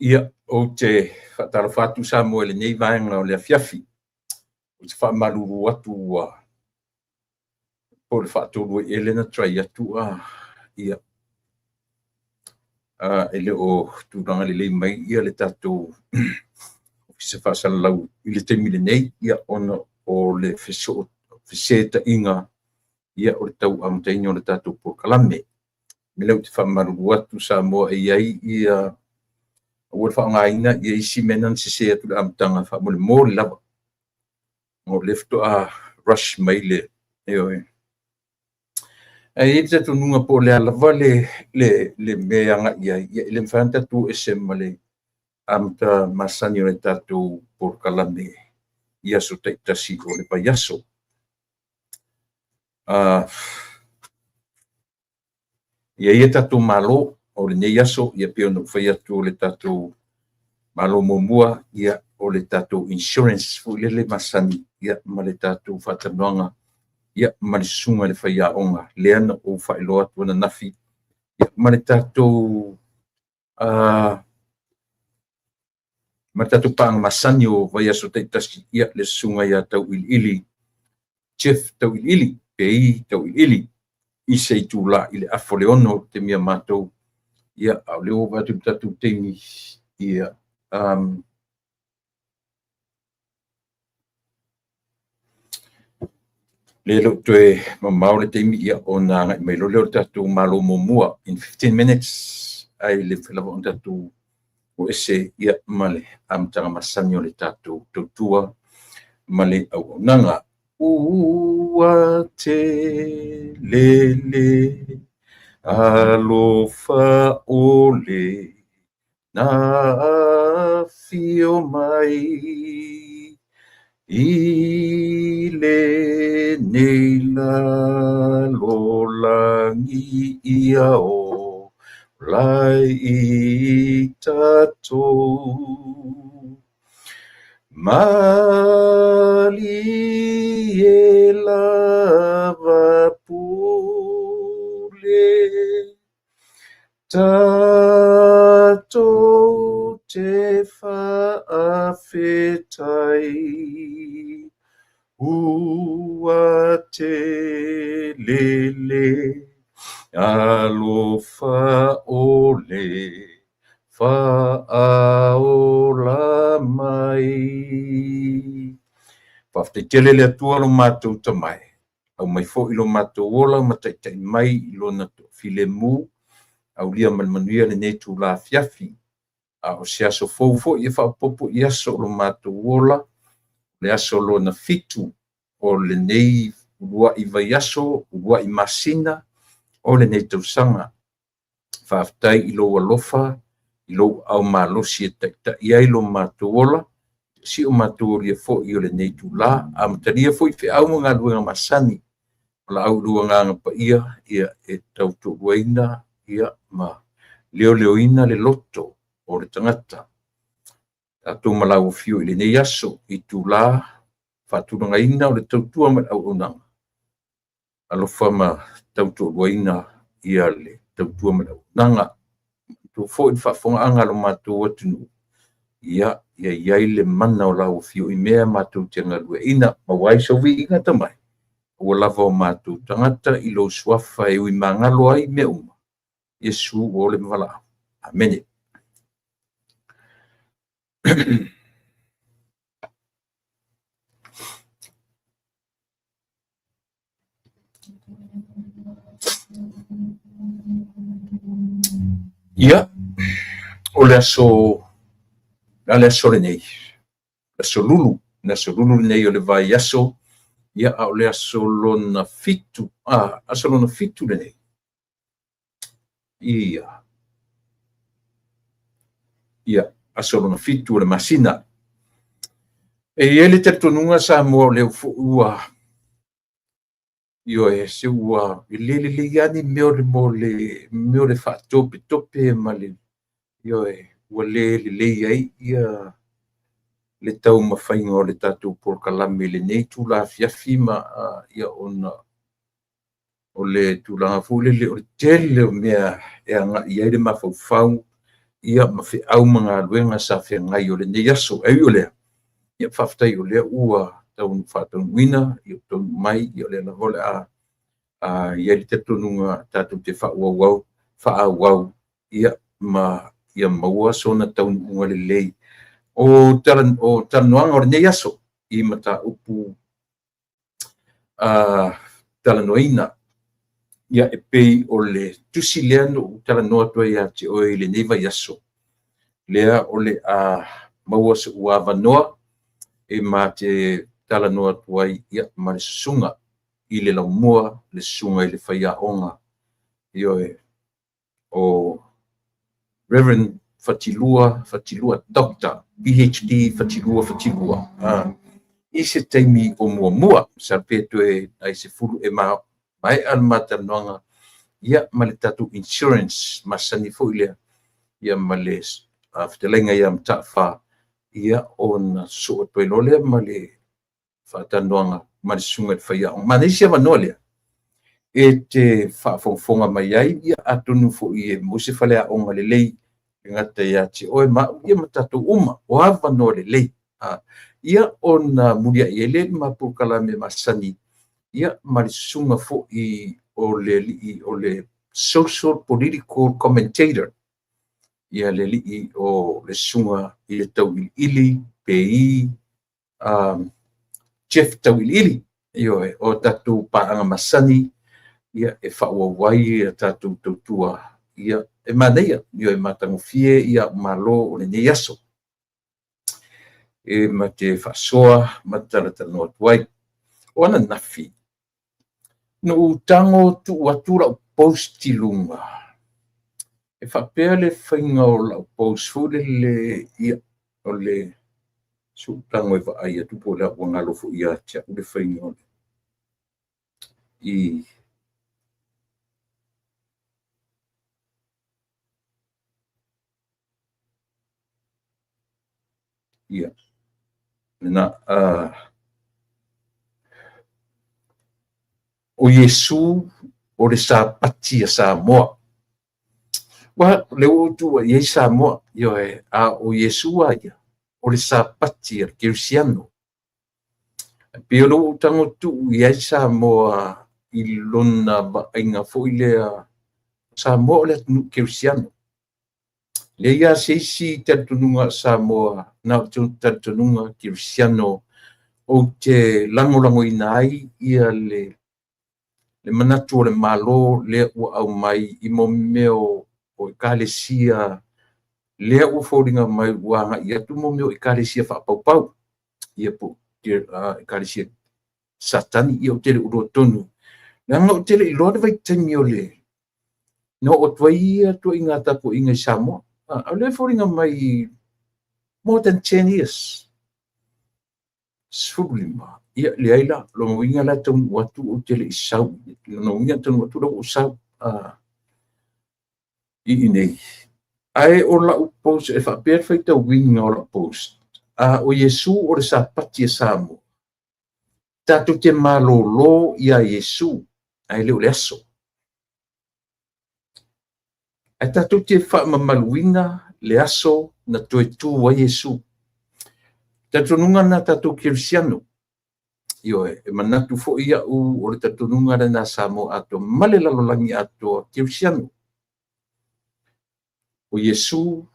Ia, ou te faatalofa atu Samoa i lenei vaega o le afiafi. Ou te faamalulu atu ua po o le faatolu ai ea lea na try atu ia, e le o tulaga lelei mai le tatou Ofisa Faasalalau i le taimi lenei, ia, ona o le fesetaiga o le tau amataina o le tatou polokalame. O lea ou te faamalulu atu Samoa e i ai ia ua faaaogaina isi mea na sese atu i le amataga faamolemole lava. O lea faatoa rush mai le ioe. Ae i ai le talitonuga po o le a lava le mea e agai i ai, e le mafai lava ona tatou o ese ma le amata masani o le tatou polokalame i aso taitasi o le vaiaso. E i ai a tatou malo o lenei aso, e pei ona ou fai atu o le tatou malo muamua, o le tatou insurance foi lele masani ma le tatou faatalanoaga ma le susuga i le faiaoga lea na ou faailoa atu ananafi, ma le tatou paaga masani o vaiaso taitasi, le susuga ia Tauiliili Jeff Tauiliili Pei Tauiliili i se itula i le 5:30 i le taimi a matou, a o lea ua ou vaai atu i le tatou taimi, lea e le o toe mamao le taimi ona agai mai loa lea o le tatou malo muamua in 15 minutes, ae le mafai lava ona tatou o ese ma le amataga masani o le tatou tautua ma le auaunaga. Ua tele le alofa ʻole na afio mai i lenei lalolagi ia ola ai i tatou. Malie lava pule tatou te faafetai ua tele le alofa ʻole faaola mai. Faafetai tele le Atua lo matou Tama e, aumai foi lo matou ola ma taitai mai i lona toafilemu, aulia ma le manuia lenei itula afiafi. A o se aso fou foi e faaopoopo i aso o lo matou ola, le aso lona 7 o lenei uluai vaiaso, uluai masina o lenei tausaga. Faafetai i lou alofa, i lou aao malosi e taitai ai lo matou ola, si o matou aulia foi o lenei itula. Amatalia foi feau ma galuega masani o laau i lou Agaga Paia, e tautoaluaina ma leoleoina le loto o le tagata. Tatou ma lau afio i lenei aso i itula faatulagaina o le tautua ma le auaunaga. Alofa ma tautoaluaina le tautua ma le auaunaga. Manatua foi le faafofogaaga a lo matou atunuu, ia i ai le mana o lau afio i mea matou te galueaiina, maua ai sou viiga Tama e, aua lava o matou tagata i lou suafa e ui magalo ai mea uma. Iesu ua ole ma valaau. Amene. Ia, o le aso, a le aso lenei, aso Lulu, le aso Lulu lenei o le vaiaso, ia, a o le aso lona 7, aso lona 7 lenei. Ia, ia, aso lona 7 o le masina. E i ai le talitonuga Samoa o lea foi ua, ioe, se ua e le lelei lava ni mea o le mo le mea o le faatopetope ma le, ioe, ua le lelei ai ia le taumafaiga o le tatou polokalame i lenei itula afiafi ma ia ona o le tulaga foi lele o le tele o mea e agai i ai le mafaufau. ia ma feau ma galuega sa feagai o lenei aso. Ae ui o lea, ia faafetai o lea ua faataunuuina, ia taunuu mai, ia o lea lava o le a i ai le talitonuga tatou te faaauau ia ma ia maua sona taunuuga lelei o talanoaga o lenei aso i mataupu talanoaina. Ia e pei o le tusi lea na ou talanoa atu ai ia te oe i lenei vaiaso, lea o le a maua so'u avanoa e ma te talanoa atu ai ma le susuga i le laumua, le susuga i le faiaoga, ioe, o Reverend Fatilua Fatilua, Doctor PhD Fatilua Fatilua, i se taimi o muamua, masalo pe toe nai 10 e maea le ma talanoaga ia ma le tatou insurance masani foi lea, ia ma le fetalaiga ia Mataafa, ia ona sosoo atu ai loa lea ma le faatalanoaga ma le susuga i le faiaoga. Manaia si avanoa lea e te faafogafoga mai ai, ia atonu foi e maua se faleaoga lelei e gata ia te oe ma au, ia ma tatou uma, o avanoa lelei. Ia ona muliai ai lea i le ma polokalame masani, ia ma le susuga foi o le alii o le social political commentator, ia le alii o le susuga i le Tauiliili Pei Jeff Tauiliili, ioe, o tatou paaga masani, ia e faaauau ai a tatou tautua, ia e manaia, ioe, matagofie ia malo o lenei aso e ma te faasoa ma talatalanoa atu ai. O ananafi, na ou tago tuu atu lau post i luga, e faapea le faiga o lau post foi lele, ia, o le suu tago e vaai atu po o le a ua galo foi ia te au le faiga o le i ia lena o Iesu o le Sapati a Samoa. Ua lea ua ou tuua i ai Samoa, ioe, a o Iesu a ia, o le Sapati a le Kerisiano. E pei o lea ua ou tago tuu i ai Samoa i lona vaaiga foi lea, Samoa o le atunuu kerisiano. Leai lava se isi talitonuga o Samoa na o le talitonuga kerisiano ou te lagolagoina ai ia le manatu o le Malo lea ua aumai i mea o ekalesia lea ua foliga mai ua agai atu mea o ekalesia faapaupau, ia po o ekalesia Satani, ia ou te le o iloa tonu, leaga ou te le i iloa le vaitaimi o le na oo atu ai ia ituaiga tapuaiga i Samoa. O lea e foliga mai more than 10 years, 15, ia leai la, lona uiga la e taunuu atu ou te le i sau, lona uiga e taunuu atu la ua ou sau i inei. Ae o lau post e faapea le faitauina o lau post, o Iesu o le Sapati a Samoa, tatou te malolo ia Iesu, ae le o le aso. Ae tatou te faamamaluina le aso na toe tu ai Iesu. Talitonuga lena tatou kerisiano. Ioe, e manatu foi au o le talitonuga lena Samoa atoa ma le lalolagi atoa kerisiano. O Iesu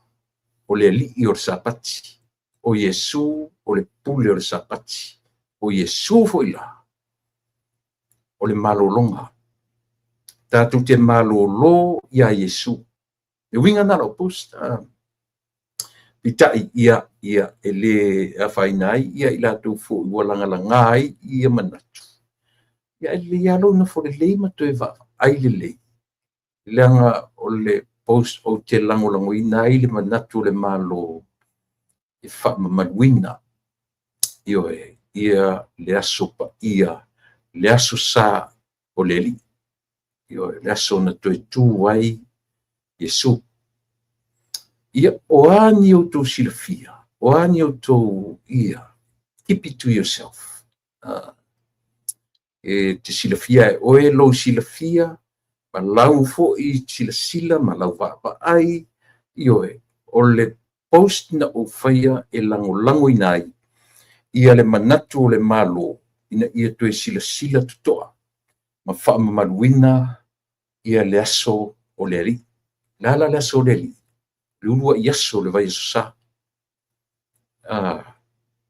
o le alii o le Sapati. O Iesu o le pule o le Sapati. O Iesu foi la o le malologa. Tatou te malolo ia Iesu. Le uiga lena o lau post. Peitai, ia, e le afaina ai ia i latou foi ua lagalaga ai ia manatu. Ia, e lelei lava lou nofo lelei ma toe vaavaai lelei, leaga o le post ou te lagolagoina ai le manatu o le Malo e faamamaluina, ioe, ia le aso paia, le aso sa o le Alii, ioe, le aso na toe tu ai Iesu. Ia, o a ni outou silafia, o a ni outou, ia, keep it to yourself. E te silafia e oe lou silafia, ma lau foi silasila ma lau vaavaai, ioe, O le post na ou faia e lagolagoina ai ia le manatu o le Malo ina ia toe silasila totoa ma faamamaluina ia le aso o le Alii. O le a la le aso o le Alii? Le uluai aso o le vaiaso Sa.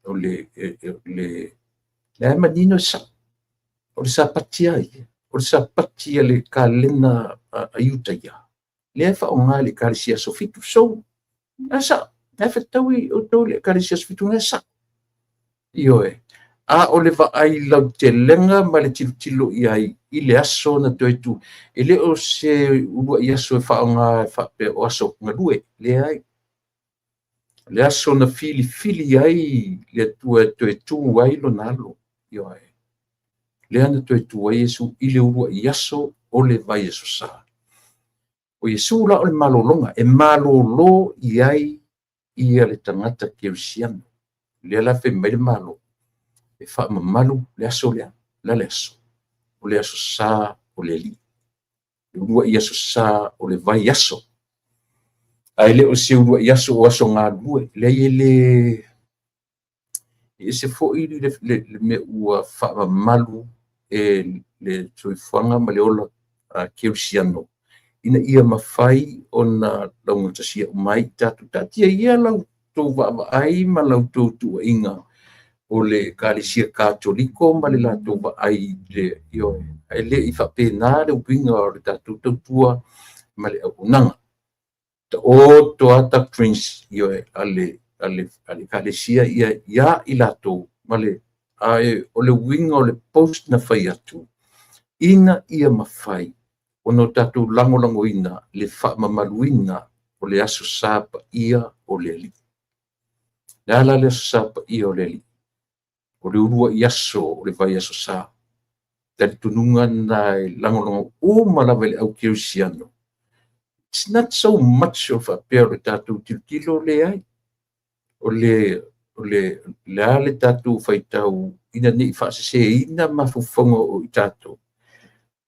O le lea e manino e sao. O le Sapati a ia, o le Sapati a le kalena a Iutaia, lea e faaaoga e le Ekalesia Aso Fitu. So, na e sao, na e fetaui outou i le Ekalesia Aso Fitu, na e sao. Ioe. A o le vaai lautelega ma le tilotilo i ai i le aso na toe tu, e le o se uluai aso e faaaoga e faapea o aso galue, leai. O le aso na filifili ai le Atua e toe tu ai lona alo. Ioe. Lea na toe tu ai Iesu i le uluai aso o le vaiaso Sa. O Iesu la o le malologa, e malolo i ai ia le tagata kerisiano. Lea la fai mai le Malo, e faamamalu le aso lea, le a le aso? O le aso Sa o le Alii. Le uluai aso Sa o le vaiaso. Ae le o se uluai aso o aso galulue. Leai e le e ese foi le mea ua faamamalu e le soifuaga ma le ola kerisiano ina ia mafai ona laugatasia uma ai i tatou. Taatia ia la outou vaavaai ma la outou tuuaiga o le Ekalesia Katoliko ma le latou vaai i le, ioe, ae le i faapena le uiga o le tatou tautua ma le auaunaga. Taoto lava doctrines, ioe, a le Ekalesia ia i latou ma le, ae o le uiga o le post na fai atu, ina ia mafai ona o tatou lagolagoina le faamamaluina o le Aso Sa paia o le Alii. O le a la le Aso Sa paia o le Alii? O le uluai aso o le vaiaso Sa. Talitonuga lena e lagolago uma lava i le au kerisiano. It's not so much o faapea o le tatou tilotilo, leai. O le a le tatou faitau ina ne i faaseseina mafaufauga o i tatou.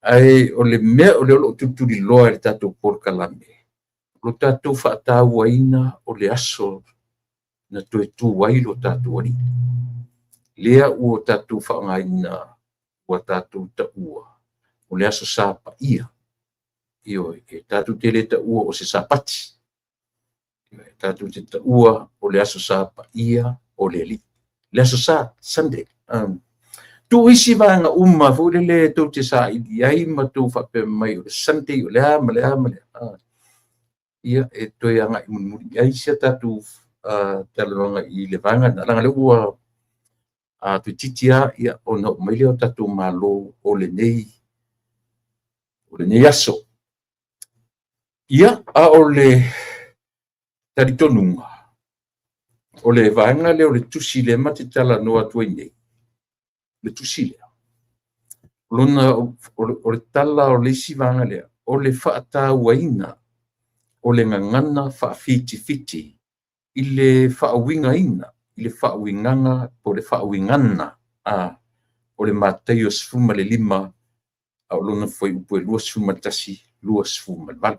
Ae o le mea o lea o lo o tulituliloa e le tatou polokalame, o lo tatou faatauaina o le aso na toe tu ai lo tatou Alii. Lea ua tatou faaaogaina, ua tatou taua, o le Aso Sa paia. Ioe, e tatou te le taua o se Sapati. Ioe, tatou te taua o le Aso Sa paia o le Alii. Le Aso Sa, Sunday. Tuu isi vaega uma foi lele tou te saili ai ma tou faapea mai o le Sunday o le a ma le a ma le a. Ia, e toe agai mulimuli i ai si a tatou talanoaga i le vaega lena, leaga o lea ua toeitiiti lava ia, ona oo mai lea o tatou malo o lenei aso. Ia, a o le talitonuga, o le vaega lea o le tusi lea ma te talanoa atu ai nei, le tusi lea, lona, o le tala o le isi vaega lea, o le faatauaina o le gagana faafitifiti i le faauigaina, i le faauigaga po o le faauigana o le Mataio 15, a o lona fuaiupu e 21, 28.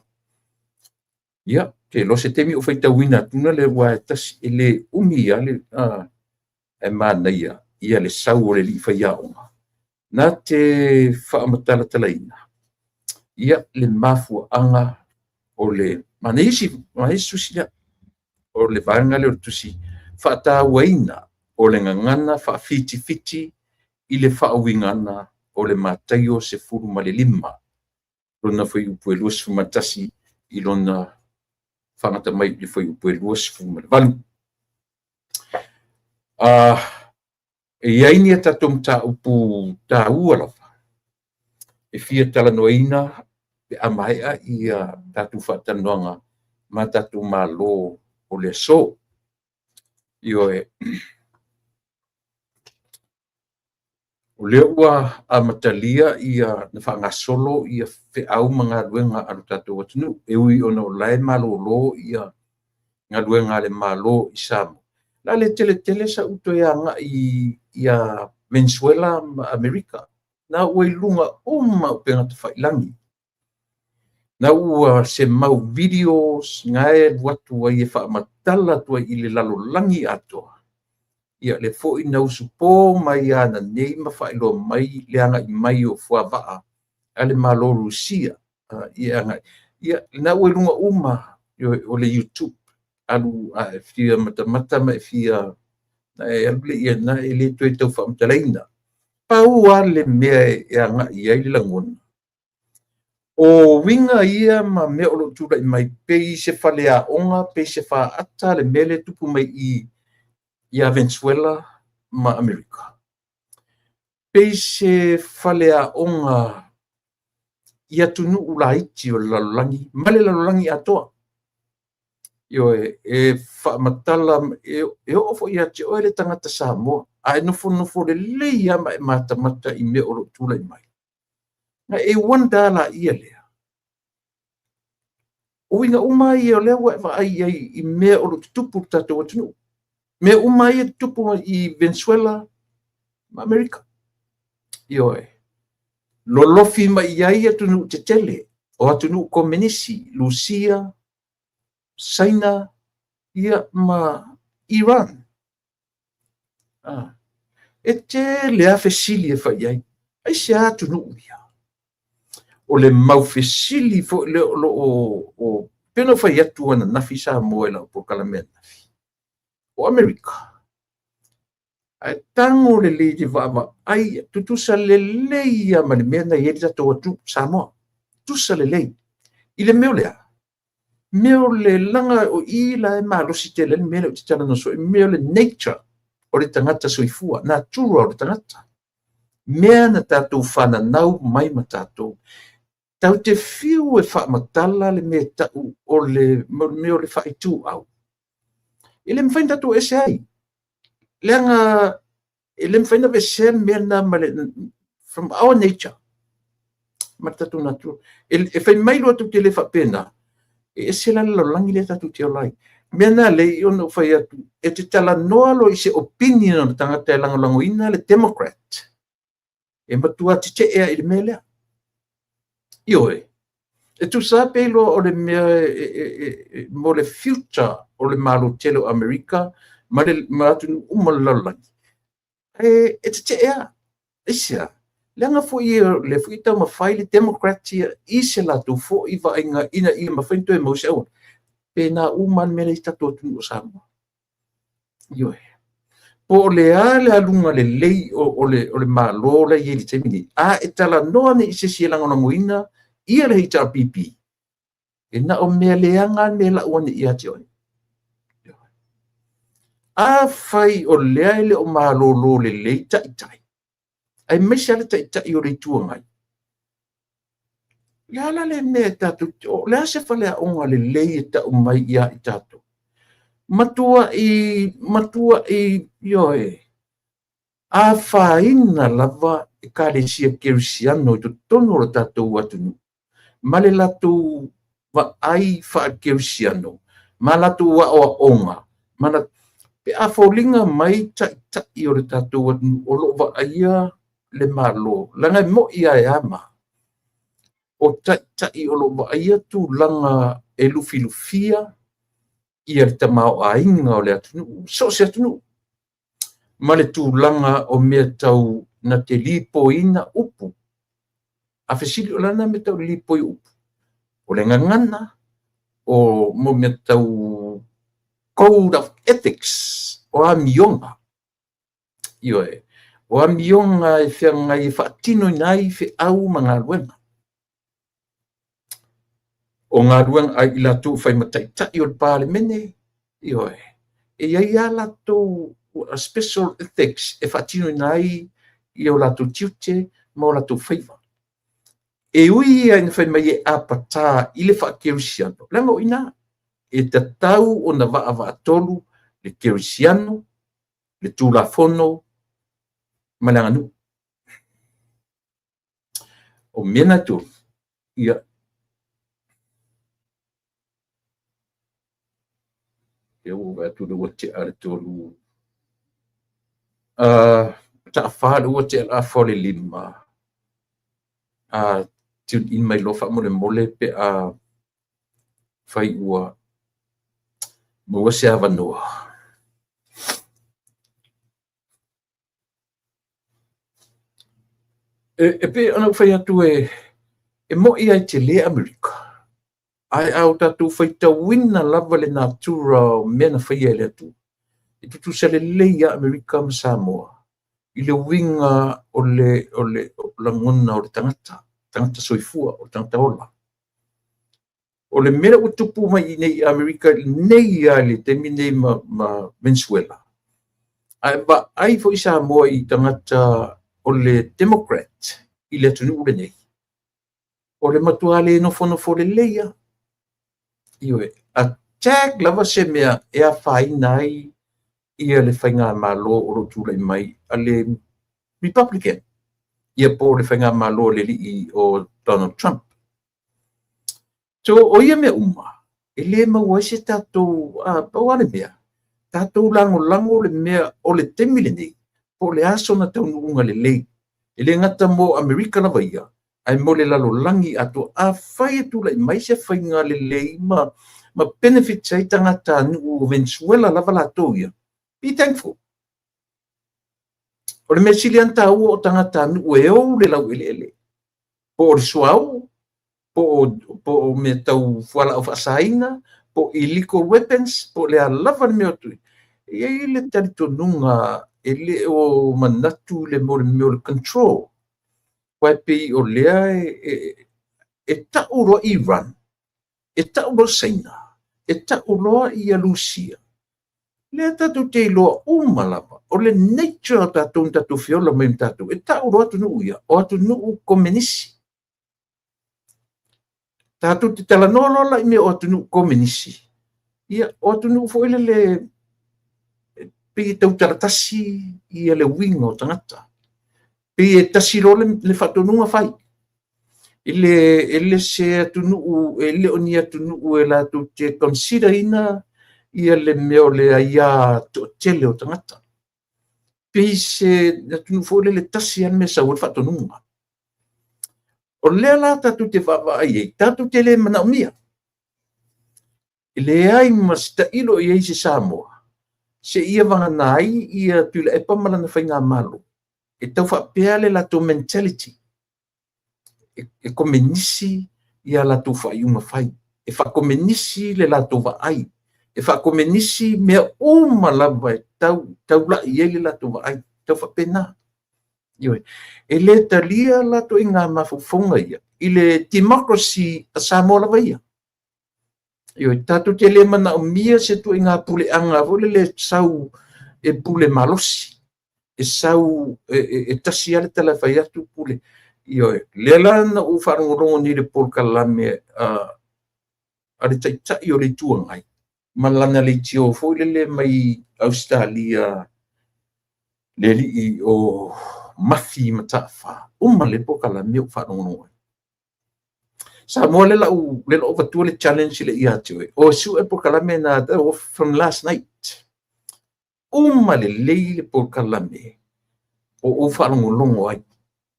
Ia, ou te iloa se taimi ou faitauina atu lea, aua e tasi, e le umi lava le, ae manaia ia le sau o le alii faiaoga na te faamatalatalaina ia le mafuaaga o le manaia isi tusi lea, o le vaega lea o le tusi faatauaina o le gagana faafitifiti i le faauigaga o le Mataio 15, lona fuaiupu e 21 i lona faagata mai i le fuaiupu e 28. E i ai ni a tatou mataupu taua lava e fia talanoaina pe a maea ia tatou faatalanoaga ma tatou malo o le aso. Ioe. O lea ua amatalia ia na faagasolo ia feau ma galuega a lo tatou atunuu, e ui ona o la e malolo ia galuega a le Malo i Samoa. O le a le tele tele sau toe agai ia Venezuela ma Amerika, na ua i luga uma o upega tafailagi. Na ua se mau videos na e alu atu ai e faamatala atu ai i le lalolagi atoa. Ia le foi na usupo mai ananei ma faailoa mai le agai mai o fuavaa a le Malo o Rusia. Ia agai. Ia, na ua i luga uma o le YouTube. Alu a e fia matamata ma e fia na e alu le ia na e le toe tau faamatalaina. Pau lava le mea e agai i ai le lagona, o uiga ia ma mea o lo o tulai mai pei se faleaoga, pei se faata le mea lea e tupu mai i ia Venezuela ma Amerika. Pei se faleaoga i atunuu laiti o le lalolagi ma le lalolagi atoa. Ioe, e faamatala, e oo foi ia te oe le tagata Samoa, a e nofonofo lelei lava ma e matamata i mea o lo o tulai mai, na e wonder lava lea. O uiga uma ia o lea ua e vaai i ai i mea o lo o tutupu i le tatou atunuu. Mea uma ia e tutupu i Venezuela ma Amerika. Ioe. Lolofi mai i ai atunuu tetele, o atunuu komenisi, Rusia, Saina, ia ma Iran. E tele lava fesili e fai i ai. Aisea atunuu ia? O le mau fesili foi lea o lo o pei ona ou fai atu ananafi Samoa i lau polokalame ananafi. O Amerika, ae tago lelei i le vaavaai, tutusa lelei lava ma le mea na i ai le tatou atunuu Samoa. Tutusa lelei. I le mea o le a? Mea o le laga o i la e malosi tele ai le mea lea ou te talanoa soo, mea o le nature o le tagata soifua, natura o le tagata. Mea na tatou fananau mai ma tatou. Tatou te fiu e faamatala le mea e tau o le mea o le faaituau. E le mafai ona tatou ese ai. Leaga e le mafai ona aveesea le mea lena ma le, from our nature, ma le tatou natura. E fai mai loa tatou te le faapena, e ese la le lalolagi lea tatou te ola ai. Mea na lei ona ou fai atu, e te talanoa loa i se opinion o le tagata e lagolagoina le Democrat, e matua tetee lava i le mea lea. Ioe, e tusa pe iloa o le mea mo le future o le Malo tele o Amerika ma le ma atunuu uma o le lalolagi, e tetee lava. Aisea? Leaga foi lea foi e taumafai le Democrat ia i se latou foi vaaiga ina ia mafai ona toe maua se auala. Pena uma lava le mea lea i tatou atunuu o Samoa. Ioe. Po o le a le aluga lelei o le Malo la e i ai i le taimi nei, a e talanoa nei i se isi e lagolagoina ia le HRPP, e na o mea leaga le mea e lau ane ia te oe. Afai o lea e le o malolo lelei taitai, aemaise lava le taitai o le Itu Agai, o le a la le mea e tatou, o le a se faleaoga lelei e tau mai ia i tatou? Matuai, matuai, ioe, afaina lava Ekalesia Kerisiano i totonu o le tatou atunuu, ma le latou vaai faa-Kerisiano, ma latou aoaoga, ma pe a foliga mai taitai o le tatou atunuu o lo o vaaia le Malo, leaga e moni lava e ama, o taitai o lo o vaaia tulaga e lufilufia ia le tamaoaiga o le atunuu, so o se atunuu, ma le tulaga o mea tau na te lipoiina upu. A fesili, o le a lena mea tau le lipoi o upu? O le gagana, o mo mea tau code of ethics, o amioga. Ioe, o amioga e feagai e faatinoina ai feau ma galuega. O galuega a i latou e fai ma taitai o le Palemene, ioe, e i ai lava latou special ethics e faatinoina ai i o latou tiute ma o latou faiva. E ui ia ina fai mai e apatā i le faakerisiano, leaga o i ina, e tatau ona vaavaatolu le kerisiano, le Tulafono ma le aganuu. O mea na e tolu, ia, lea ua ou vaai atu lea ua tea le 3, taafa lea ua tea le afa o le 5. Tune in mai loa faamolemole pe a fai ua maua se avanoa. E pei ona ou fai atu e mo'i lava e tele Amerika, ae a o tatou faitauina lava le natura o mea na faia e le Atua, e tutusa lelei lava Amerika ma Samoa i le uiga o le lagona o le tagata, tagata soifua, o le tagata ola. O le mea ua tupu mai i nei i Amerika nei lava i le taimi nei ma Venezuela, ae vaai foi Samoa i tagata o le Democrat i le atunuu lenei, o le matua le nofonofo lelei lava. Ioe, attack lava se mea e afaina ai ia le faigamalo o lo o tulai mai a le Republican, ia po o le faigamalo a le alii o Donald Trump. So, o ia mea uma, e le maua ai se tatou, pau lava le mea, tatou lagolago le mea o le taimi lenei, po o le a sona taunuuga lelei. E le gata mo Amerika lava ia, ae mo le lalolagi atoa. Afai e tulai mai se faiga lelei ma benefits ai tagatanuu o Venezuela lava latou ia, be thankful. O le mea sili lava ona taua o tagatanuu e ou le laueleele, po o le suauu, po o mea tau fualaau faasaina, po o illegal weapons, po o le a lava le mea o tui. E i ai le talitonuga e le o manatu le mea o le control. Aua e pei o lea e tau loa Iran, e tau loa Saina, e tau loa ia Rusia. Lea tatou te iloa uma lava, o le nature o tatou na tatou feola mai ma tatou, e tau loa atunuu ia, o atunuu komenisi. Tatou te talanoa loa la i mea o atunuu komenisi, ia o atunuu foi lele pei e tautalatasi ia le uiga o tagata. Pei e tasi loa le faatonuga fai. E le se atunuu, e le o ni atunuu e latou te consider ina ia le mea o le aia toatele o tagata. Pei se atunuu foi lele tasi lava le mea e sau ai le faatonuga. O lea la tatou te vaavaai ai, tatou te le manaomia. E leai ma se tailo i ai se Samoa, se ia vagana ai ia Tuilaepa ma lana faigamalo, e tau faapea le latou mentality, e komenisi ia latou faaiuga fai, e faakomenisi le latou vaai, e faakomenisi mea uma lava e taulai i ai le latou vaai, tau faapena. Ioe, e le talia latou i ngā mafaufauga ia, i le democracy a Samoa lava ia. Ioe, tatou te le manaomia se ituaiga puleaga foi lele sau e pule malosi, e sau e tasi lava le tala e fai atu pule. Ioe, lea la na ou faalogologo nei i le polokalame a le Taitai o le Itu Agai ma lana leitio foi lele mai Ausetalia, le alii o Mafi Mataafa, uma le polokalame ou faalogologo ai. Samoa le lau avatua le challenge le ia te oe. O sue polokalame na from last night. Uma lelei le polokalame o ou faalogologo ai.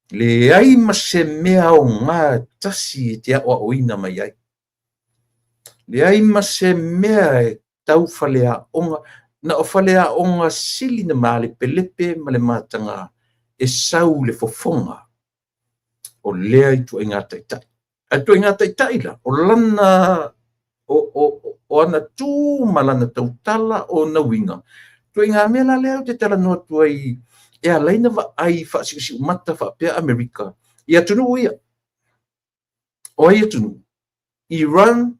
Leai ma se mea aoga tasi e te aoaoina mai ai. Leai ma se mea e tau faleaoga, na o faleaoga sili na malepelepe ma le mataga e sau le fofoga o lea ituaiga taitai. Ae ituaiga taitai la, o lana o ana tu ma lana tautala o na uiga. Ituaiga mea la lea ou te talanoa atu ai e ala ai na vaai faasiusiumata faapea Amerika i atunuu ia. O ai atunuu? Iran,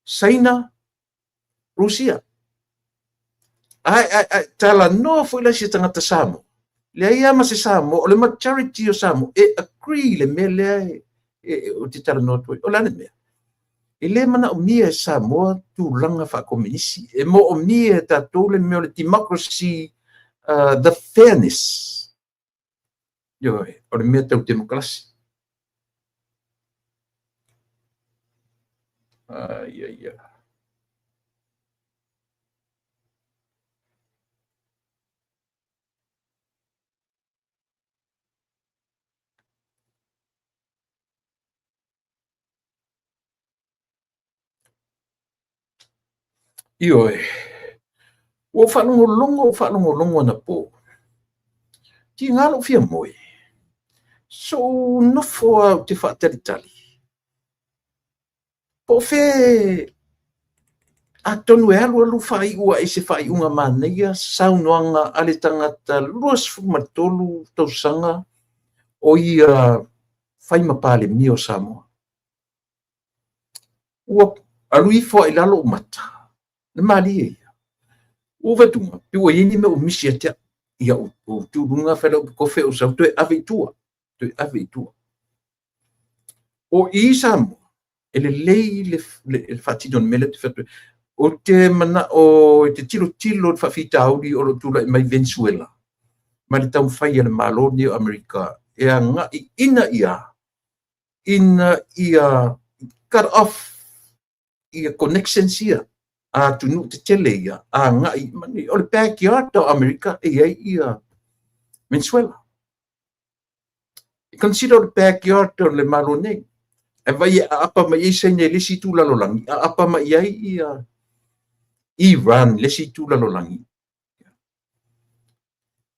Saina, Rusia. Ae talanoa foi la i se tagata Samoa. Leai lava ma se Samoa, o le majority o Samoa e agree le mea lea e te talanoa atu ai. O le a le mea? E le manaomia e Samoa tulaga faakomenisi. E moomia e tatou le mea o le democracy, the fairness. Ioe, o le mea tau demokrasi. Ai, ai, ai. Ioe, ua ou faalogologo ou faalogologo anapo, tiga lou fia moe, sou nofo lava ou te faatalitali, po o fea atonu e alualu faaiu ae i se faaiuga manaia saunoaga a le tagata 23 tausaga o ia fai ma Palemia o Samoa. Ua alu ifo lava i lalo ou mata, le malie ia. Ua ou vaai atu, pei ua i ai ni mea ua misi ia te au. Ia ou tu i luga fai lau kofe ou sau toe ave i tua, toe ave i tua. O i Samoa, e lelei le faatino o le mea lea ou te fai atu ai. Ou te manao e te tilotilo i le faafitauli o lo o tulai mai Venezuela ma le taumafai a le Malo lenei o Amerika e agai ina ia cut off ia connections ia a atunuu tetele ia agai, o le backyard o Amerika e i ai ia Venezuela. E consider o le backyard o le Malo nei. Ae vaai e aapa mai ai Saina i le isi itu lalolagi, aapa mai ai ia Iran i le isi itu lalolagi.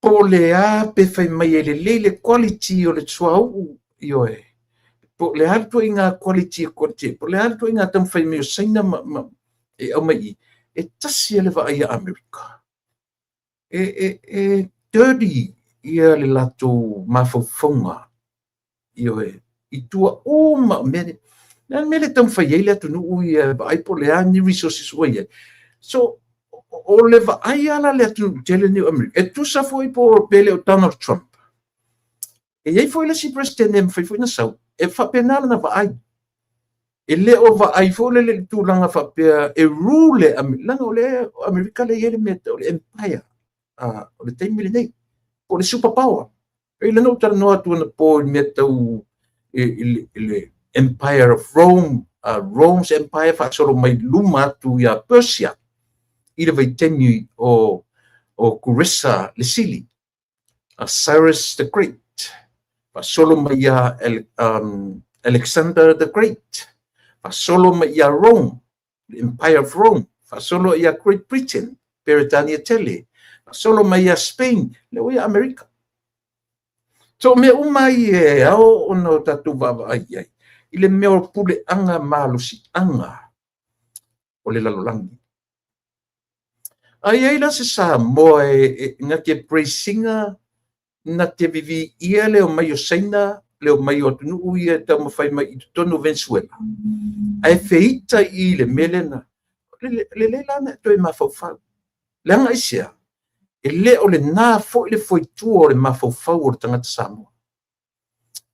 Po o le a pe fai mai e lelei le quality o le suauu, ioe, po o le a le ituaiga quality e quality, po o le a le ituaiga taumafai mai o Saina ma e aumai i, e tasi lava le vaai a Amerika. E dirty ia le latou mafaufauga, ioe, i tua uma o mea nei. O le a le mea lea e taumafai ai le atunuu ia e vaai po o le a ni resources ua i ai. So, o le vaai lava la a le atunuu tele lenei o Amerika, e tusa foi po pe le o Donald Trump. E i ai foi le isi President e mafai foi ona sau, e faapena lana vaai. E le o vaai foi lele i le tulaga faapea e rule Amerika, leaga o le Amerika lea e i ai le mea tau o le empire o le taimi lenei, po o le super power. E lea na ou talanoa atu anapo i le mea tau i le Empire of Rome, Rome's Empire faasolo mai luma atu ia Persia i le vaitaimi o Kuresa le Sili, Cyrus the Great, faasolo mai ia Alexander the Great, faasolo mai ia Rome, the Empire of Rome, faasolo ia Great Britain, Peretania tele, faasolo mai ia Spain, lea ua ia Amerika. So, mea uma ai e ao ona o tatou vaavaai i ai, i le mea o puleaga malosiaga o le lalolagi. A i ai la se Samoa e na te praise ina, na te viviia le omai o Saina, le omai o atunuu ia e taumafai mai i totonu o Venezuela, ae feita i le mea lea na, lelei la ona e toe mafaufau. Leaga aisea? E le o lena foi le foitua o le mafaufau o le tagata Samoa.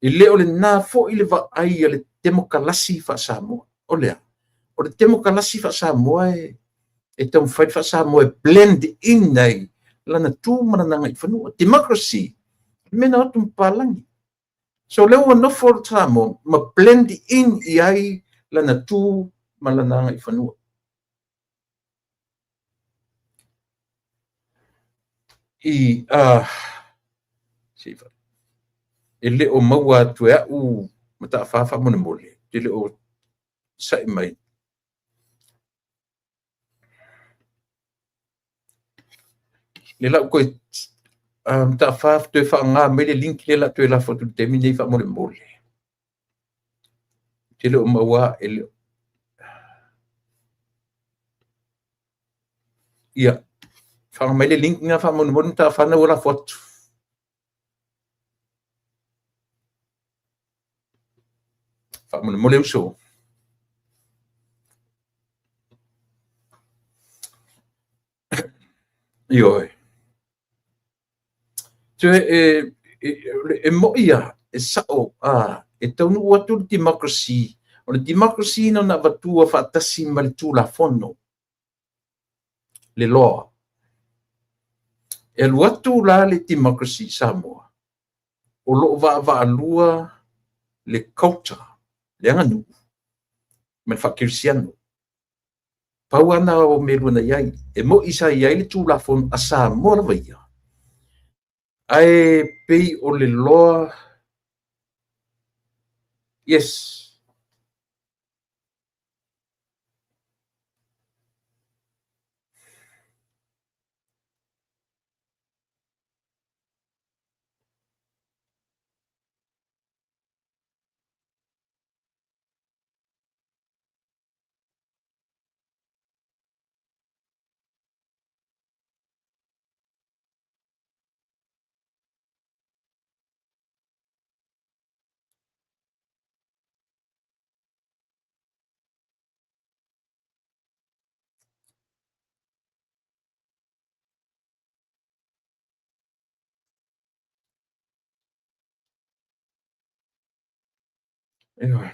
E le o lena foi le vaai a le temokalasi faa-Samoa. O le a? O le temokalasi faa-Samoa e taumafai le faa-Samoa e blend in ai lana tu ma lana agaifanua. Democracy, le mea na o atu ma papalagi. So lea ua nofo le Samoa ma blend in i ai lana tu ma lana agaifanua. I a e le o maua atu e au Mataafa faamolemole, te le o sa'i mai. Le lau toe Mataafa toe faaaoga mai le link lea la toe lafo atu i le taimi nei faamolemole. Te le o maua e le o. Ia, faaaoga mai le link na faamolemole Mataafa na ua lafo atu. Faamolemole uso. Ioe. So e moi a, e sao a, e taunuu atu le democracy, o le democracy na ona avatua faatasi ma le Tulafono, le law. E alu atu la le democracy i Samoa, o lo o vaavaalua le culture, le aganuu, ma le faakerisiano. Pau lava na o mea e lua na i ai. E moi sa i ai le Tulafono a Samoa lava ia, ae pei o le law, yes. Ioe.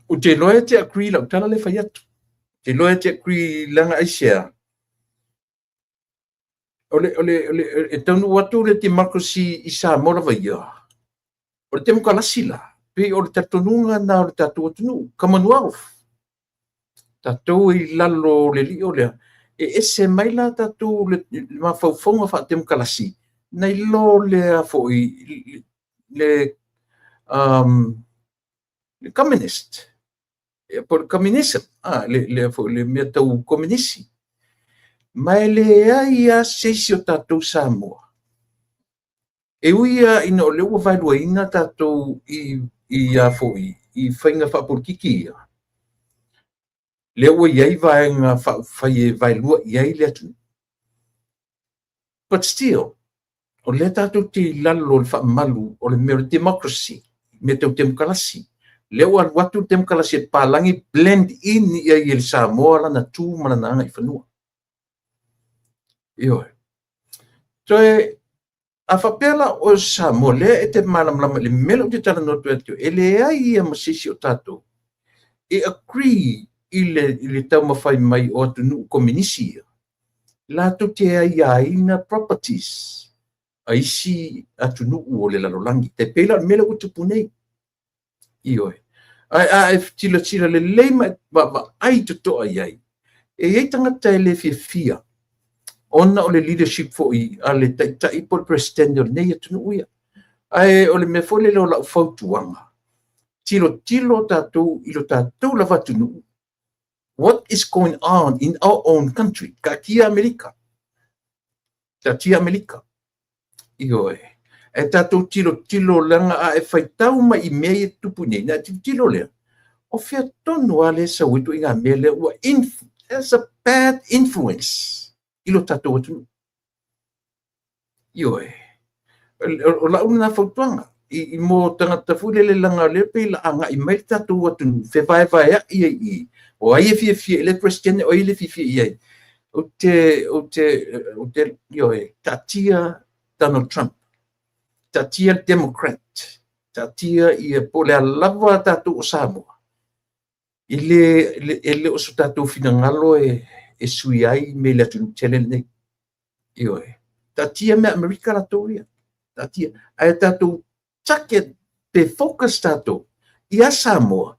Ou te iloa e te agree i lau tala lea e fai atu. Ou te iloa e te agree leaga aisea? O le, o le, o le, e taunuu atu le democracy i Samoa lava ia, o le temokalasi la, pei o le talitonuga lena o le tatou atunuu, Commonwealth. Tatou e i lalo o le lio lea, e ese mai la tatou le mafaufauga faatemokalasi, nai lo lea foi le le communist, po o le communism, le foi le mea tau kominisi. Ma e leai lava se isi o tatou Samoa e ui lava ina o lea ua vaeluaina tatou i a foi i faiga faapolokiki ia, lea ua i ai vaega faaupufai e vaelua i ai le atunuu. But still, o lea tatou te i lalo o le faamalu o le mea o le democracy, mea tau temokalasi. Lea ua alu atu le temokalasi a papalagi blend in i ai e le Samoa lana tu ma lana agaifanua. Ioe. Toe, a faapea la o Samoa, lea e te malamalama i le mea lea ou te talanoa atu ai, e leai ia ma se isi o tatou e agree i le taumafai mai o atunuu kominisi ia, latou te aiaina properties a isi atunuu o le lalolagi. E pei la o le mea lea ua tupu nei. Ioe. Ae a e tilotilo lelei ma e vaavaai totoa i ai, e i ai tagata e le fiafia ona o le leadership foi a le taitai po o le Peresetene o lenei atunuu ia. Ae o le mea foi lele o lau fautuaga, tilotilo tatou i lo tatou lava atunuu, what is going on in our own country. Taatia Amerika. Taatia Amerika. Ioe. E tatou tilotilo leaga a e faitau mai i mea ia e tutupu nei, ona e tilotilo lea, o fea tonu lava lea e sau ai ituaiga mea lea ua there's a bad influence i lo tatou atunuu. Ioe. O lau lena fautuaga i mo tagata foi lele leaga o lea pei o le a agai mai le tatou atunuu fevaevaeai ai i i, o ai e fiafia i le Peresetene, o ai e le fiafia i ai. Ou te, ou te, ou te, ioe, taatia Donald Trump, taatia le Democrat, taatia ia po o le a lava tatou o Samoa, e le o so tatou finagalo e sui ai mea i le atunuu tele lenei. Ioe. Taatia mea Amerika latou ia. Taatia. Ae tatou target pe focus tatou ia Samoa.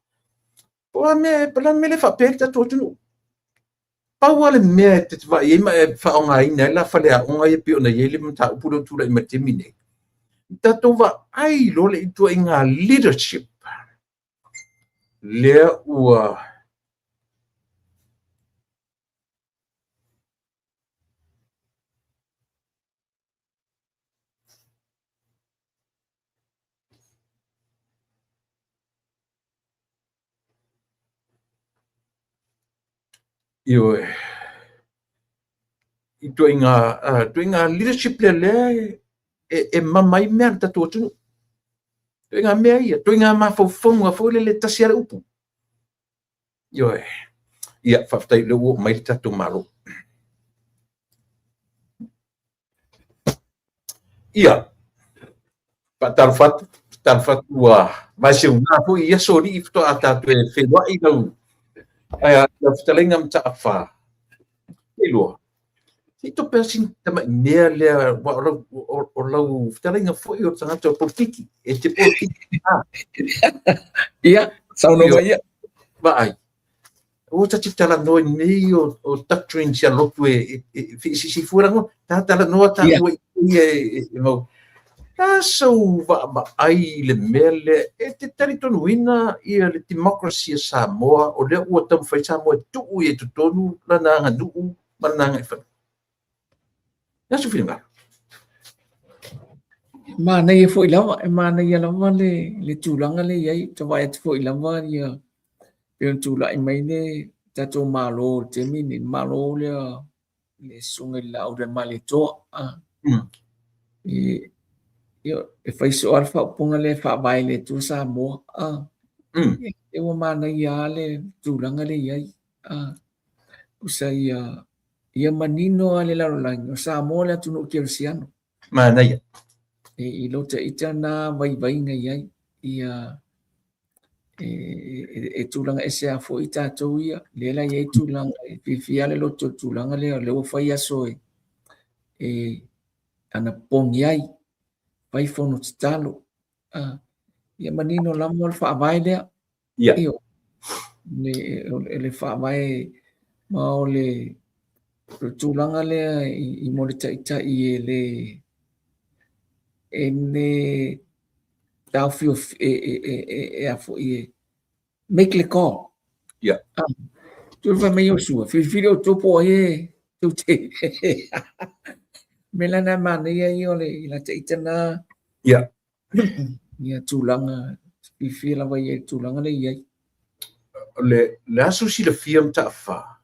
Po o le a le mea lea e faapea ai le tatou atunuu. Pau lava le mea e te vaai ai ma e faaaogaina ai la faleaoga ia pei ona i ai le mataupu lea ua tulai mai i le taimi nei. Tatou vaai loa le ituaiga leadership lea ua Ioe. Ituaiga, ituaiga leadership lea lea e mama ai mea a le tatou atunuu. Ituaiga mea ia, ituaiga mafaufauga foi lele e tasi lava le upu. Ioe. Ia, faafetai o lea ua oo mai le tatou Malo. Ia, faatalofa atu, faatalofa atu ua vaeseuga foi i aso alii faatoa tatou e feiloai lau, lau fetalaiga Mataafa. Leiloa, se i tope lava sina tamai mea lea, aua o lau, o lau fetalaiga foi o le tagata o le polokiki, e te polokiki. Ia, saunoa mai ia. Vaai, Aua ta te talanoa i mea ia o doctrines a lotu e feeseeseai fua lagona. Ta talanoa taua i ia e mau. Ta sau vaavaai i le mea lea e te talitonuina ia le democracy a Samoa o lea ua taumafai Samoa e tuu i ai i totonu lana aganuu ma lana agaifanua. Le a sou finagalo? E manaia foi lava, e manaia lava le tulaga lea e i ai. Ou te vaai atu foi lava ia. Pei ona tulai mai le tatou Malo i le taimi lenei, le Malo lea le Susuga i le Laaulialemalietoa. E fai soo lava le faaupuga lea e faavae i le Atua Samoa. E ua manaia lava le tulaga lea e i ai. Tusa ia manino lava le lalolagi, o Samoa le atunuu kerisiano. Manaia. I lo ita na vaivaiga i ai. Ia e tulaga ese lava foi tatou ia, lea la e i ai tulaga e fiafia lava le loto i le tulaga lea, o lea ua fai aso e anapopogi ai, fai fono tatalo. Ia manino lava o le faavae lea. Ioe. Le faavae ma o le tulaga lea i mo le taitai e le e le taofiofi e a foi e make le call. Tu fai mai Iosua, filifili outou po o ai e tou te mea la na e manaia ia o le i lata ita na ia tulaga fiafia lava ia i le tulaga lea e i ai. O le aso silafia Mataafa,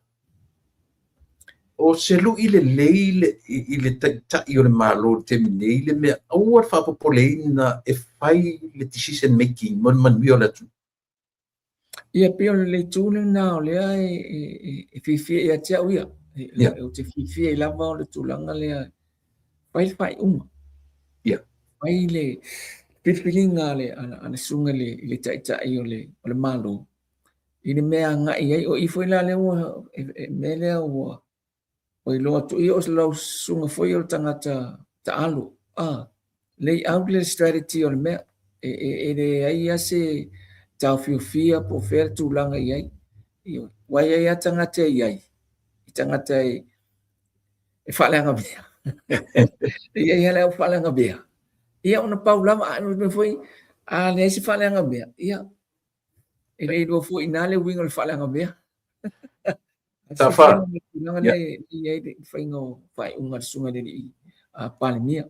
o se lu'i lelei i le taitai o le Malo i le taimi nei le mea aua le faapopoleina e fai le decision making mo le manuia o le atunuu. Ia pei o le itu lena o lea e fiafia ia te au ia. Ou te fiafia ai lava o le tulaga lea, fai le faaiuga. Fai le filifiliga a le susuga i le taitai o le Malo i le mea e agai i ai. O i foi la lea ua, e mea lea ua Ua iloa atu ia o lau susuga foi o le tagata taalo, lay out le strategy o le mea. E leai lava se taofiofia po o fea le tulaga e i ai. Aua e i ai lava tagata e i ai, tagata e faaleaga mea. E i ai lava le au faaleaga mea. Ia ona pau lava, a mea foi, a leai se faaleaga mea, ia, e le iloa foi i ina le uiga o le faaleaga mea. Tafa. Tulaga lea e i ai le faiga o faaiuga a le susuga i le alii Palemia.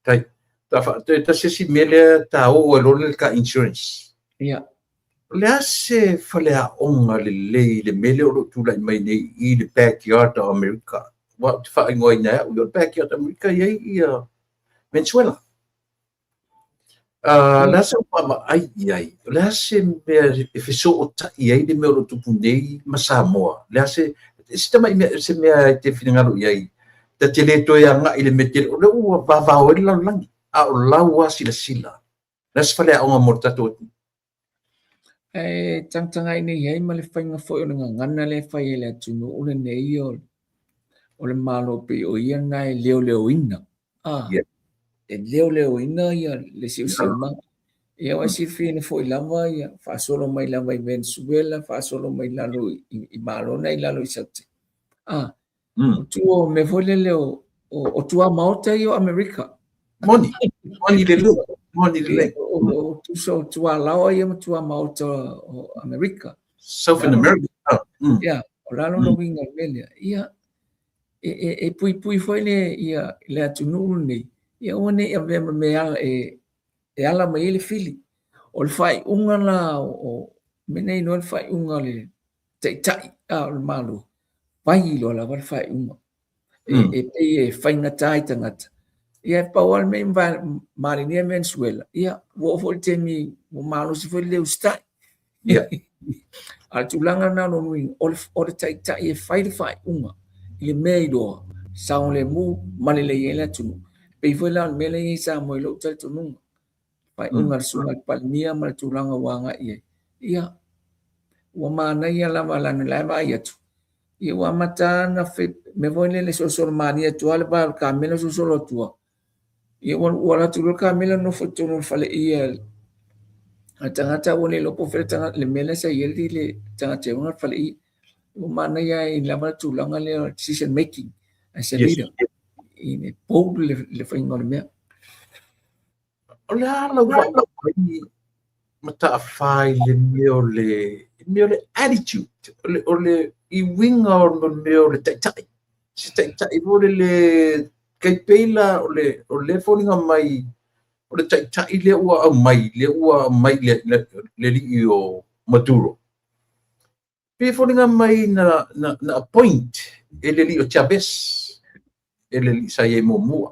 Tai. Tafa, toe tasi isi mea lea taua ai loa le car insurance. O le a se faleaoga lelei i le mea lea o lo o tulai mai nei i le backyard o Amerika? Aua ou te faaigoaina e au ia o le backyard o Amerika e i ai ia Venezuela. O le a sau vaavaai i ai? O le a se mea e fesootai ai le mea o lo o tupu nei ma Samoa? O le a se, se tamai mea, se mea e te finagalo i ai, ta te le toe agai i le mea tele, o lea ua vavao ai le lalolagi, a o lau lava silasila, o le a se faleaoga mo le tatou atunuu? E tagatagai nei ai ma le faiga foi o le gagana lea e fai e le atunuu lenei o le Malo pei o ia lena e leoleoina. E leoleoina ia le siosiomaga. Ia ua silafia foi lava ia faasolo mai lava i Venezuela, faasolo mai lalo i Malo na i lalo i Saute. O tua o mea foi lele o tuamaota ia o Amerika. Moni, moni lelei, moni lelei. O tusa o tualaoa ia ma tuamaota o Amerika. Southern America. Ia, o lalo na uiga o le mea lea. Ia, e puipui foi le, ia, le atunuu lenei, ia aua ne i avea ma mea e ala mai ai le fili. O le faaiuga la o mea nei iloa le faaiuga o le taitai o le Malo, fai loa lava le faaiuga. E pei e faigata i tagata. Ia e pau lava le mea i malinia Venezuela, ia ua oo foi le taimi ua malosi foi le le usitai. A o le tulaga lena o lona uiga, o le taitai e fai le faaiuga i le mea iloa, saogalemu ma lelei ai le atunuu. E pei foi la o le mea lea e i ai i Samoa i lou talitonuga. Faaiuga a le susuga i le Palemia ma le tulaga ua agai i ai. Ia, ua manaia lava leaga o la e vaai atu, ia ua amata lava ona mea foi lele solosolo malie atu lava le vae o le kamela solosolo atu lava. Ia ua alu atu loa le kamela nofo i totonu o le faleie a le tagata ua le iloa po o fea le tagata, le mea lea sa i ai le tagata e ona le faleie. Ua manaia ai lava le tulaga lea o le decision making as a leader. I le bold le faiga o le mea. O le a lau vaavaai Mataafa i le mea o le mea o le attitude, o le i uiga o le mea o le taitai. Se taitai foi lele tai pei la o le foliga mai o le taitai lea ua aumai, lea ua aumai le alii o Maduro. Pei e foliga mai na, na, na appoint e le alii o Chavez, e le alii sa i ai muamua.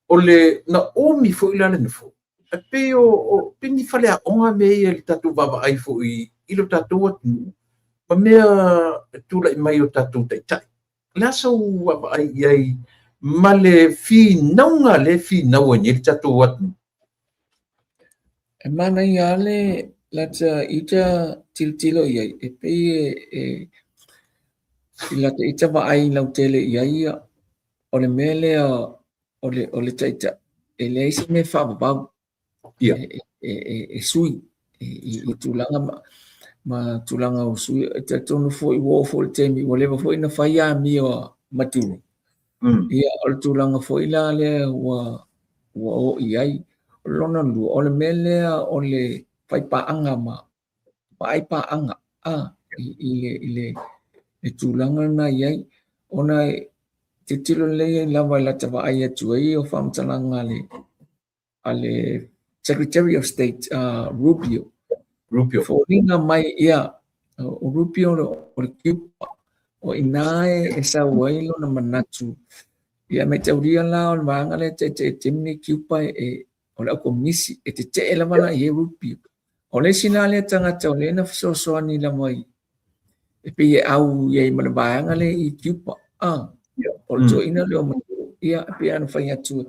O le, na umi foi la le nofoa, e pei o, o pei ni faleaoga mea ia i le tatou vaavaai foi i lo tatou atunuu ma mea e tulai mai o tatou taitai. O le a sou vaavaai i ai ma le finauga lea e finau ai nei le tatou atunuu? E manaia lava le lata ita tilotilo i ai, e pei e, e i lata ita vaai lautele i ai ia, o le mea lea o le, o le taitai, e leai se mea e faavavau. Ia. E, e, e, e sui i, i, i tulaga ma, ma tulaga o sui. E talitonu foi ua oo foi i le taimi ua leva foi ona fai amio a Maduro. Ia, o le tulaga foi la lea ua, ua oo i ai. O lona lua, o le mea lea o le faipaaga ma vaai paaga a i, i le, i le, le tulaga lena i ai. Ona e tilotilo lelei ai lava i lata vaai atu ai o faamatalaga a le, a le Secretary of State Rubio. Rubio. Foliga mai, ia, o Rubio o le Cuba, o i ina e sau ai lona manatu. Ia, maitaulia la o le vaega lea e taitai i le taimi lenei Cuba e, o le aukomunisi, e tetee lava la i ai Rubio. O le isi la lea tagata o lea na fesoasoani lava i, e pei e au i ai ma le vaega lea i Cuba. Ah, o le toeaina lea o Maduro, ia, e pei ona fai atu,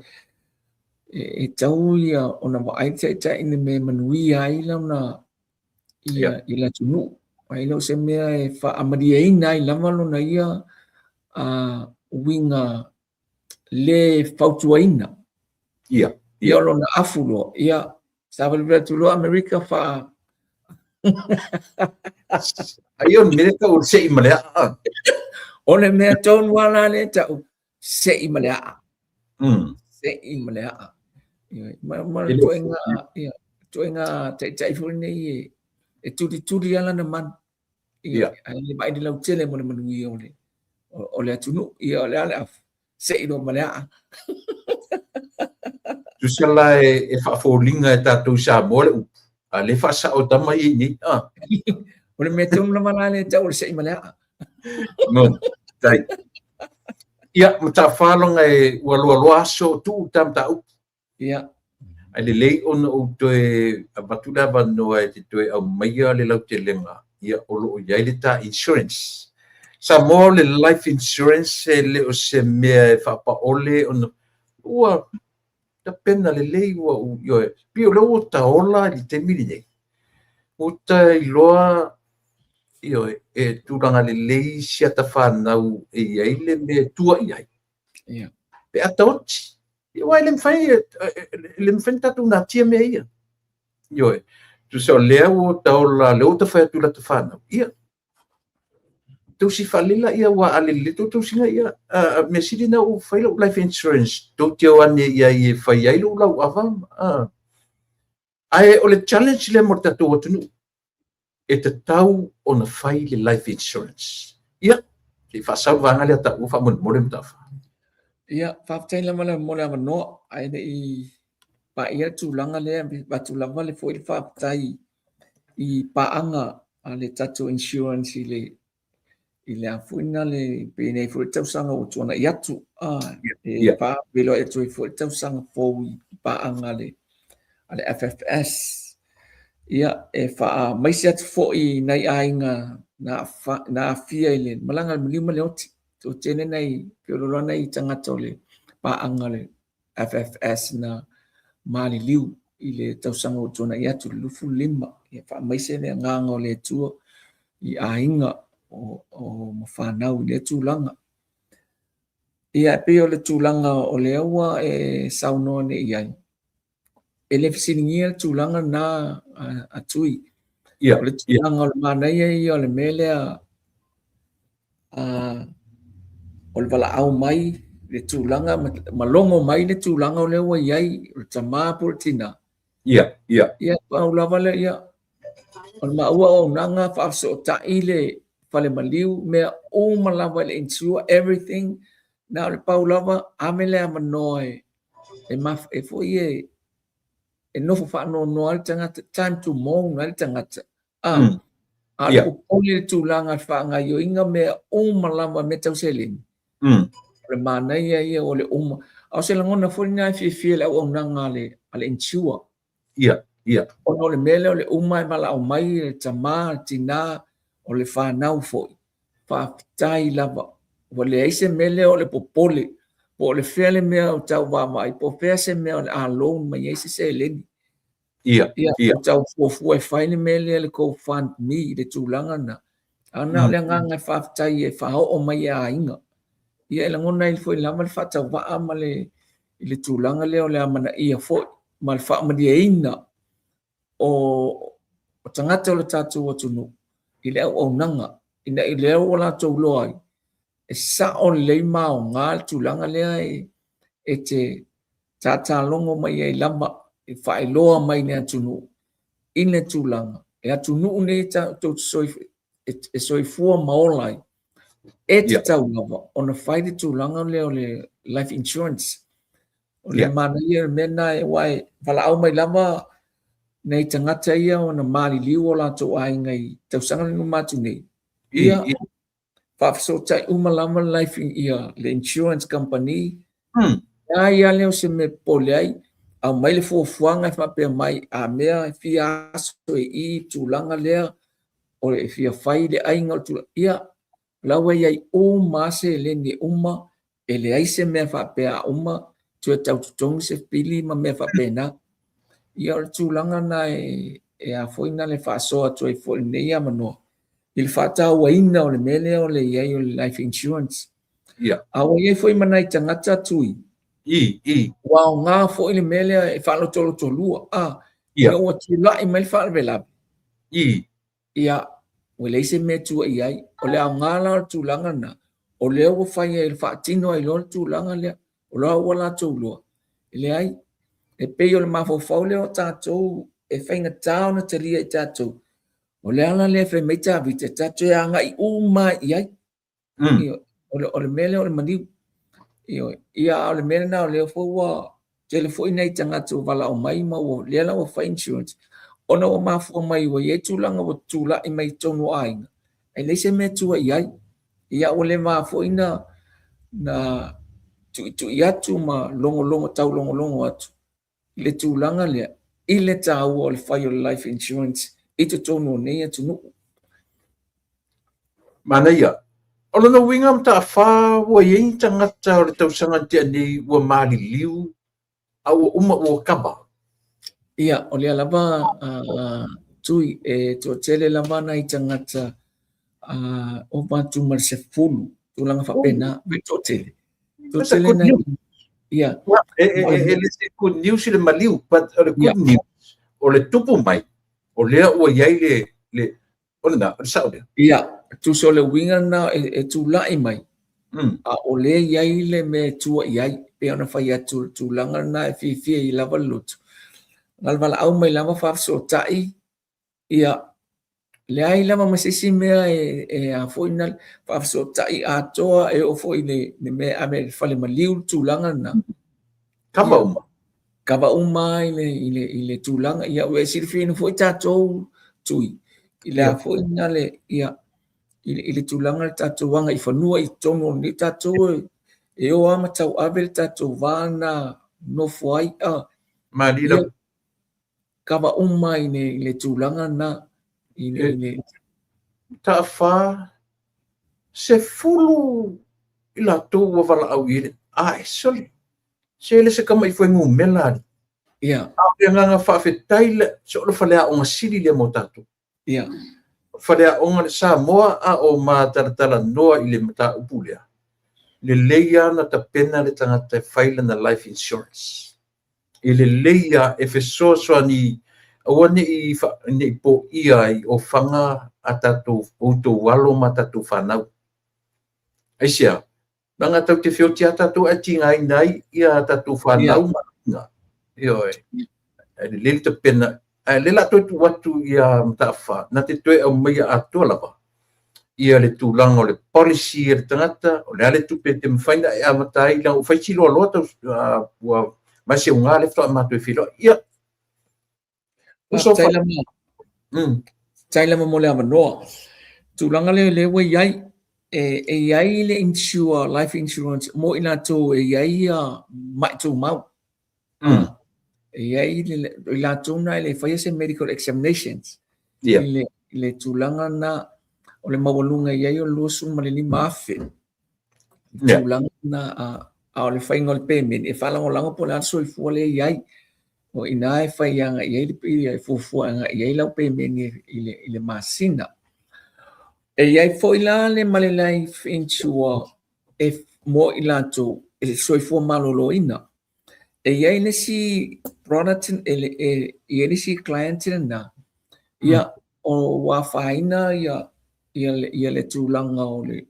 e tau ia ona vaai le taitai i le mea e manuia ai lona ia i le atunuu. Ai le o se mea e faamalieina ai lava lona ia uiga le fautuaina. Ia o lona afu loa, ia savalivali atu loa Amerika faa Ai o le mea tau o le sei ma le aa. O le mea tonu lava la lea e tau, sei ma le aa. Sei ma le aa. Ia, ma, ma le ituaiga, ia, ituaiga taitai foi lenei e, e tulituli lava lana manu. Ia, ae le vaai i le lautele mo le manuia o le, o, o le atunuu. Ia, o le a le afu, sei loa ma le aa. Tusa la e, e faafoliga e tatou i Samoa le upu, a lea e faasao e tama ia i nei. Ah. O le mea tonu lava la lea e tau o le sei ma le aa. Moni, tai. Ia, Mataafa loga e ua loaloa aso o tuu ta mataupu. Ia. Ae lelei ona ou toe avatu le avanoa e te toe aumaia le lautelega, ia o lo o i ai le ta insurance. Samoa o le life insurance e le o se mea e faapaole ona ua tapena lelei ua ou ioe. Pei o lea ua ta ola i le taimi lenei. Ua ta iloa ioe, e tulaga lelei si ata fanau e i ai le mea e tua i ai. Pe a taoti. Ia aua e le mafai, e le mafai ona tatou natia mea ia. Ioe. Tusa o lea ua ta ola, lea ua ta fai atu i lata fanau. Ia, tausi faalela ia aua a lelei tou tausiga ia, a mea sili na ua fai lou life insurance, tou te o ane i ai e fai ai lou lauava. Ae o le challenge lea mo le tatou atunuu, e tatau ona fai le life insurance. Ia, se i faasau le vaega lea taua faamolemole Mataafa. Ia, faafetai lava le mo le avanoa, ae le i paia le tulaga lea, e avatu lava le foi le faafetai i paaga a le tatou insurance i le i le a foi na le pei nei foi le tausaga ua tuanai atu, a e faafeiloai atu ai foi le tausaga fou i paaga a le a le FFS. Ia, e faamaise atu foi i nai aiga na na aafia i le malaga a le maliu ma le oti. Toatele nai feoloolo nai tagata o le paaga a le FFS na maliliu i le tausaga ua tuanai atu le 25. Ia faamaise le agaga o le Atua i aiga o, o ma fanau i lea tulaga. Ia, e pei o le tulaga o lea ua e saunoa nei i ai, e le fesiligia le tulaga lena a Tui. Ia, O le tulaga o le manaia ia o le mea lea o le valaau mai le tulaga ma logo mai le tulaga o lea ua i ai o le tama po o le tina. Ia, ia. Ia, pau lava lea, ia, o le maua auaunaga faafesootai le fale maliu, mea uma lava i le insure, everything, na o le pau lava, ave le avanoa e e maf e foi e e nofo faanoanoa ai le tagata, time to mourn ai le tagata. Ah, A o le popole i le tulaga i le faagaoioiga mea uma lava mea tau seleni. O le manaia ia o le uma. A o se lagona foi lena e fiafia i le auaunaga a le insure. Ia, ia. Ona o le mea lea o le uma e valaau mai le tama, le tina, o le fanau foi. Faafetai lava. Ua leai se mea lea o le popole, po o le fea le mea o tau vaavaai, po o fea se mea o le a loan mai ai se seleni. Ia, ia, ia. tau fuafua e fai le mea lea le GoFundMe i le tulaga lena. A na o le agaga e faafetai e faaoo mai e aiga. Ia e lagona ai foi lava le faatauvaa ma le i le tulaga lea o le amanaia foi ma le faamalieina o tagata o le tatou atunuu i le auaunaga ina i lea ua latou iloa ai e sao lelei ma aoga le tulaga lea e te tatalogo mai ai lava e faailoa mai i le atunuu i le tulaga e atunuu nei tou te soifua ma ola ai e tatau lava ona fai le tulaga lea o le life insurance. O le manaia le mea lena aua e valaau mai lava nai tagata ia ona maliliu o latou aiga i tausaga na uma atu nei. Ia, faafesootai uma lava le life ia le insurance company. Leai lava lea o se mea e popole ai, aumai le fuafuaga e faapea mai a mea e fia aso e i tulaga lea o e fia fai le aiga o le tulaga. Ia, o la ua i ai uma lava seleni e uma, e leai se mea faapea a uma toe tau totogi se pili ma mea faapena. Ia o le tulaga lena e a foi na le faasoa atu ai foi i lenei avanoa i le faatauaina o le mea lea o le i ai o le life insurance. A ua i ai foi ma nai tagata tui, ua aoga foi le mea lea e faalotolotolua, ina ua tulai mai le faalavelave, ia, ua leai se mea e tua i ai. O le aoga la o le tulaga lena, o lea ua fai ai, faatino ai loa le tulaga lea, o la ua latou iloa, e leai, e pei o le mafaufau lea o tatou e faigata ona talia e tatou. O le ala lea fai mai Tavita, tatou te agai uma i ai. O le mea lea o le maliu. Ia, a o le mea lena o lea foi ua tele foi nai tagata ua valaau mai ma ua lea la ua fai insurance ona ua mafua mai ua i ai tulaga ua tulai mai i totonu o aiga e leai se mea e tua i ai. Ia ua leva foi na tuitui atu ma logologo taulogologo atu i le tulaga lea i le taua o le fai o le life insurance i totonu o nei atunuu. Manaia. O lona uiga Mataafa ua i ai ni tagata o le tausaga na tea nei ua maliliu a ua uma ua kava. Ia, o lea lava Tui, e toatele lava nai tagata ova atu ma le 10, tulaga faapena, e toatele. Toatele nai... Ia. E le se good news i le maliu, but o le good news, o le tupu mai, o lea ua i ai le o lena, o le sao lea. Ia, tusa o le uiga lena e tulai mai, a o lea i ai le mea e tua i ai, pei ona fai atu le tulaga lena e fiafia ai lava le loto. Na o le valaau mai lava faafesootai, ia, leai lava ma se isi mea e a foi na faafesootai atoa e oo foi i le mea e ave i le fale maliu le tulaga lena. Kava uma. Kava uma i le tulaga. Ia, ua e silafia foi tatou Tui, i le a foi na le, ia, i le tulaga le tatou agaifanua i totonu o lenei tatou e o lava ma tauave le tatou va na nofo ai. Malie Kava uma i le tulaga lena. I le... Taafa, 10 i latou ua valaau i ai, ae sole, se le se tama'i fuainumera alii. Ia. A o le agaga faafetai le, se o le faleaoga sili lea mo tatou. Ia. Faleaoga le Samoa a o matalatalanoa i le mataupu lea, lelei lava ona tapena le tagata e fai lana life insurance. E lelei lava e fesoasoani aua ne i poia ai ofaga a tatou outou alo ma tatou fanau. Aisea? Leaga tatou te feoti lava tatou ae tigaina ai ia tatou fanau ma aiga. Ioe. Ae lelei le tapena. Ae o lea o le a toe tuu atu ia Mataafa na te toe aumaia atoa lava ia le tulaga o le policy a le tagata, o le a le tupe e te mafai ona e amata ai, leaga ua fai si loaloa tau ua ma se uga lea faatoa matou feiloai. Ia. Faafetai lava. Faafetai lava mo le avanoa. Tulaga lea lea ua i ai, e i ai le insure, life insurance mo i latou e i ai mai tumau. E i ai i latou na e le faia se medical examinations. I le tulaga na o le maualuga i ai o le 25,000. Tulaga na a o le faiga o le pemeni e faalagolago po o le a le soifua lea e i ai. O i ina e fai agai i ai le e fuafua agai i ai lau pemeni i le masina. E i ai foi la le ma le life insure e mo i latou e soifua maloloina. E i ai le isi product e i ai le isi client lena, ia o ua afaina ia le tulaga o le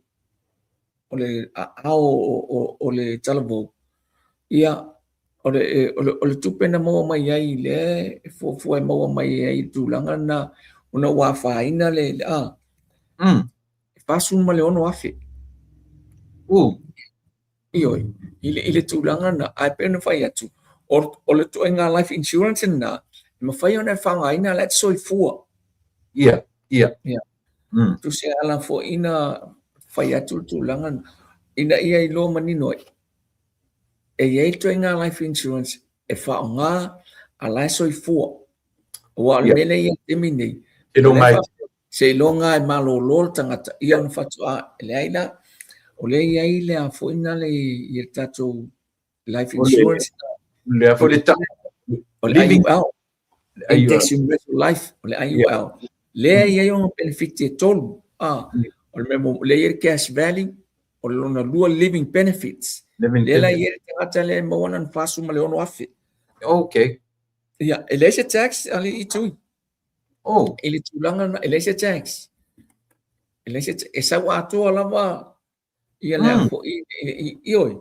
o le aao o le talavou, ia o le tupe na maua mai ai lea e fuafua e maua mai ai i le tulaga lena ona ua afaina le e $46,000. Ioe, i le tulaga lena, ae pei ona fai atu, o le ituaiga life insurance lena, e mafai ona e faaaogaina la e te soifua. Ia, ia. Ia. Tusa e ala foi na fai atu le tulaga lena, ina ia iloa manino ai, e i ai ituaiga life insurance e faaaoga a la e soifua. Aua o le mea lea e i ai i le taimi nei, seiloga e malolo le tagata ia ona faatoa, e leai la, o lea e i ai le a foi na le i le tatou life insurance. Le foi le o le IUL, Index Universal Life, o le IUL. Lea e i ai ona benefit e tolu. O le mea lea e i ai le cash value, o le lona lua living benefits. Lea la e i ai le tagata lea e maua lana $46,000. Okay. Ia, e leai se tax a le i tui. I le tulaga lena, e leai se tax. E leai se, e sau atoa lava ia le a foi, ioe,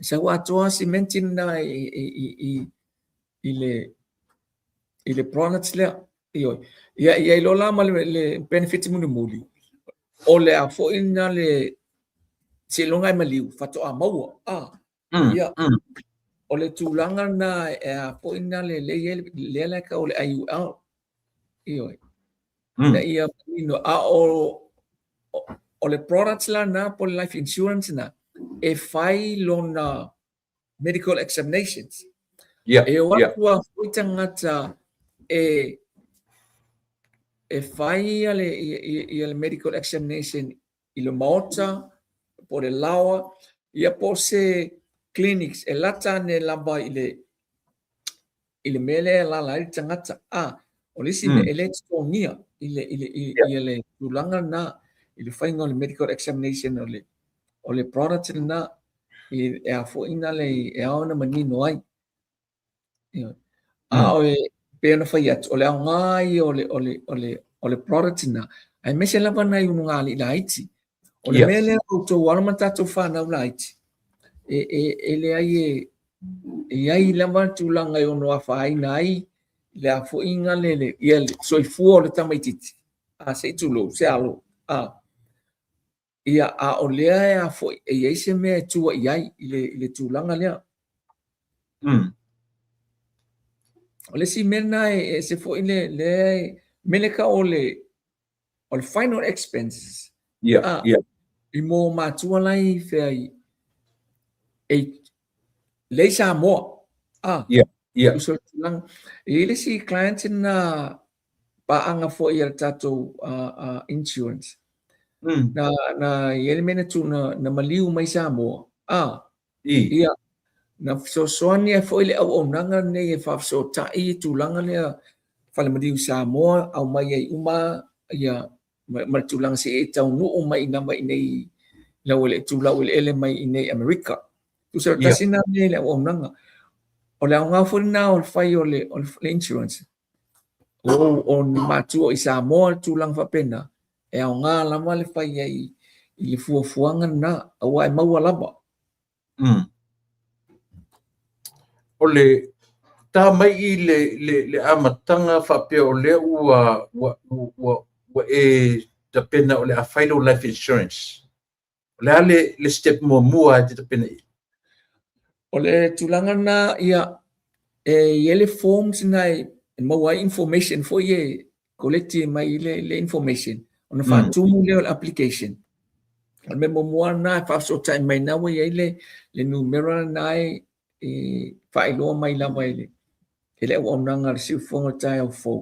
e sau atoa simenti lena i le products lea. Ioe. Ia, i ai loa la ma le benefit mulimuli, o le a foi lena le seiloga e maliu, faatoa maua. Ia, o le tulaga lena e a foi lena le lea la e tau o le IUL. Ioe. Ina ia manino, a o le products la na po o le life insurance na, e fai lona medical examinations. E o atu lava foi tagata e fai ia le medical examination i le maota po o le laoa, ia po o se clinics e lata ane lava i le mea lea e alaala ai le tagata. O le isi mea e le totogia i le tulaga lena, i le faiga o le medical examination o le product lena, e a foi na le e ao ona manino ai. A o e pei ona fai atu, o le aoga ia o le product lena, aemaise lava nai ulugalii laiti. O le mea lea outou alo ma tatou fanau laiti, e leai e i ai lava tulaga e ono afaina ai le afoiga le ia le soifua o le tamaitiiti, a se i tulou, se alo, ia, a o lea e a foi, e i ai se mea e tua i ai i le tulaga lea. O le isi mea lena e ese foi le mea lea e tau o le final expenses. I mo matua la i fea i, e lea i Samoa. Tusa o le tulaga. E i ai le isi client na paaga foi a le tatou insurance. Na i ai le mea na tu, na maliu mai Samoa. Ia, na fesoasoani ai foi le auaunaga lenei e faafesootai i tulaga lea Fale Maliu Samoa, aumai ai uma ia ma le tulaga seia e taunuu mai lava i nei tu laueleele mai i nei Amerika. Tusa o le tasi lena mea i le auaunaga. O le aoga foi lena o le fai o le insurance. O ni matua i Samoa le tulaga faapena, e aoga lava le fai ai i le fuafuaga lena, aua e maua lava. O le ta mai i le amataga faapea o lea ua e tapena o le a fai lou life insurance. O le a le step muamua e te tapena i ai? O le tulaga lena, ia, e i ai le forms na e maua ai information foi e koleti mai le, le information, ona faatumu lea o le application. O le mea muamua lena e faafesootai mai na ua i ai le, le numera lena e, e faailoa mai lava i le, i le auaunaga a le siufofoga o le taeao fou.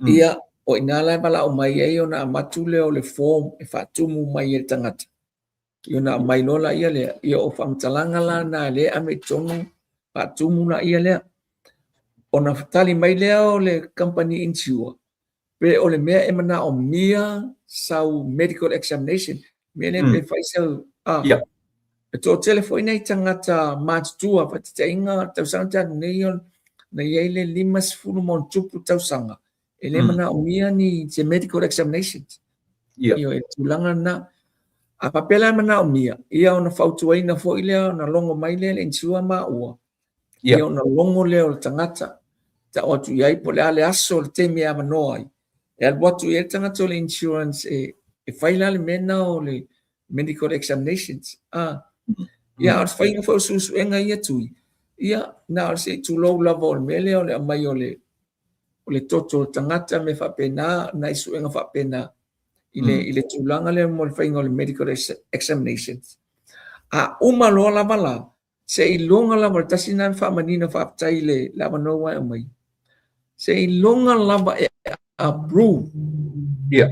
Ia, o i ina la e valaau mai ai ona avatu lea o le form e faatumu mai e le tagata. Ia ona aumai loa laia lea, ia o faamatalaga la na lea e ave i totonu, faatumu laia lea. Ona tali mai lea o le company insure, pe o le mea e manaomia sau medical examination, mea lea pe fai sau, ah, e toatele foi nai tagata matutua, faataitaiga, tausaga talu nei, na i ai le 50 ma ona tupu tausaga, e le manaomia ni se medical examinations. Ia, e tulaga lena. A faapea la e manaomia, ia ona fautuaina foi lea, ona logo mai lea le insure maua, ia ona logo lea o le tagata, tau atu i ai po o le a le aso, le taimi e avanoa ai. E alu atu i ai le tagata o le insurance e, e fai la le mea lena o le medical examinations. Ah. Ia, a o le faiga foi o suesuega ia tui, ia, na o le se i tulou lava o le mea lea o le aumai o le, o le toto o le tagata me faapena, nai suega faapena i le, i le tulaga lea mo le faiga o le medical examinations. A uma loa lava la, seiloga lava, o le tasi lena faamanino, faafetai i le, le avanoa ua e aumai, seiloga lava e approve ia,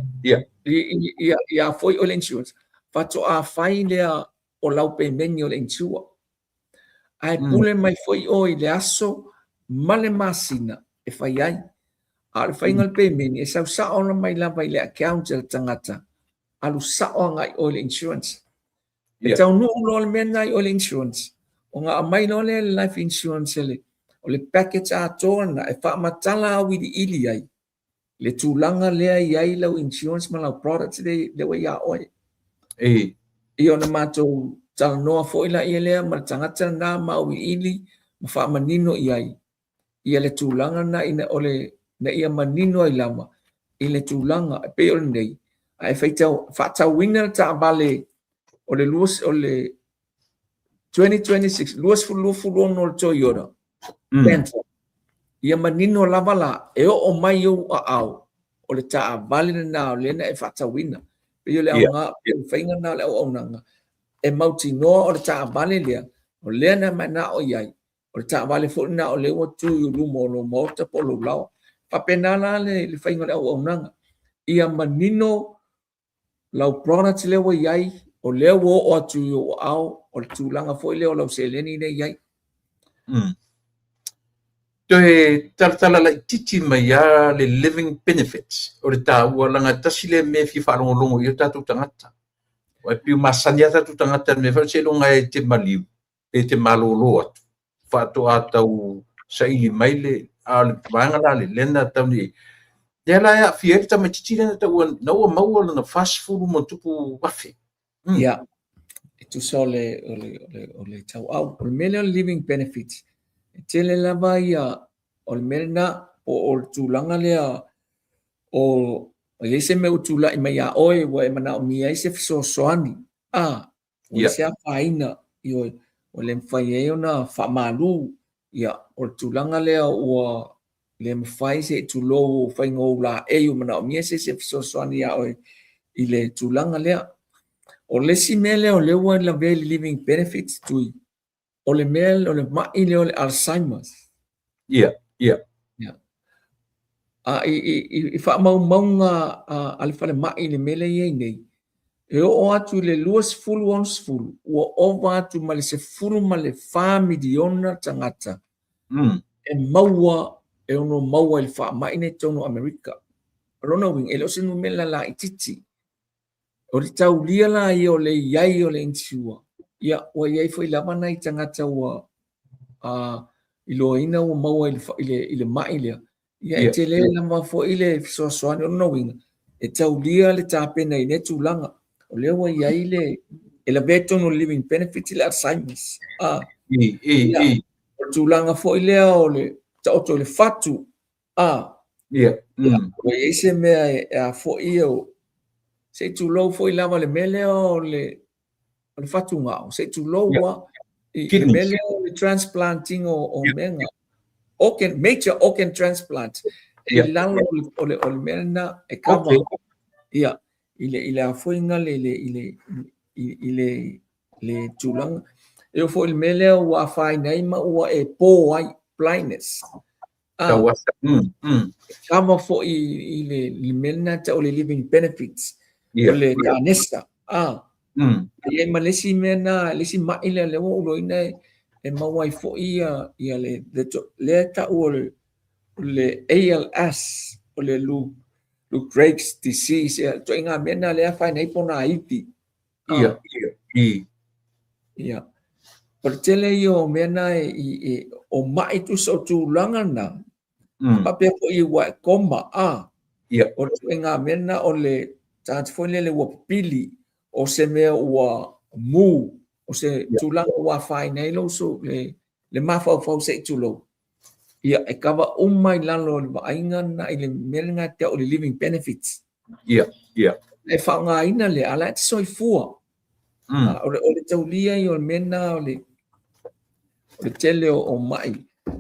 ia foi o le insurance, faatoa fai lea o lau pemeni o le insure. Ae pule mai foi oe i le aso ma le masina e fai ai. A o le faiga o le pemeni, e sau sao mai lava i le account a le tagata, alu sao agai i o i le insurance. E taunuu loa le mea lena i o i le insurance, ona aumai loa lea le life insurance le, o le package atoa lena e faamatala auiliili ai le tulaga lea e i ai lau insurance ma lau products lea ua ia oe. Ia ona matou talanoa foi laia lea ma le tagata lena ma auiliili ma faamanino i ai ia le tulaga lena ina o le ina ia manino ai lava i le tulaga e pei o lenei. A e faitau faatauina le taavale o le lua, o le 2026, 2026 le Toyota Panther, ia manino lava la, e oo mai i ou aao, o le taavale lena o lea na e faatauina. Pei o le aoga, pei o le faiga lena o le auaunaga, e mautinoa o le taavale lea, o lea na manao i ai, o le taavale foi lena o lea ua tu i luma o lou maota po o lou laoa. Faapena la le, le faiga o le auaunaga. Ia manino lau product lea ua i ai, o lea ua oo atu i ou aao, o le tulaga foi lea o lau seleni lea i ai. Toe talatala laitiiti mai lava le living benefits o le taua, leaga tasi lea mea e fia faalogologo i ai o tatou tagata. Aua e pei ua masani lava tatou tagata i le mea foi lea seiloga e te maliu pe te malolo atu faatoa tau saili mai le, a o le vaega la le lea na tau nei, lea la e aafia ai le tamaitiiti lea na taua na ua maua lona 40 ma tupu afe. Ia, e tusa o le, o le, o le, o le tauau. O le mea lea o le living benefits, e tele lava ia, o le mea lena, po o le tulaga lea o, o i ai se mea ua tulai mai ia oe ua e manaomia ai se fesoasoani, a, ua i ai se afaina, ioe, ua le mafai ai ona faamalu, ia, o le tulaga lea ua le mafai se i tulou faiga o ou laei ua manaomia se isi e fesoasoani ia oe i le tulaga lea. O le isi mea lea o lea ua lavea i le living benefits tui, o le mea o le mai lea o le Alzheimer's. Ia. A i, i, i faamaumauga a, a le falemai i le mea lea e i ai nei, e oo atu i le 2060, ua ova atu ma le 14 miliona tagata e maua, e ono maua i le faamai nei totonu o Amerika. O lona uiga, e le o se numera laitiiti. O le taulia la ia o le i ai o le insure, ia ua i ai foi lava nai tagata ua iloaina ua maua i le, i le, i le mai lea. Ia e tele lava foi le fesoasoani. O lona uiga, e taulia le tapena i lea tulaga. O lea ua i ai le, e lavea i totonu o le living benefits le Alzheimer's. Ia, o le tulaga foi lea o le taoto i le fatu. Ua i ai se mea e a foi o, se i tulou foi lava le mea lea o le, o le fatugao, se i tulou lava i le mea lea o le transplanting o, o mea nga, organ, major organ transplant. E i lalo o le mea lena e kava. Ia, i le afoiga le, le, i le, i le, le tulaga. E oo foi i le mea lea ua afaina ai ma ua e po ai, blindness. E kava foi i le mea lena tau o le living benefits, o le kanesa. E i ai ma le isi mea na, le isi mai lea lea ua ou iloaina e maua ai foi ia lea e tau o le ALS, o le Lou Gehrig's disease, ia ituaiga mea na lea e afaina ai ponaivi. Ia, ia. Ia. O le tele ia o mea na o mai tusa o tulaga na, faapea foi ua e koma, o le ituaiga mea na o le tagata foi lele ua pipili, o se mea ua mu, o se tulaga ua afaina ai lou le mafaufau se i tulou. Ia, e kava uma i lalo o le vaaiga na i le mea lena e tau o le living benefits. Ia, ia. E faaaogaina lea, a o la e te soifua. O le taulia ia o le mea lena o le tele o mai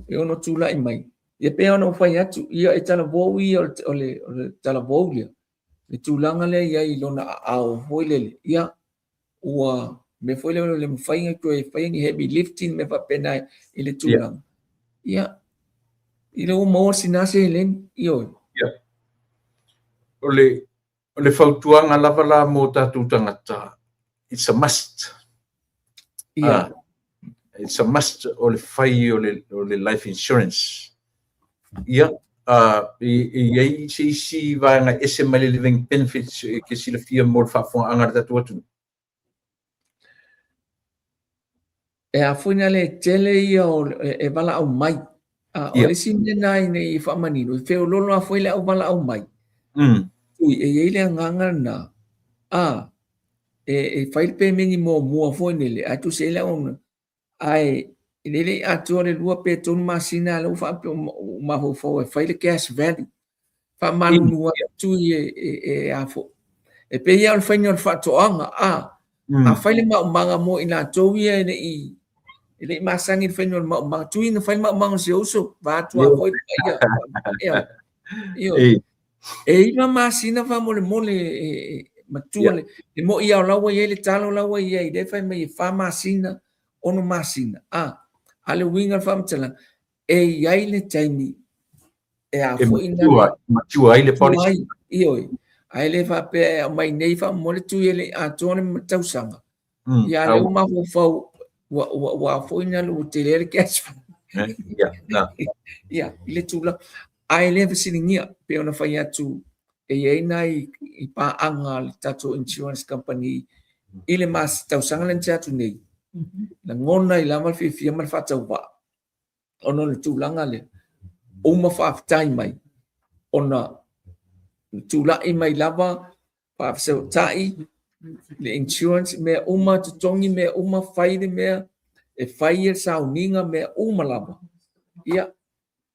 e ono tulai mai. Ia pei ona ou fai atu, ia e talavou ia o le talavou lea, le tulaga lea i ai i lona aao foi lele. Ia, ua mea foi lea o le mafai ona toe fai ni heavy lifting mea faapena i le tulaga. Ia, i le ua maua sina seleni, ioe. Ia. O le fautuaga lava la mo tatou tagata, it's a must. It's a must o le fai o le life insurance. Ia, e i ai se isi vaega ese mai le living benefits e ke silafia mo le faafofogaaga a le tatou atunuu? E afoina le tele ia o e valaau mai. O le isi mea na ina ia faamanino, e feololo lava foi le au valaau mai. Ui, e i ai le agaga lena, e fai le pemeni muamua foi lele, ae tusa i ai le auauna. Ae e le i atoa le 2 pe 3 masina lea ua faapea ua mafaufau e fai le cash value. Faamalulu atu e afo. E pei lava o le faiga o le faatoaga, a fai le maumaga mo i latou ia e le i masani i le faiga o le maumaga, tui na fai le maumaga o si ou uso, vaeatu lava foi ia. Ioe. E 9 masina faamolemole e matua le moi lava o la ua i ai le talo la ua i ai, lea e fai mai e 4 masina, 6 masina. A le uiga o le faamatalaga, e i ai le taimi e E afoina matua ai le policy. Ioe. Ae le faapea e aumai nei faamolemole tui e le i atoa le tausaga. Ia lea ua mafaufau ua afoina ua tele le cash. Ia, na. Ia, i le tulaga. Ae le fesiligia, pei ona fai atu e i ai nai i paaga a le tatou insurance company i le tausaga lea na tea atu nei. Lagona ai lava le fiafia ma le faatauvaa ona o le tulaga lea. Uma faafetai mai ona tulai mai lava faafesootai le insurance mea uma totogi mea uma fai le mea e fai le sauniga mea uma lava. Ia,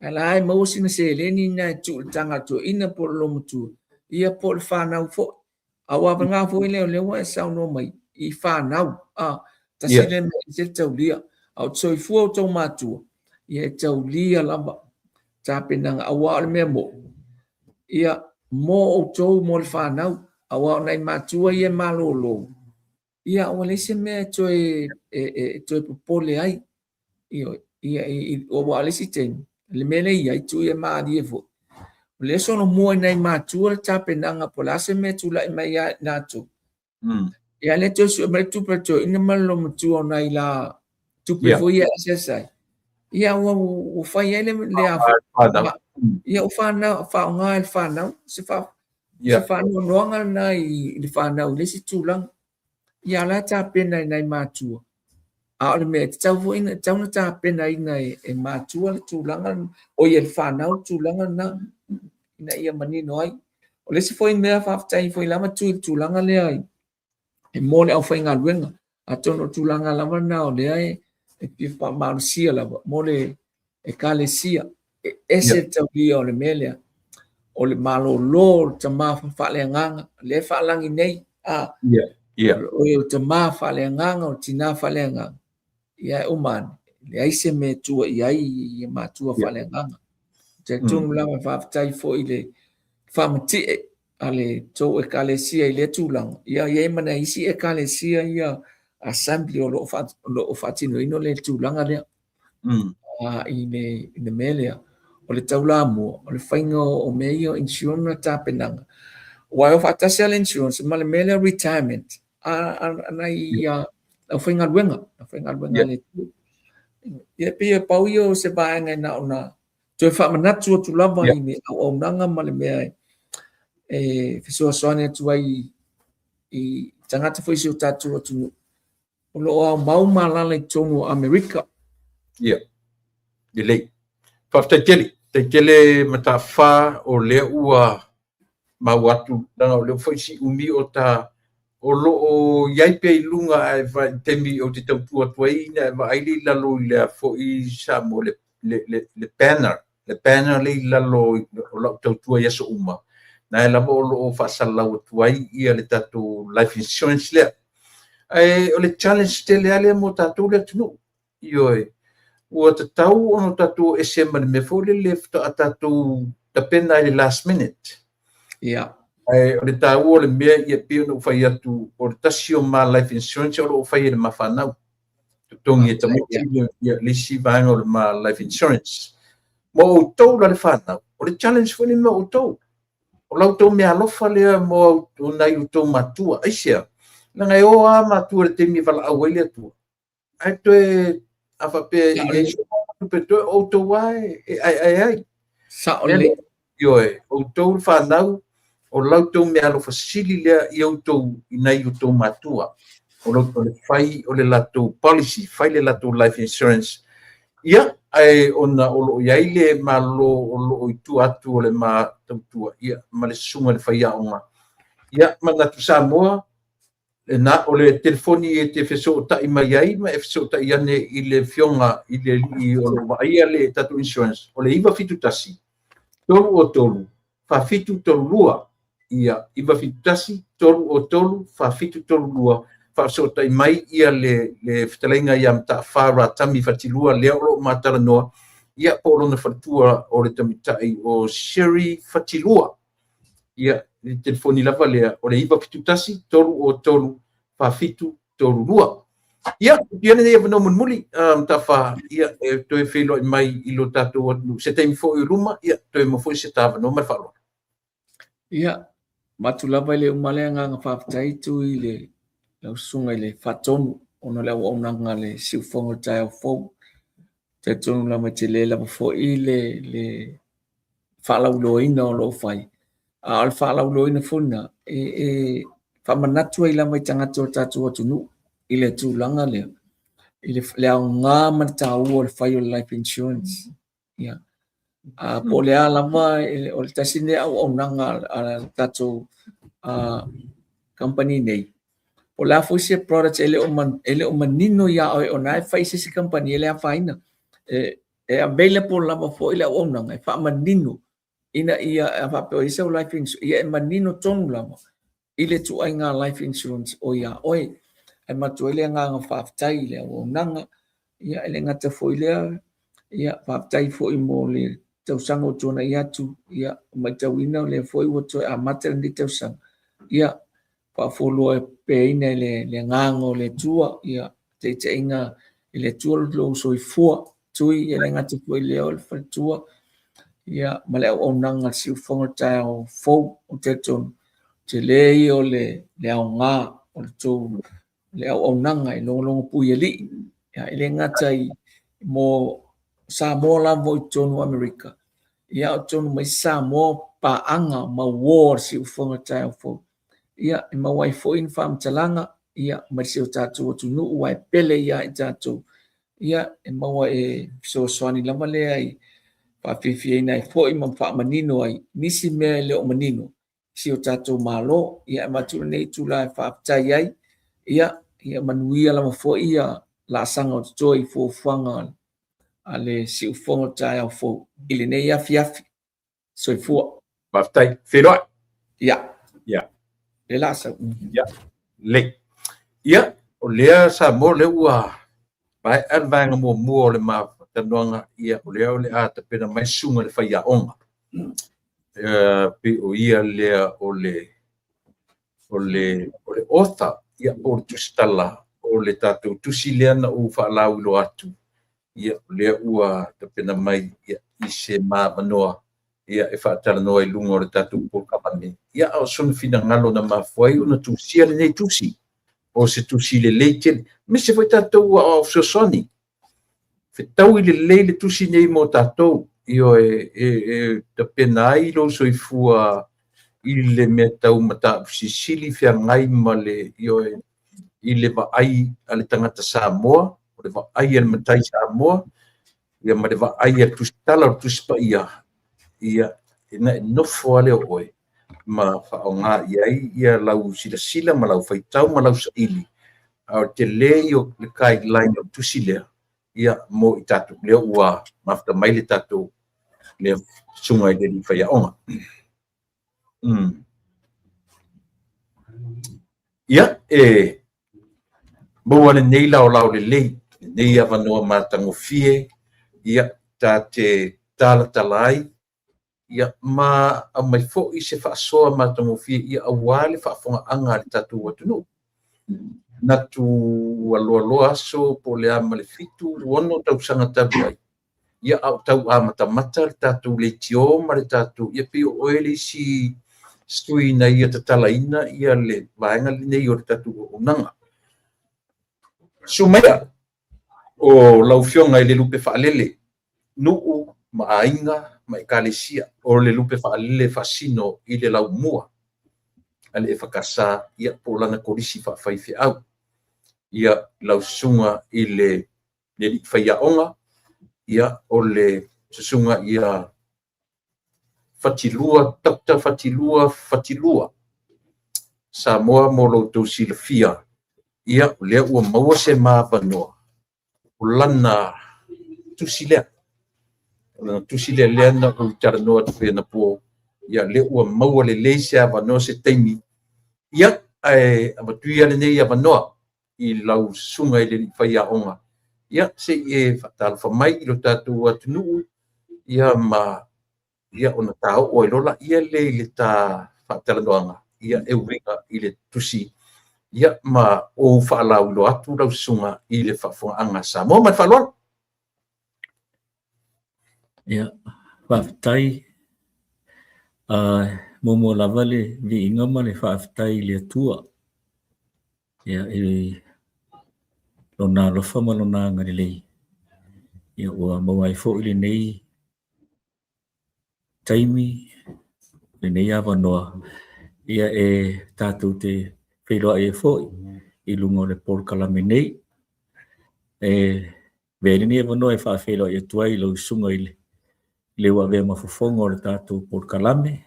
ae la e maua sina seleni na e tuu i le taga a le toeaina po o le olomatua, ia po o le fanau foi. Aua vagana foi lea o lea ua e saunoa mai i fanau, tasi lea mea e ese le taulia. A o te soifua outou matua, ia e taulia lava tapenaga, aua o le mea moni, ia mo outou mo le fanau, aua o nai matua ia e malolo, ia ua leai se mea e toe popole ai. Ioe, ia, aua o le isi taimi, le mea lea e i ai, tuu ia malie foi. O lea e solomua i nai matua le tapenaga po o le a se mea e tulai mai ia i latou. Ia lea toe sue mai le tupe a le toeaina ma le olomatua o nai la tupe foi ia e asiasi ai. Ia ua fai ai le afo. Ia ua fanau, faaaoga e le fanau. Se faanoanoaga lena i le fanau i le isi tulaga. Ia o la e tapena i nai matua. A o le mea e tatau foi na tatau na tapenaina e matua le tulaga, o ia le fanau le tulaga lena, ina ia manino ai. O le isi foi mea faafetai foi lava tu i le tulaga lea e mo le aufaigaluega. Atonu o le tulaga lava lena o lea e fia faamalosia lava mo le ekalesia. E ese le taulia o le mea lea. O le malolo o le tama faaleagaga, lea e faalagi nei. O le tama faaleagaga, o le tina faaleagaga. Ia e uma ane, leai se mea e tua i ai i matua faaleagaga. Talitonu lava e faafetai foi i le faamatie a le tou Ekalesia i lea tulaga. Ia, e i ai ma nai isi Ekalesia ia Assembly o lo o faatinoina le tulaga lea. I le mea lea, o le taulamua, o le faiga o mea ia o insurance ma tapenaga. Aua e o faatasi lava le insurance ma le mea lea o retirement a nai aufaigaluega, aufaigaluega a le Atua. Ia, e pei e pau ia o se vaega e na ona toe faamanatu atu lava i le auaunaga ma le mea e fesoasoani atu ai i tagata foi o si o tatou atunuu o lo o aumau ma alaala i totonu o Amerika. Ia, lelei. Faafetai tele. Faafetai tele Mataafa o lea ua maua atu, leaga o lea foi si umi o ta o lo o i ai pea i luga ae i taimi ou te tautua atu ai ina e vaai le i lalo i lea foi Samoa le le banner, le banner le i lalo o lau tautua i aso uma, na e lava o lo o faasalalau atu ai ia le tatou life insurance lea. Ae o le challenge tele lava lea mo tatou le atunuu. Ioe, ua tatau ona tatou ese ma le mea foi lele faatoa tatou tapena i le last minute. Ia. Ae o le taua o le mea, ia pei ona ou fai atu, o le tasi o ma life insurance o lo o fai e le ma fanau. Totogi e tamaiti ia le isi vaega o le ma life insurance. Mo outou la le fanau, o le challenge foi lenei mo outou. O la outou meaalofa lea mo nai outou matua. Aisea? Leaga e o lava matua i le taimi e valaau ai le Atua. Ae toe a faapea e i ai se tupe toe, o outou lava e aeae ai. Sao lelei. Ioe, outou le fanau, o la outou meaalofa sili lea i outou i nai outou matua. O le fai o le latou policy, fai le latou life insurance. Ia, ae ona o lo o i ai le Malo o lo o i tua atu o le ma tautua, ia, ma le susuga i le faiaoga. Ia, manatu Samoa, na o le telefoni e te fesootai mai ai ma e fesootai ane i le afioga i le alii o lo o vaaia le tatou insurance, o le 971 303 4732. Ia, 971 303 4732, faafesootai mai ia le fetalaiga ia Mataafa Ratami Fatilua lea o lo o matalanoa, ia po o lona faletua o le tamaitai o Sherry Fatilua. Ia, le telefoni lava lea o le 971 303 4732. Ia, ia lenei avanoa mulimuli, Mataafa, ia, e toe feiloai mai i lo tatou atunuu se taimi foi o luma, ia, toe maua foi se ta avanoa ma le faaaloalo. Ia, avatu lava i le uma le agaga faafetai tu i le lau susuga i le Faatonu ona o le auaunaga a le Siufogo o le taeao fou. Talitonu lava e tele lava foi le faalauiloaina o lo o fai, a o le faalauiloaina foi lena e faamanatu ai lava i tagata o le tatou atunuu i le tulaga lea, i le aoga ma le taua o le fai o le life insurance. Ia. A po o le a lava, o le tasi lenei auaunaga a le tatou company nei, po o le a foi se product e le o manino iā oe o lena e fai e se isi kamupani, e le afaina. E available lava foi le auaunaga e faamanino ina ia a faapea o i ai sau life insurance, ia e manino tonu lava i le ituaiga life insurance o iā oe. Ae avatu ai le agaga faafetai i le auaunaga, ia e le gata foi i lea, ia faafetai foi mo le tausaga ua tuanai atu, ia matauina o lea foi ua toe amata lenei tausaga, ia faafualoa peaina e le agaga o le Atua, ia taitaiga i le Atua lou soifua, tui e le gata foi i lea o le faletua, ia ma le auaunaga a le siufofoga o le taeao fou. Ou te talitonu, tele ia o le aoga o le tou le auaunaga e logologo pui i alii, ia, e le gata i mo Samoa lava i totonu o Amerika, ia o totonu mai Samoa paaga ma uo a le siufofoga o le taeao fou. Ia, e maua ai foi ni faamatalaga, ia, mai si o tatou atunuu aua e pele ia i tatou. Ia, e maua e fesoasoani lava lea i faafiafiaina ai foi ma faamanino ai nisi mea e le o manino i si o tatou Malo. Ia, e avatu lenei itula e faafetai ai, ia, ia manuia lava foi ia laasaga o totoe i fuafuaga a le siufofoga o le taeao fou i lenei afiafi. Soifua. Faafetai. Feiloai. Ia. Ia. Le lasa. Ia. Lelei. Ia, o lea Samoa, o lea ua maea le vaega muamua o le ma faatalanoaga, ia o lea o le a tapena mai susuga i le faiaoga. Pei o ia lea o le author, ia po o le tusitala o le tatou tusi lea na ou faalauiloa atu, ia o lea ua tapena mai ia, i se ma avanoa ia, e faatalanoa i luga o le tatou polokalame. Ia, a o sona finagalo na mafua ai ona tusia lenei tusi, o se tusi lelei tele. Aemaise foi tatou aoao fesoasoani, fetaui lelei le tusi nei mo tatou, ioe, e tapena ai lou soifua i le mea tau mataupu silisili feagai ma le, ioe, i le vaai a le tagata Samoa, o le vaai a le matai Samoa, ia ma le vaai a le tusitala o le Tusi Paia, ia, ina e nofo lava lea o oe ma faaaoga i ai ia lau silasila ma lau faitau ma lau saili, a o le tele ia o le guideline o le tusi lea, ia, mo i tatou, lea ua mafuta mai le tatou lea susuga i le alii faiaoga. Ia, e maua lenei laolao lelei, lenei avanoa matagofie, ia, ta te talatala ai, ia, ma aumai foi se faasoa matagofie, ia, aua le faafofogaaga a le tatou atunuu. Manatu ua loaloa aso po o le a ma le 7, 6 tausaga talu ai, ia, a o tau amatamata le tatou leitio ma le tatou, ia, pei o oe le isi sui na ia tatalaina ia le vaega lenei o le tatou auaunaga. Susu maia o lau Afioga i le Lupe Faalele, nuu ma aiga ma ekalesia, o le Lupe Faalele faasino i le laumua a le EFKS, ia, po o lana kolisi faafaifeau. Ia, lau susuga i le alii faiaoga, ia, o le susuga ia Fatilua, Dr. Fatilua Fatilua Samoa, mo lo outou silafia, ia, o lea ua maua se ma avanoa, o lana tusi lea. O lana tusi lea lea na ou talanoa atu ai anapo, ia, lea ua maua lelei se avanoa, se taimi, ia, ae avatu ia lenei avanoa i lau susuga i le alii faiaoga, ia, se i e faatalofa mai i lo tatou atunuu, ia, ma ia, ona ta oo ai loa lea i le ta faatalanoaga, ia, e uiga i le tusi, ia, ma ou faalauiloa atu lau susuga i le faafofogaaga a Samoa. Ma le faaaloalo. Ia, faafetai. Muamua lava le viiga ma le faafetai i le Atua, ia, i lona alofa ma lona agalelei, ia, ua maua ai foi lenei taimi, lenei avanoa, ia, e tatou te feiloai ai foi i luga o le polokalame nei. E avea ai lenei avanoa e faafeiloai atu ai i lau susuga i le ua avea ma fofoga o le tatou polokalame,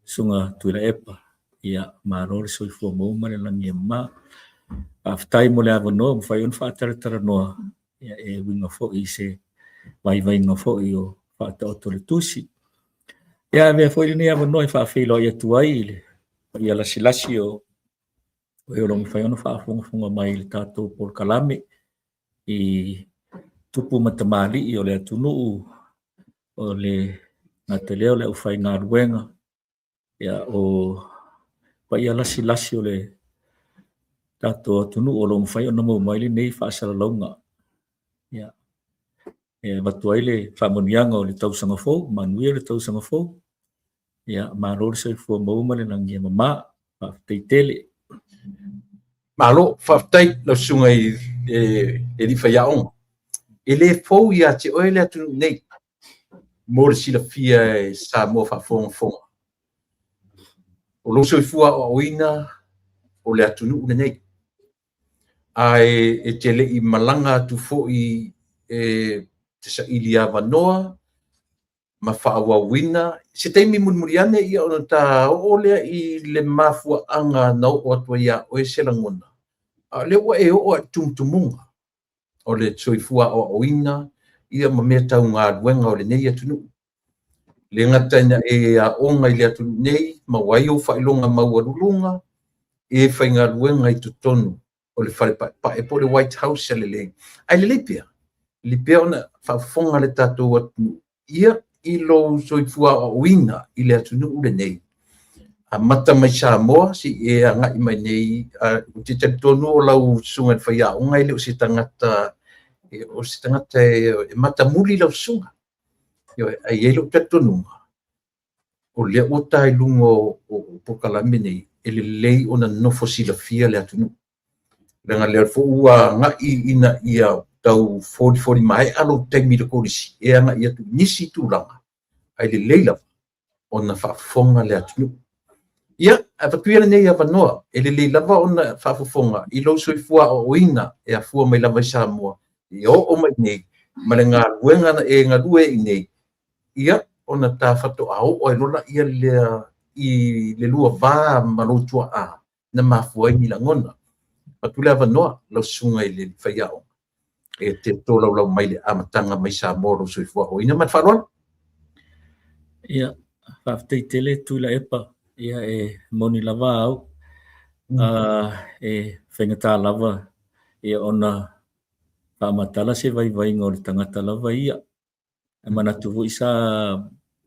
Susuga Tuilaepa, ia, malo le soifua maua ma le lagi e mama. Faafetai mo le avanoa ua mafai ona faatalatalanoa, ia, e uiga foi i se vaivaiga foi o faataoto le tusi. Ia, avea foi lenei avanoa e faafeiloai atu ai i le paia lasilasi o e o lo o mafai ona faafogafoga mai i le tatou polokalame, i tupu ma tamalii o le atunuu, o le gata lea o le aufaigaluega, ia, o paia lasilasi o le tatou atunuu o lo o mafai ona maua mai lenei faasalalauga. Ia, e avatu ai le faamanuiaga o le tausaga fou, manuia le tausaga fou. Ia, malo le soifua maua ma le lagi e mama. Faafetai tele. Malo, faafetai lau susuga i le alii faiaoga. E le fou ia te oe le atunuu nei, mo le silafia e Samoa faafogafoga. O lou soifua aoaoina o le atunuu lenei. Ae e te le i malaga atu foi e te saili avanoa ma faaauauina. Se taimi mulimuli ane, ia, ona ta oo lea i le mafuaaga na oo atu ai ia oe se lagona. A o lea ua e oo lava i le tumutumuga o le soifua aoaoina, ia, ma mea tau galuega o lenei atunuu. Le gata ina e aoga i le atunuu nei, maua ai ou faailoga maualuluga, e faigaluega i totonu o le Fale Paepae po o le White House a lelei. Ae lelei pea, Li pea ona faafofoga le tatou atunuu ia i lou soifua aoaoina i le atunuu lenei. Amata mai Samoa se i e agai mai nei, ou te talitonu o lau susuga i le faiaoga e le o se tagata, o se tagata e matamuli lau susuga. Ioe, ae i ai lou talitonuga, o lea ua ta i luga o polokalame nei, e lelei ona nofo silafia le atunuu. Leaga lea foi ua agai ina ia tau folifoli maea lou taimi i le kolisi e agai atu i nisi tulaga, ae lelei lava ona faafofoga le atunuu. Ia, avatu ia lenei avanoa, e lelei lava ona faafofoga i lou soifua aoaoina e afua mai lava i Samoa, ia oo mai nei ma le galuega na e galue ai nei, ia ona ta faatoa oo ai loa lea i le lua va ma lou tuaa na mafua ai ni lagona. Avatu le avanoa lau susuga i le faiaoga e te tolaulau mai le amataga mai Samoa o lou soifua aoaoina. Ma le faaaloalo. Ia, faafetai tele Tuilaepa. Ia, e moni lava au. E faigata lava ia ona faamatala se vaivaiga o le tagata lava ia. E manatu foi sa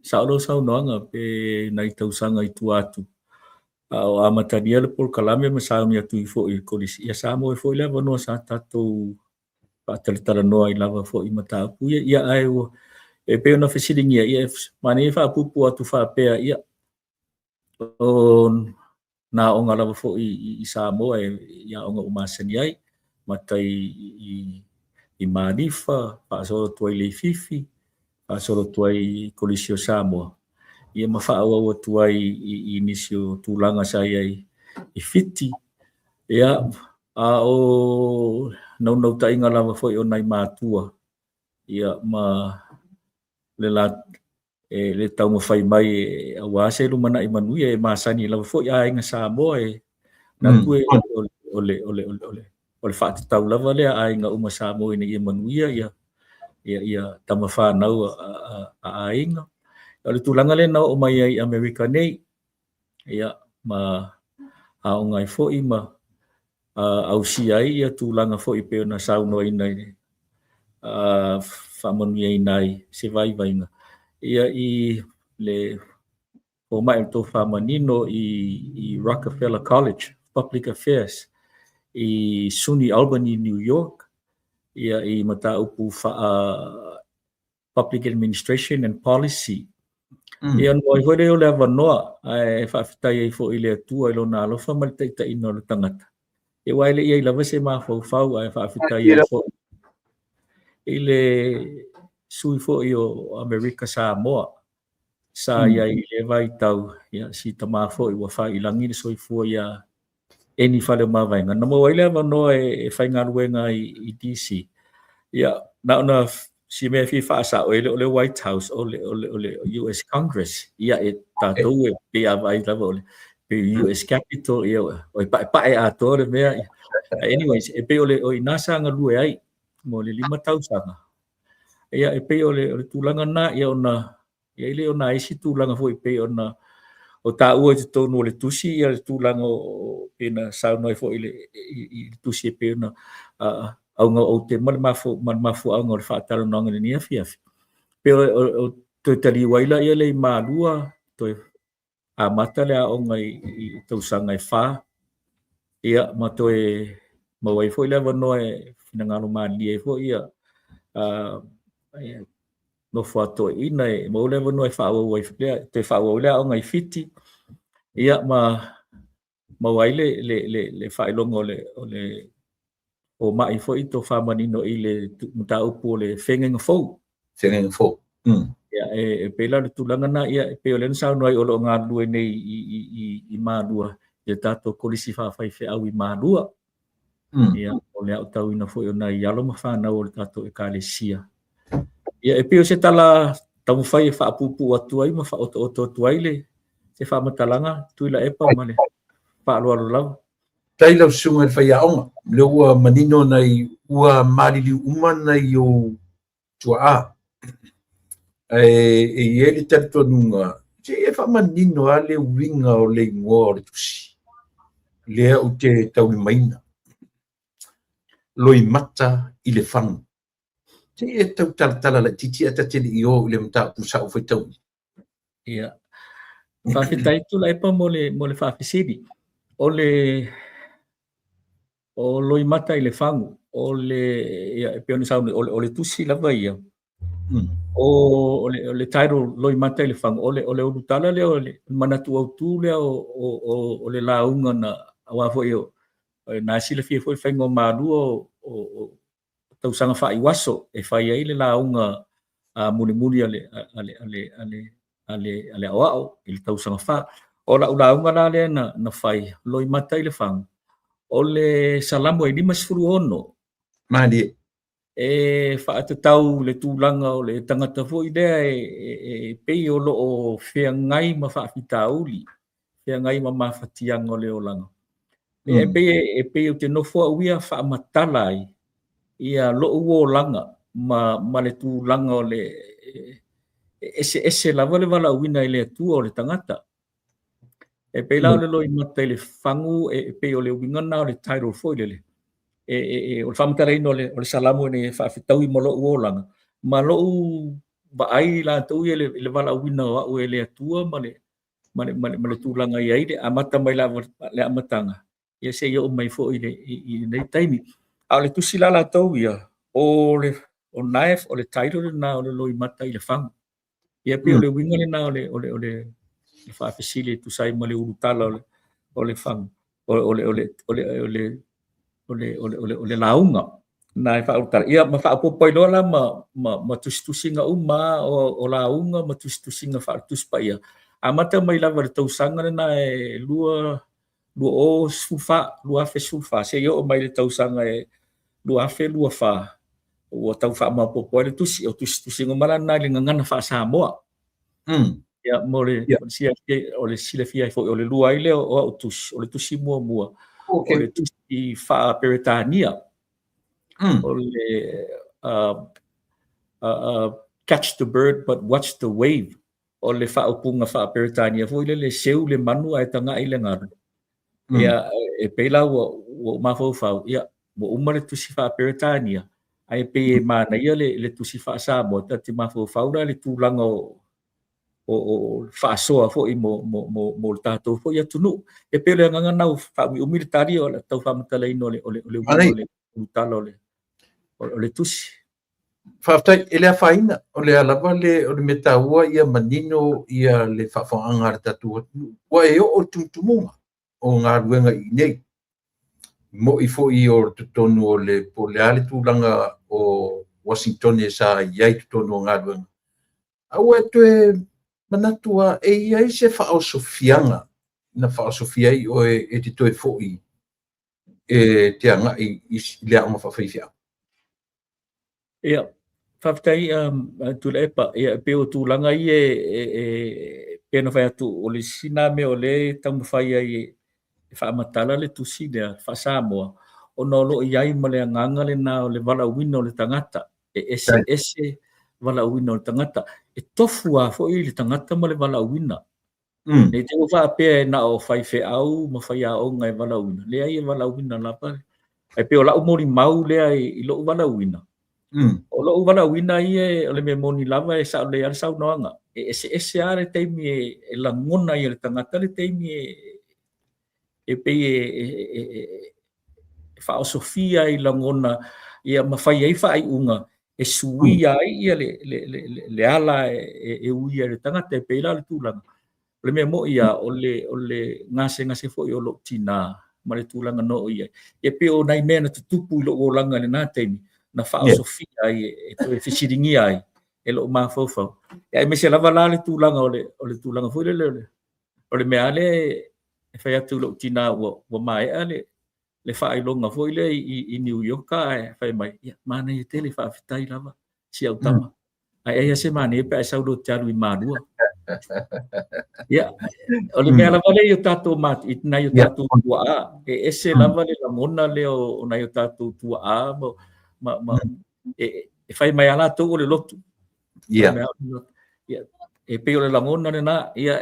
sao lau saunoaga pe nai tausaga i tua atu, a o amatalia le polokalame ma sauni atu ai foi i le kolisi, ia sa maua ai foi le avanoa sa tatou faatalatalanoa ai lava foi i mataupu ia. Ia ae ua e pei ona fesiligia, ia e manaia e faapuupuu atu faapea, ia o nā aoga lava foi i Samoa i aoga ua masani ai, amata i Malifa, faasolo atu ai i Leififi, faasolo atu ai i Kolisi o Samoa, ia ma faaauau atu ai i nisi o tulaga sa i ai i Fiti. Ia, a o naunautaiga lava foi o nai matua, ia ma le la e le taumafai mai aua se lumanai manuia e masani lava foi aiga Samoa e manatu e o le faatatau lava lea a aiga uma Samoa ina ia manuia ia ia ia tama fanau a aiga. O le tulaga lea na oo mai ai i Amerika nei, ia ma aoga ai foi ma ausia ai ia tulaga foi e pei ona saunoaina i faamanuiaina ai se vaivaiga ia i le fomai o le tofa manino i Rockefeller College Public Affairs i SUNY Albany, New York, ia i mataupu faa Public Administration and Policy. Ia ona maua ai foi lea o le avanoa, ae faafetai ai foi i le Atua i Lona alofa ma le taitaiga o le tagata. Ia aua e le i i ai lava se mafaufau, ae faafetai ai foi i le sui foi o Amerika Samoa sa i ai i lea vaitau, ia si tama foi ua fai i lagi le soifua ia Eni Faleomavaega. Na maua ai le avanoa e faigaluega ai i DC. Ia, na ona si mea e fia faasao, e le o le White House, o le, o le, o le US Congress. Ia, e tatou e pei a vaai lava o le pei US Capitol, ia, o e paepae atoa le mea. Ia. Anyways, e pei o le o i ina sa galue ai mo le 5 tausaga. Ia, e pei o le, o le tulaga lena, ia ona I ai lea o nai isi tulaga foi pei ona o taua i totonu o le tusi ia le tulaga o pei ona saunoa ai foi i le, i le tusi e pei ona auga o aute ma le ma le mafuaaga o le faatalanoaga i lenei afiafi. Pei o toe taliu ai laia lea i Malua, toe amata le aoga i tausaga e 4, ia ma toe maua ai foi le avanoa e finagalo malilie ai foi ia nofo a toeaiina e maua le avanoa e faaauau ai lea, toe faaauau ai le aoga i Fiti, ia ma maua ai le le le le faailoga o le o le fomai foi tofa manino i le mataupu o le feagaiga fou. Feagaiga fou. Ia, e pei la o le tulaga lena, ia, e pei o lea na saunoa ai o lo o galulue nei i Malua, i le tatou kolisi faafaifeau i Malua. Ia, o le aotauina foi o nai alo ma fanau o le tatou ekalesia. Ia, e pei o se tala taumafai e faapuupuu atu ai ma faaotooto atu ai le se faamatalaga, Tuilaepa, ma le faaaloalo lava. Faafetai lau susuga i le faiaoga, o lea ua manino nai, ua maliliu uma nai ou tuaa. Ae e i ai le talitonuga, se i e faamanino lava le uiga o le igoa o le tusi lea ou te taulimaina, Loimata i le fagu. Se i e tau talatala laitiiti ae ta te le i o i le mataupu sao faitauina. Ia. Faafetai Tuilaepa mo le, mo le faafesili. O le o Loimata i le fagu, o le, ia, e pei ona saunoa, o le tusi lava ia, o, o le title Loimata i le fagu, o le ulutala lea o le manatu autu lea o le lauga na, aua foi o, na silafia foi faiga o Malua o tausaga faaiuaso e fai ai le lauga mulimuli a le, a le, a le, a le, a le, a le aoao i le tausaga fa. O lau lauga la lea na fai, Loimata i le fagu, o le Salamo e 56. Malie. E faatatau le tulaga o le tagata foi lea e pei o lo o feagai ma faafitauli, feagai ma mafatiaga o le olaga. E pei ou te nofo au ia faamatala ai ia lou olaga ma le tulaga o le eseese lava le valaauina e le Atua o le tagata. E pei la o le loimata i le fagu, e pei o le uiga lena o le title foi lele. O le faamatalaina o le Salamo ina ia faafetaui ma lou olaga, ma lou vaai latou ia i le valaauina o au e le Atua ma le ma le tulaga i ai le amata mai lava le amataga, ia seia oo mai foi i lenei taimi. A o le tusi la latou ia, o le o nae o le title lena o le loimata i le fagu. Ia pei o le uiga lena o le o le o le faafesili e tusa ai ma le ulutala o le fagu o le o le o le o le o le o le o le o le lauga na e faaulutala. Ia ma faaopoopo ai loa la ma tusitusiga uma o lauga ma tusitusiga faale-Tusi Paia. Amata mai lava i le tausaga lena e 2014, 2014, seia oo mai i le tausaga e 2024, ua tau faamaopoopo ai le tusi. O tusitusiga uma la na i le gagana faa-Samoa. Ia, mo le, o le silafia ai foi, o le lua ai lea o au tusi, o le tusi muamua, o le tusi faa-Peretania, o le Catch the Bird but Watch the Wave, o le faaupuga faa-Peretania foi lele, seu le manu ae taga'i le galu. Ia, e pei la ua ou mafaufau, ia, ua uma le tusi faa-Peretania, ae pei e manaia le tusi faa-Samoa, ta te mafaufau la i le tulaga o faasoa foi mo le tatou foi atunuu. E pei o le agaga lena ua faaumiumi le tali o le tau faamatalaina o le uiga o le ulutala o le tusi. Faafetai, e le afaina, o le a lava le, o le mea taua ia manino ia le faafofogaaga a le tatou atunuu. Ua e oo i le tumutumuga o galuega i inei. Mo'i foi o totonu o le, po o le a le tulaga o Uasinitone sa i ai i totonu o galuega. A ua e toe manatu lava e i ai se faaosofiaga na faaosofia ai oe e te toe foi e te agai i le aoga faafaifeau? Ia, faafetai Tuilaepa. Ia, e pei o tulaga ia e pei ona fai atu, o le isi lena mea o lea e taumafai ai e faamatala le tusi lea faa-Samoa, ona o lo o i ai ma le agaga lena o le valaauina o le tagata, e eseese valaauina o le tagata. E tofu lava foi le tagata ma le valaauina. Ne i te i ua faapea e na o faifeau ma faiaoga e valaauina, leai e valaauina lava. Ae pei o lau molimau lea i lou valaauina, o lou valaauina ia o le mea moni lava e sao lelei lava le saunoaga, e eseese lava le taimi e lagona ai e le tagata le taimi e pei e faaosofia ai lagona ia ma fai ai faaiuga e suia ai ia le ala e uia e le tagata. E pei la o le tulaga, o le mea mo'i lava, o le gasegase foi o lou tinā ma le tulaga na oo i ai. E pei o nai mea na tutupu i lou olaga i lena taimi, na faaosofia ai e toe fesiligia ai e lou mafaufau. Aemaise lava la le tulaga o le tulaga foi lele o le mea lava lea e fai atu i lou tinā ua maea le faailoga foi lea i New York ae fai mai, ia, manaia tele, faafetai lava si au tama. Ae ai lava se manaia pe a e sau loa e te alu i Malua. Ia, o le mea lava lea i o tatou i nai o tatou tuaa, e ese lava le lagona lea o nai o tatou tuaa ma e fai mai lava latou o le lotu. Ia, e pei o le lagona lena, ia,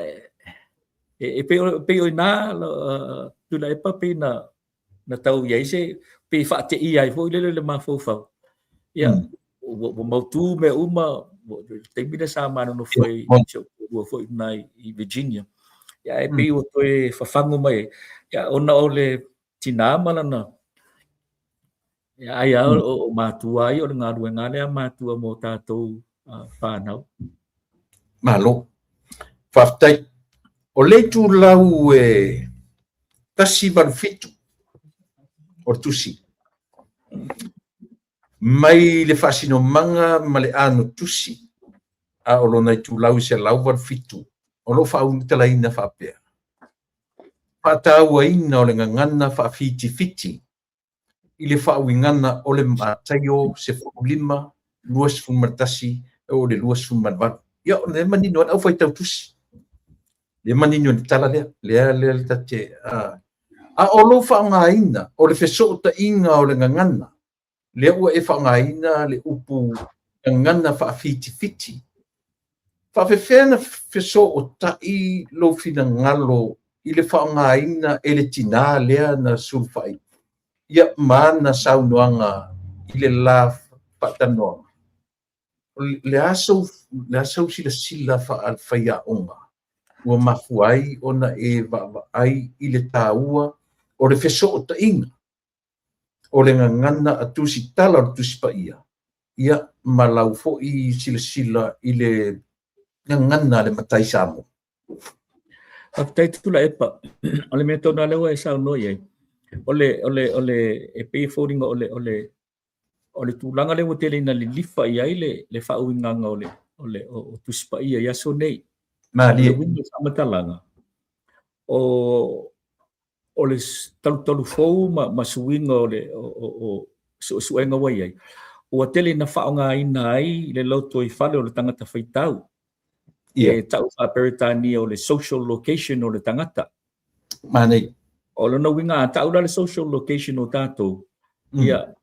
e pei o i ina, Tuilaepa, pei na tau i ai se, pei faateia ai foi lele le mafaufau. Ia, ua mautu mea uma, le taimi lea sa ma nonofo ai si ou toalua foi i ina i Virginia. Ia ae pei ua toe fafago mai, ia ona o le tinā ma lana, ia ai lava o matua ia o le galuega lea a matua mo tatou fanau. Malo. Faafetai. O le itulau e 187 o le tusi, mai le faasinomaga ma le ano tusi, a o lona itulau e 187, o lo o faaulutalaina faapea, faatauaina o le gagana faafitifiti i le faauigaga o le Mataio 15, 21 e oo i le 28. Ia, o lea e manino ai le aufaitau tusi. Lea e manino i le tala lea, lea lea le tate, a o lou faaaogaina o le fesootaiga o le gagana, lea ua e faaaogaina le upu gagana faafitifiti. Faafefea na fesootai lou finagalo i le faaaogaina e le tinā lea na sulufai ia ma ana saunoaga i le la faatalanoaga? Le a sou silasila faa-faiaoga ua mafua ai ona e vaavaai i le taua o le fesootaiga o le gagana a Tusitala o le Tusi Paia, ia ma lau foi silasila i le gagana a le matai Samoa? Faafetai Tuilaepa. O le mea tonu lava lea ua e saunoa i ai, o le, o le, o le, e pei e foliga o le, o le, o le tulaga lea ua tele ina lilifa i ai le, le faauigaga o le, o le, o, o Tusi Paia i aso nei. Malie. O le uiga o le faamatalaga, o, o le talutalu fou ma, ma suiga o le o, o, o suesuega ua i ai, ua tele ina faaaogaina ai le lotoifale o le tagata faitau. Yeah. E tau faa-Peretania o le social location o le tagata. Manaia. O lona uiga, a tau la le social location o tatou, ia,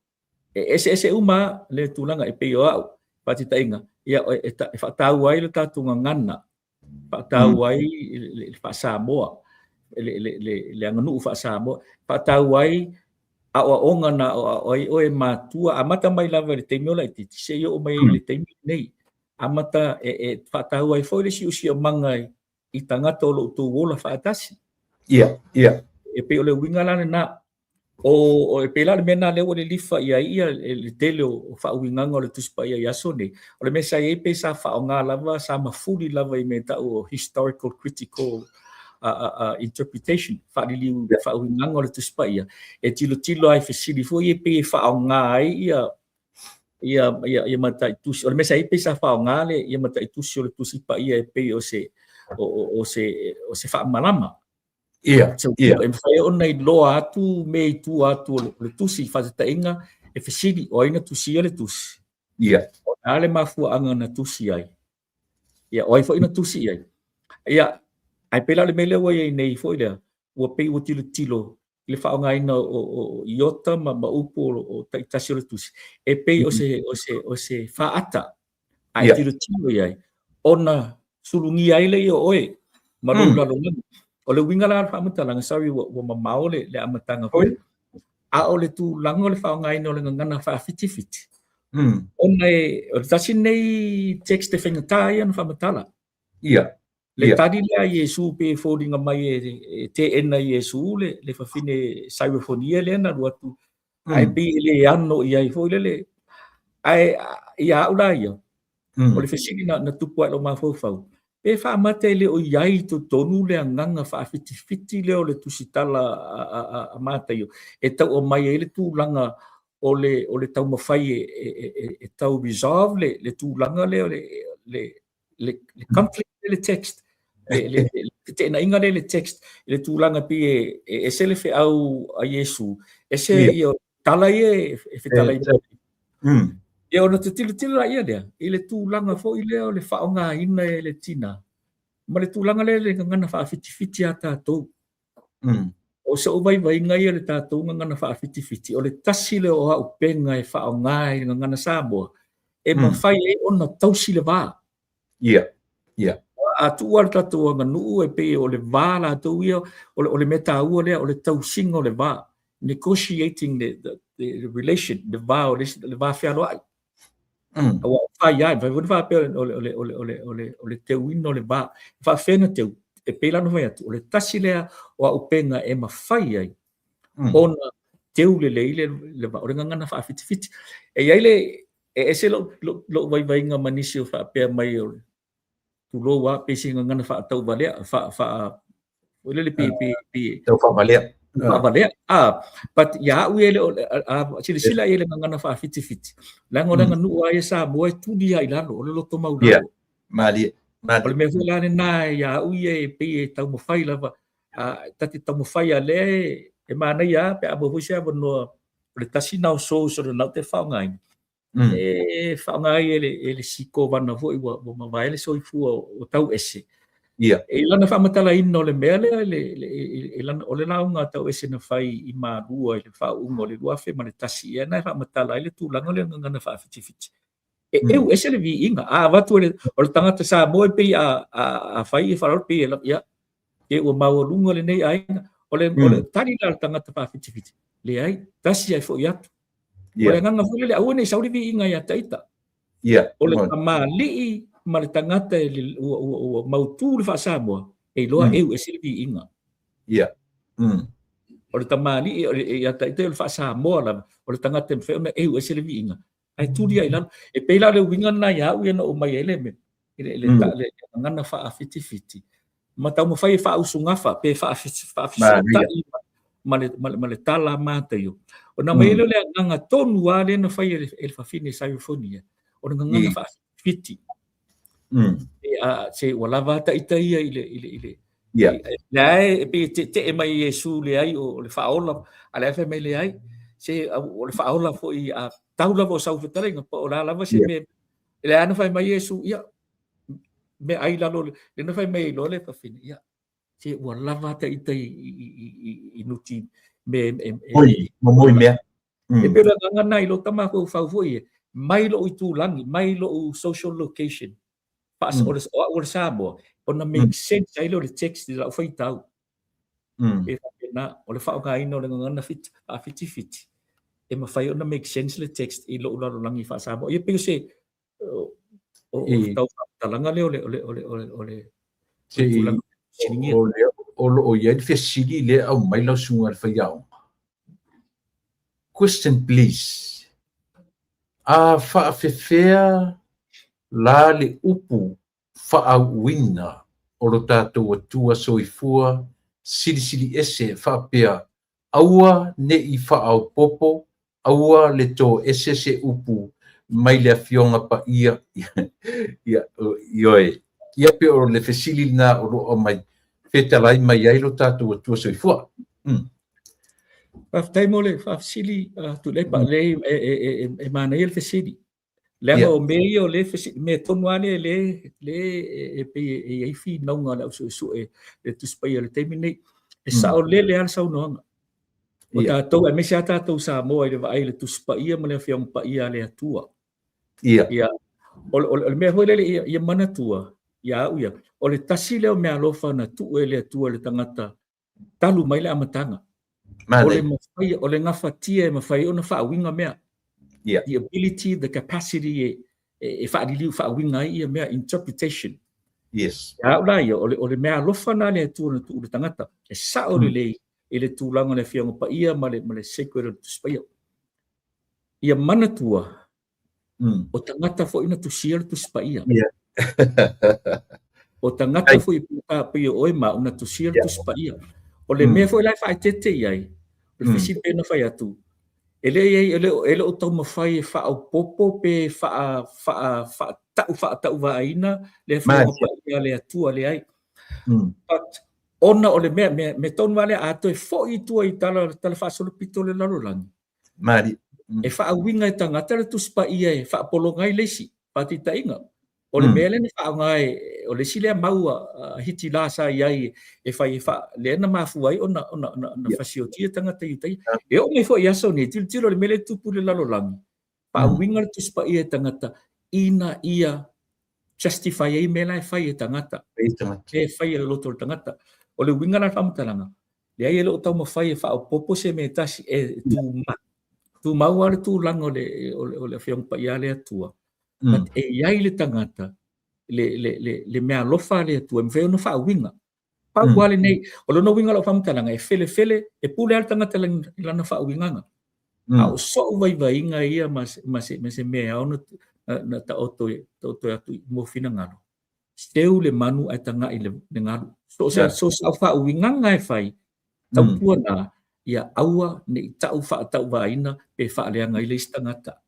e eseese uma le tulaga e pei o au, faataitaiga, ia, e, e, e faataua ai le tatou gagana, faataua ai le faa-Samoa, le, le, le, le aganuu faa-Samoa, faataua ai aoaoga na aoao ai oe matua, amata mai lava i le taimi o laitiiti, seia oo mai i le taimi lenei. Amata e, e faataua ai foi le siosiomaga i, i tagata o lo o outou ola faatasi. Ia, ia. E pei o le uiga la lena. O, o e pei la o le mea lena lea ua lilifa i ai ia le tele o faauigaga o le Tusi Paia i aso nei. O le mea sa i ai pei sa faaaoga lava, sa mafuli lava i mea e tau o historical critical interpretation, faaliliu faauigaga o le Tusi Paia, e tilotilo ai fesili foi ia pei e faaaoga ai ia ia ia ia mataitusi. O le mea sa i ai pei sa faaaoga le ia mataitusi o le Tusi Paia e pei o se o, o, o se o se faamalama. Ia, so, ia. E mafai ona iloa atu mea i tua atu o le tusi, faataitaiga, e fesili, o ai na tusia le tusi? Ia. O le a le mafuaaga na tusi ai? Ia, o ai foi na tusi i ai? Ia, ae pei la o le mea lea ua i ai nei foi lea, ua pei ua tilotilo i le faaaogaina o, o, o iota ma, ma upu o, o taitasi o le tusi, e pei o se, o se, o se faata a e tilotilo i ai, ona sulugia ai lea o oe ma lou lalolagi. O le uiga la o le faamatalaga, sorry ua, ua mamao le, le amataga foi, a o le tulaga o le faaaogaina o le gagana faafitifiti, ona e, o le tasi lenei text e faigata ia ona faamatala. Ia. Le tali lea a Iesu pei e foliga mai e, e teena e Iesu le, le fafine Sairofonia lea na alu atu, ae pei e le ano i ai foi lele. Ae ia au la ia, o le fesili na, na tupu ae i lou mafaufau, pe faamata e le o i ai i totonu le agaga faafitifiti lea o le tusitala a, a, a, a Mataio, e tau aumai ai le tulaga o le, o le taumafai e, e, e, e tau resolve le, le tulaga lea o le, le, le, le conflict le text, le, le, le feteenaiga lea i le text, i le tulaga pei e, e ese le feau a Iesu, ese yeah. ia tala ia e, e fetalai mai. Ia ona tilotilo laia lea i le tulaga foi lea o le faaaogaina e le tina ma le tulaga lea le gagana faafitifiti a tatou. O so'u vaivaiga ia le tatou gagana faafitifiti, o le tasi lea o auupega e faaaoga i le gagana Samoa e mafai ai ona tausi le va. Ia, ia. A tuu lava le tatou aganuu e pei o le va latou ia, o le, o le mea taua lea, o le tausiga o le va, negotiating the, the, the relation, le va o le, le va fealoai. Aua o fai lava, e mafai foi ona faapea o le, o le, o le, o le, o le, o le teuina o le va. E faapefea ona teu? E pei la ona fai atu, o le tasi lea o auupega e mafai ai ona teu lelei le, le va, o le gagana faafitifiti. E i ai le, e ese lou, lou, lou vaivaiga ma nisi o faapea mai o le, tulou lava, pei se gagana faatauvalea, faa, faa, foi lele pe, pe, pe, Tau faavalea. Faavalea. Ah, but ia au ia le, a, silasila i le gagana faafitifiti, leaga o le aganuu lava ia Samoa e tuli lava i lalo, o le loto maualalo. Yeah. Malie. Malie. O le mea foi la lena ia au ia e pei e taumafai lava, a, ta te taumafai a lea e, e manaia lava pe a maua foi se avanoa, o le tasi na o source o lena ou te faaaogaina, e faaaoga ai e le, e le si kovana foi ua, ua mavae le soifua o Tauese. Yeah. E lana faamatalaina o le mea lea, le, le, e lana, o le lauga a Tauese na fai i Malua i le faauuga o le 2001, ia na e faamatala ai le tulaga lea o le gagana faafitifiti. E eu ese le viiga. A avatu e le, o le tagata Samoa e pei a, a, a fai e faaaloalo pei e, ia, e ua maualuga lenei aiga. O le, o le tali la a le tagata faafitifiti, leai, tasi ae foi atu. O le agaga foi lele, aua ne i sau le viiga ia te ita. O le tamalii ma le tagata e le, ua, ua, ua mautu le faa-Samoa, e iloa eu ese le viiga. O le tamalii o le, ia te ita o le faa-Samoa lava, o le tagata e mafai ona eu ese le viiga, ae tuli ai i lalo. E pei la o le uiga lena ia au ia na ou aumai ai le mea, le, le, mm. le gagana faafitifiti, ma taumafai e faausugafa pe faafesootai ma le, ma le, ma le tala a Mataio. Ona mai mm. le agaga tonu lava lea na fai e le, e le fafine Sairofonia, o le gagana faafitifiti. E, a, se ua lava ta ita ia i le, i le, i le, Yeah. Leai, e pei e tetee mai i Iesu leai o le faaola, a o lea e fai mai leai, se o le faaola foi a tau lava o sau fetalaiga, po o le a lava se mea. Lea na fai mai Iesu, ia, mea ai lalo, lea na fai mai ai loa le fafine, ia, se ua lava ta ita i, i, i, i, i nuti me e, e, Oi, momoi mea. E pei o le agaga lena i lou tamafaufau foi e, mai lou itulagi, mai lou social location, Faas, o, le, o au o le Samoa, ona make sense ai lea o le text i lau faitau. E faapena, o le faaaogaina o le gagana fit, faafitifiti, e mafai ona make sense le text i lou lalolagi faa-Samoa. Ia pei o se, o, o, o le tau faamatalaga lea o le, o le, o le, o le, o le, tulaga fesiligia. O, lea, o lo o i ai le fesili lea e aumai lau susuga i le faiaoga. Question please. A faafefea la le upu faaauuina o lo tatou Atua Soifua Silisili Ese faapea, Aua ne i faaopoopo, aua le toese se upu mai le Afioga Paia, ia, ioe. Ia pei o le fesili lena o lo o aumai, fetalai mai ai lo tatou Atua Soifua. Faafetai mo le faafesili, Tuilaepa. Leai, e, e, e, e manaia le fesili. Leaga o mea ia o le fesili, mea tonu lava lea le, le e pei e i ai finauga a le ausuesue le Tusi Paia i le taimi nei. E saolele lava le saunoaga. O tatou, aemaise lava tatou Samoa i le vaai i le Tusi Paia ma le Afioga Paia a le Atua. Ia. O, o, o le mea foi lele ia, ia manatua ia au ia, o le tasi lea o meaalofa na tuu e le Atua i le tagata talu mai le amataga. O le mafai, o le gafatia e mafai ona faauiga mea. The ability, the capacity e, e, e faaliliu faauiga ai ia mea, interpretation. Ia au la ia, o le, o le meaalofa na le Atua na tuu i le tagata, e sao lelei i le tulaga o le Afioga Paia ma le, ma le sacred o le Tusi Paia. Ia manatua, O tagata foi na tusia le Tusi Paia. O tagata foi pei o oe ma au na tusia le Tusi Paia. O le mea foi la e faaeteete i ai, o le fesili pei ona fai atu, e le i ai, e le o, e le o taumafai e faaopoopo pe faa, faa, faatau faatauvaaina le Afioga Paia a le Atua, leai. But ona o le mea, mea, mea tonu lava lea, a toe foi i tua i tala, tala faasolopito o le lalolagi, Mari. E faauiga e tagata le Tusi Paia e faapologa ai le isi faataitaiga. O le mea lea na faaaoga e, o le isi lea mau a Hitila sa i ai e fai e faa, lea na mafua ai ona, ona, ona, ona fasiotia tagata Iutaia. E oo mai foi i aso nei, tilotilo i le mea lea e tupu i le lalolagi, faauiga le Tusi Paia e tagata ina ia justify ai mea la e fai e tagata. E fai e le loto o le tagata. O le uiga la o le faamatalaga, leai e le o taumafai e faaopoopo se mea e tasi e tumau. Tumau lava le tulaga o le, o le, o le Afioga Paia a le Atua. But e i ai le tagata, le, le, le, le meaalofa a le Atua e mafai ona faauiga. Pau lava lenei, o lona uiga o lau faamatalaga, e felefele, e pule lava le tagata i lana faauigaga. A o so'u vaivaiga ia ma se, ma se, ma se mea e ao ona na taoto, taoto atu mo finagalo. Seu le manu ae taga'i le, le galu. So o se, so se au faauigaga e fai, taupuana, ia aua ne i ta'u faatauvaaina pe faaleaga ai le isi tagata.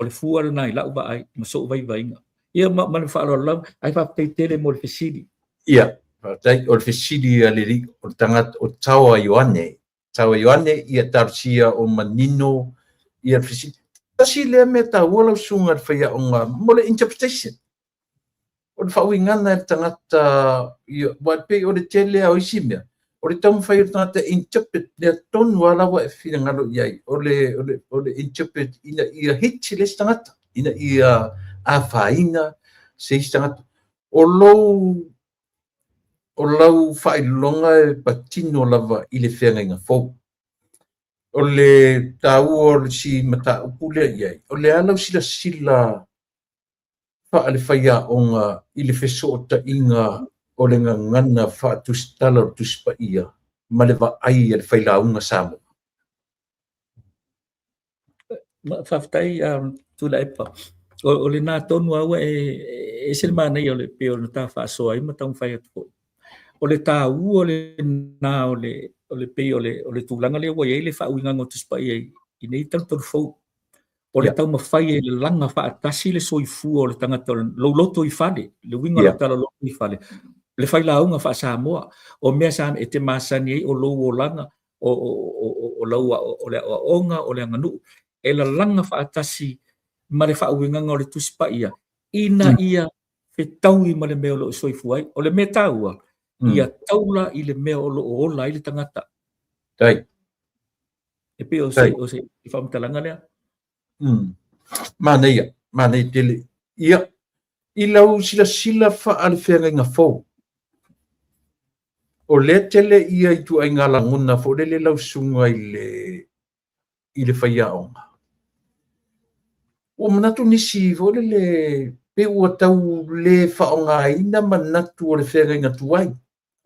O le fua lena i la'u vaai ma so'u vaivaiga. Ia ma, ma le faaaloalo lava, ae faafetai tele mo le fesili. Ia, faafetai. O le fesili a le alii, o le tagata, o Taoa Ioane. Taoa Ioane, ia talosia o manino ia le fesili. Tasi lea mea taua lau susuga i le faiaoga mo le interpretation. O le faauigaga e le tagata, ia, aua e pei o le tele lava o isi mea, o le taumafai o le tagata e interpret mea tonu lava la ua e finagalo i ai, o le, o le, o le interpret ina ia hit le isi tagata, ina ia afaina se isi tagata. O lou, o lau faailoga e patino lava i le feagaiga fou. O le taua o le si mataupu lea i ai, o le a lau silasila faale-faiaoga i le fesootaiga o le gagana faatusitala o le Tusi Paia ma le vaai a le failauga Samoa? Faafetai Tuilaepa. O lena tonu lava ua e ese le manaia o le pei ona ta faasoa ai ma taumafai atu foi. O le taua lena o le o le pei o le o le tulaga lea ua i ai le faauigaga o Tusi Paia i nei talutalu fou. O le taumafai e lalaga faatasi le soifua o le tagata, lou loto i fale, le uiga o lau tala loto i fale, le failauga faa-Samoa, o mea sa e te masani ai o lou olaga, o, o, o, o lau o le aoaoga, o le aganuu, e lalaga faatasi ma le faauigaga o le Tusi Paia, ina ia fetaui ma le mea o lo o soifua ai. O le mea taua, ia taula i le mea o lo o ola ai le tagata. Tai. E pei o se, o se faamatalaga lea. Manaia, manaia tele. Ia, i lau silasila faale-feagaiga fou, o lea tele ia ituaiga lagona foi lele lau susuga i le i le faiaoga. Ua manatu nisi foi lele pe ua tau le faaaogaina manatu o le feagaiga tuai.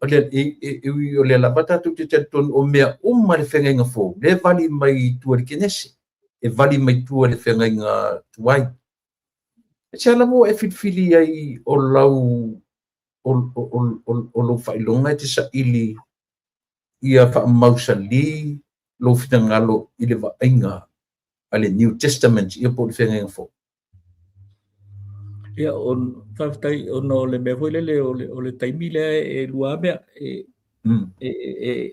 O le, e, e, e, o lea lava tatou te talitonu o mea uma le feagaiga fou, lea e vali mai i tua i le Kenese, e vali mai tua i le feagaiga tuai. E se lava ua e filifili ai o lau o, o, o, o, o lou faailoga e te saili ia faamausali lou finagalo i le vaaiga a le New Testament ia po o le feagaiga fou. Ia, o, faafetai, ona o le mea foi lele o le, o le taimi lea e lua mea, e, e, e,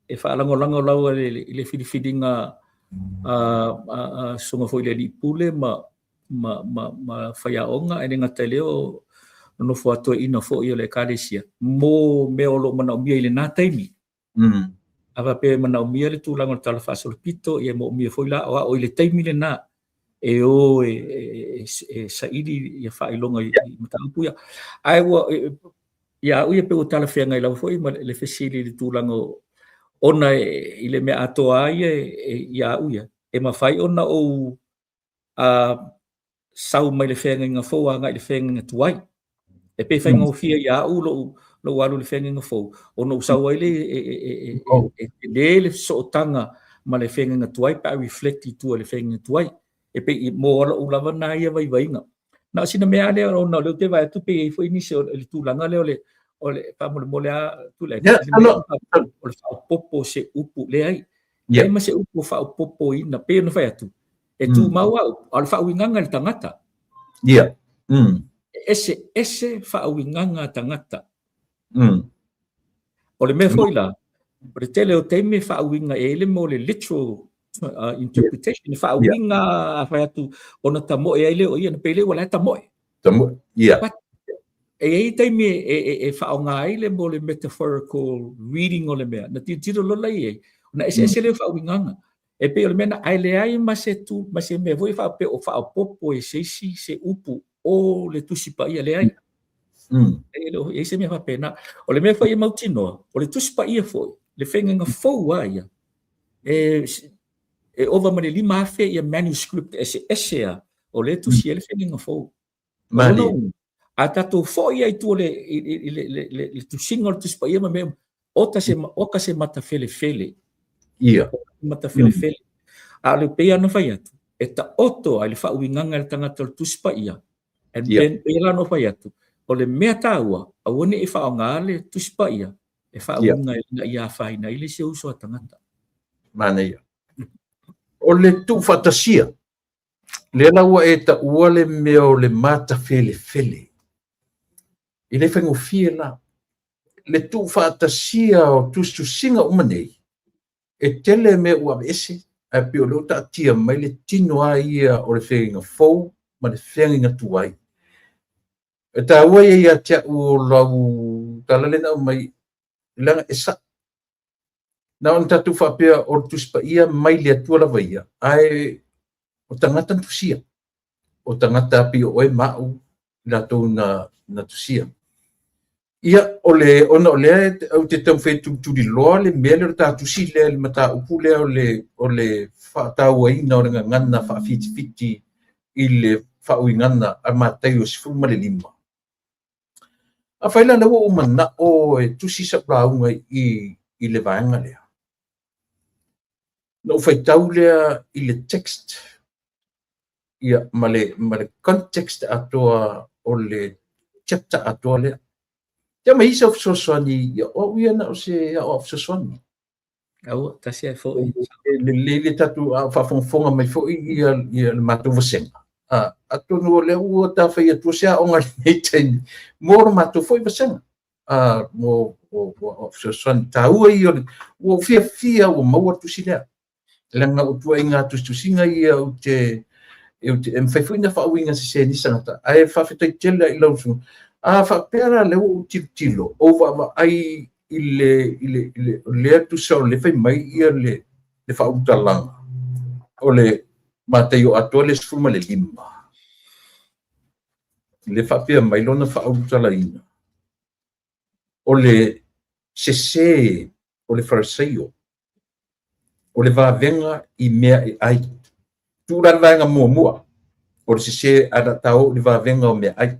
e faalagolago lava i le, i le filifiliga a, a, a susuga foi i le alii pule ma, ma, ma, ma faiaoga, e le gata i lea o nofo a toeaina foi o le Ekalesia mo mea o lo o manaomia i lena taimi. A faapea e manaomia le tulaga o le Tala Faasolopito, ia e moomia foi la aoao i le taimi lena e o e, e, e, e saili ia faailoga i, i mataupu ia. Ae ua, ia au ia pe ua talafeagai lava foi ma le fesili i le tulaga o, ona e, i le mea atoa lava ia e, ia au ia, e mafai ona ou a sau mai le feagaiga fou agai i le feagaiga tuai. E pei faigofie ia au lou, lou alu i le feagaiga fou, ona ou sau ai lea e, e, e, e, e, e tele le sootaga ma le feagaiga tuai pe a reflect i tua i le feagaiga tuai. E pei mo lou lava na ia vaivaiga. Na o sina mea lea ona o lea ou te vaai atu pe i ai foi nisi o le tulaga lea o le o le faamolemole a tule o le faaopoopo o se upu leai. Leai ma se upu o faaopoopoina pei ona fai atu E tumau au, a o le faauigaga i le tagata. Ia. E ese ese faauigaga a tagata. O le mea foi la, o le tele o taimi e faauiga e le mo le literal interpretation, e faauiga a fai atu ona tamoe ai lea o ia, na pei lea ua la e tamoe. Tamoe, ia. But, e i ai taimi e, e, e faaaoga ai le mo le metaphorical reading o le mea, na tilotilo loa la i ai, ona eseese lea o faauigaga. E pei o le mea na, ae leai ma se tu, ma se mea foi faapea o faaopoopo e se isi se upu o le Tusi Paia, leai. E le o i ai se mea faapena. O le mea foi e mautinoa, o le Tusi Paia foi, le feagaiga fou lava ia, e, e ova ma le 5,000 ia manuscript eseese lava o lea e tusi ai le feagaiga fou. O lona uiga, a tatou foi ai i tua i le tusiga o le Tusi Paia ma mea uma, oka se, oka se matafelefele. Ia. Matafelefele. A o le pei ona fai atu, e taoto ai le faauigaga e le tagata o le Tusi Paia. And then, pei la ona fai atu, o le mea taua, aua ne i faaaoga le Tusi Paia e faauiga ina ia afaina ai le isi uso a tagata. Manaia. O le tuufaatasia, lea la ua e taua le mea o le matafelefele. E le faigofie la. Le tuufaatasia o tusitusiga uma nei, e tele mea ua aveese, ae pei o lea ua taatia mai le tino lava ia o le feagaiga fou ma le feagaiga tuai. E taua ia ia te au o lau tala lea na aumai, leaga e sa'o. Na ona tatou faapea o le Tusi Paia mai le Atua lava ia, ae o tagata na tusia. O tagata pei o oe ma au, i latou na tusia. Ia, o le, ona o lea ou te taumafai e tulituliloa le mea lea o le ta tusi lea i le mataupu lea o le faatauaina o le gagana faafitifiti i le faauigaga a Mataio 15. Afai la lea ua ou manao e tusi sau lauga i le vaega lea, na ou faitau lea i le text ia, ma le context atoa o le chapter atoa lea. Ia ma isi au fesoasoani, ia, o au ia na o se aoao fesoasoani. Aua, tasi ai foi. E lelei le tatou faafogafoga mai foi ia le matou vasega. Atonu o lea ua ta fai atua se aoga i lenei taimi mo le matou foi vasega. Mo fesoasoani taua ia o le ua ou fiafia ua maua le tusi lea. Leaga o ituaiga tusitusiga ia ou te e mafai foi ona faauiga sese e nisi tagata, ae faafetai tele i lau susuga. A faapea la lea ua ou tilotilo, ou vaavaai i le lea tusa o lea fai mai ia le faaulutalaga o le Mataio atoa le 15, le faapea mai lona faaulutalaina, o le sese o le Farisaio, o le vavega i mea e ai. Tuu la le vaega muamua, o le sese ae la ta o i le vavega o mea ai.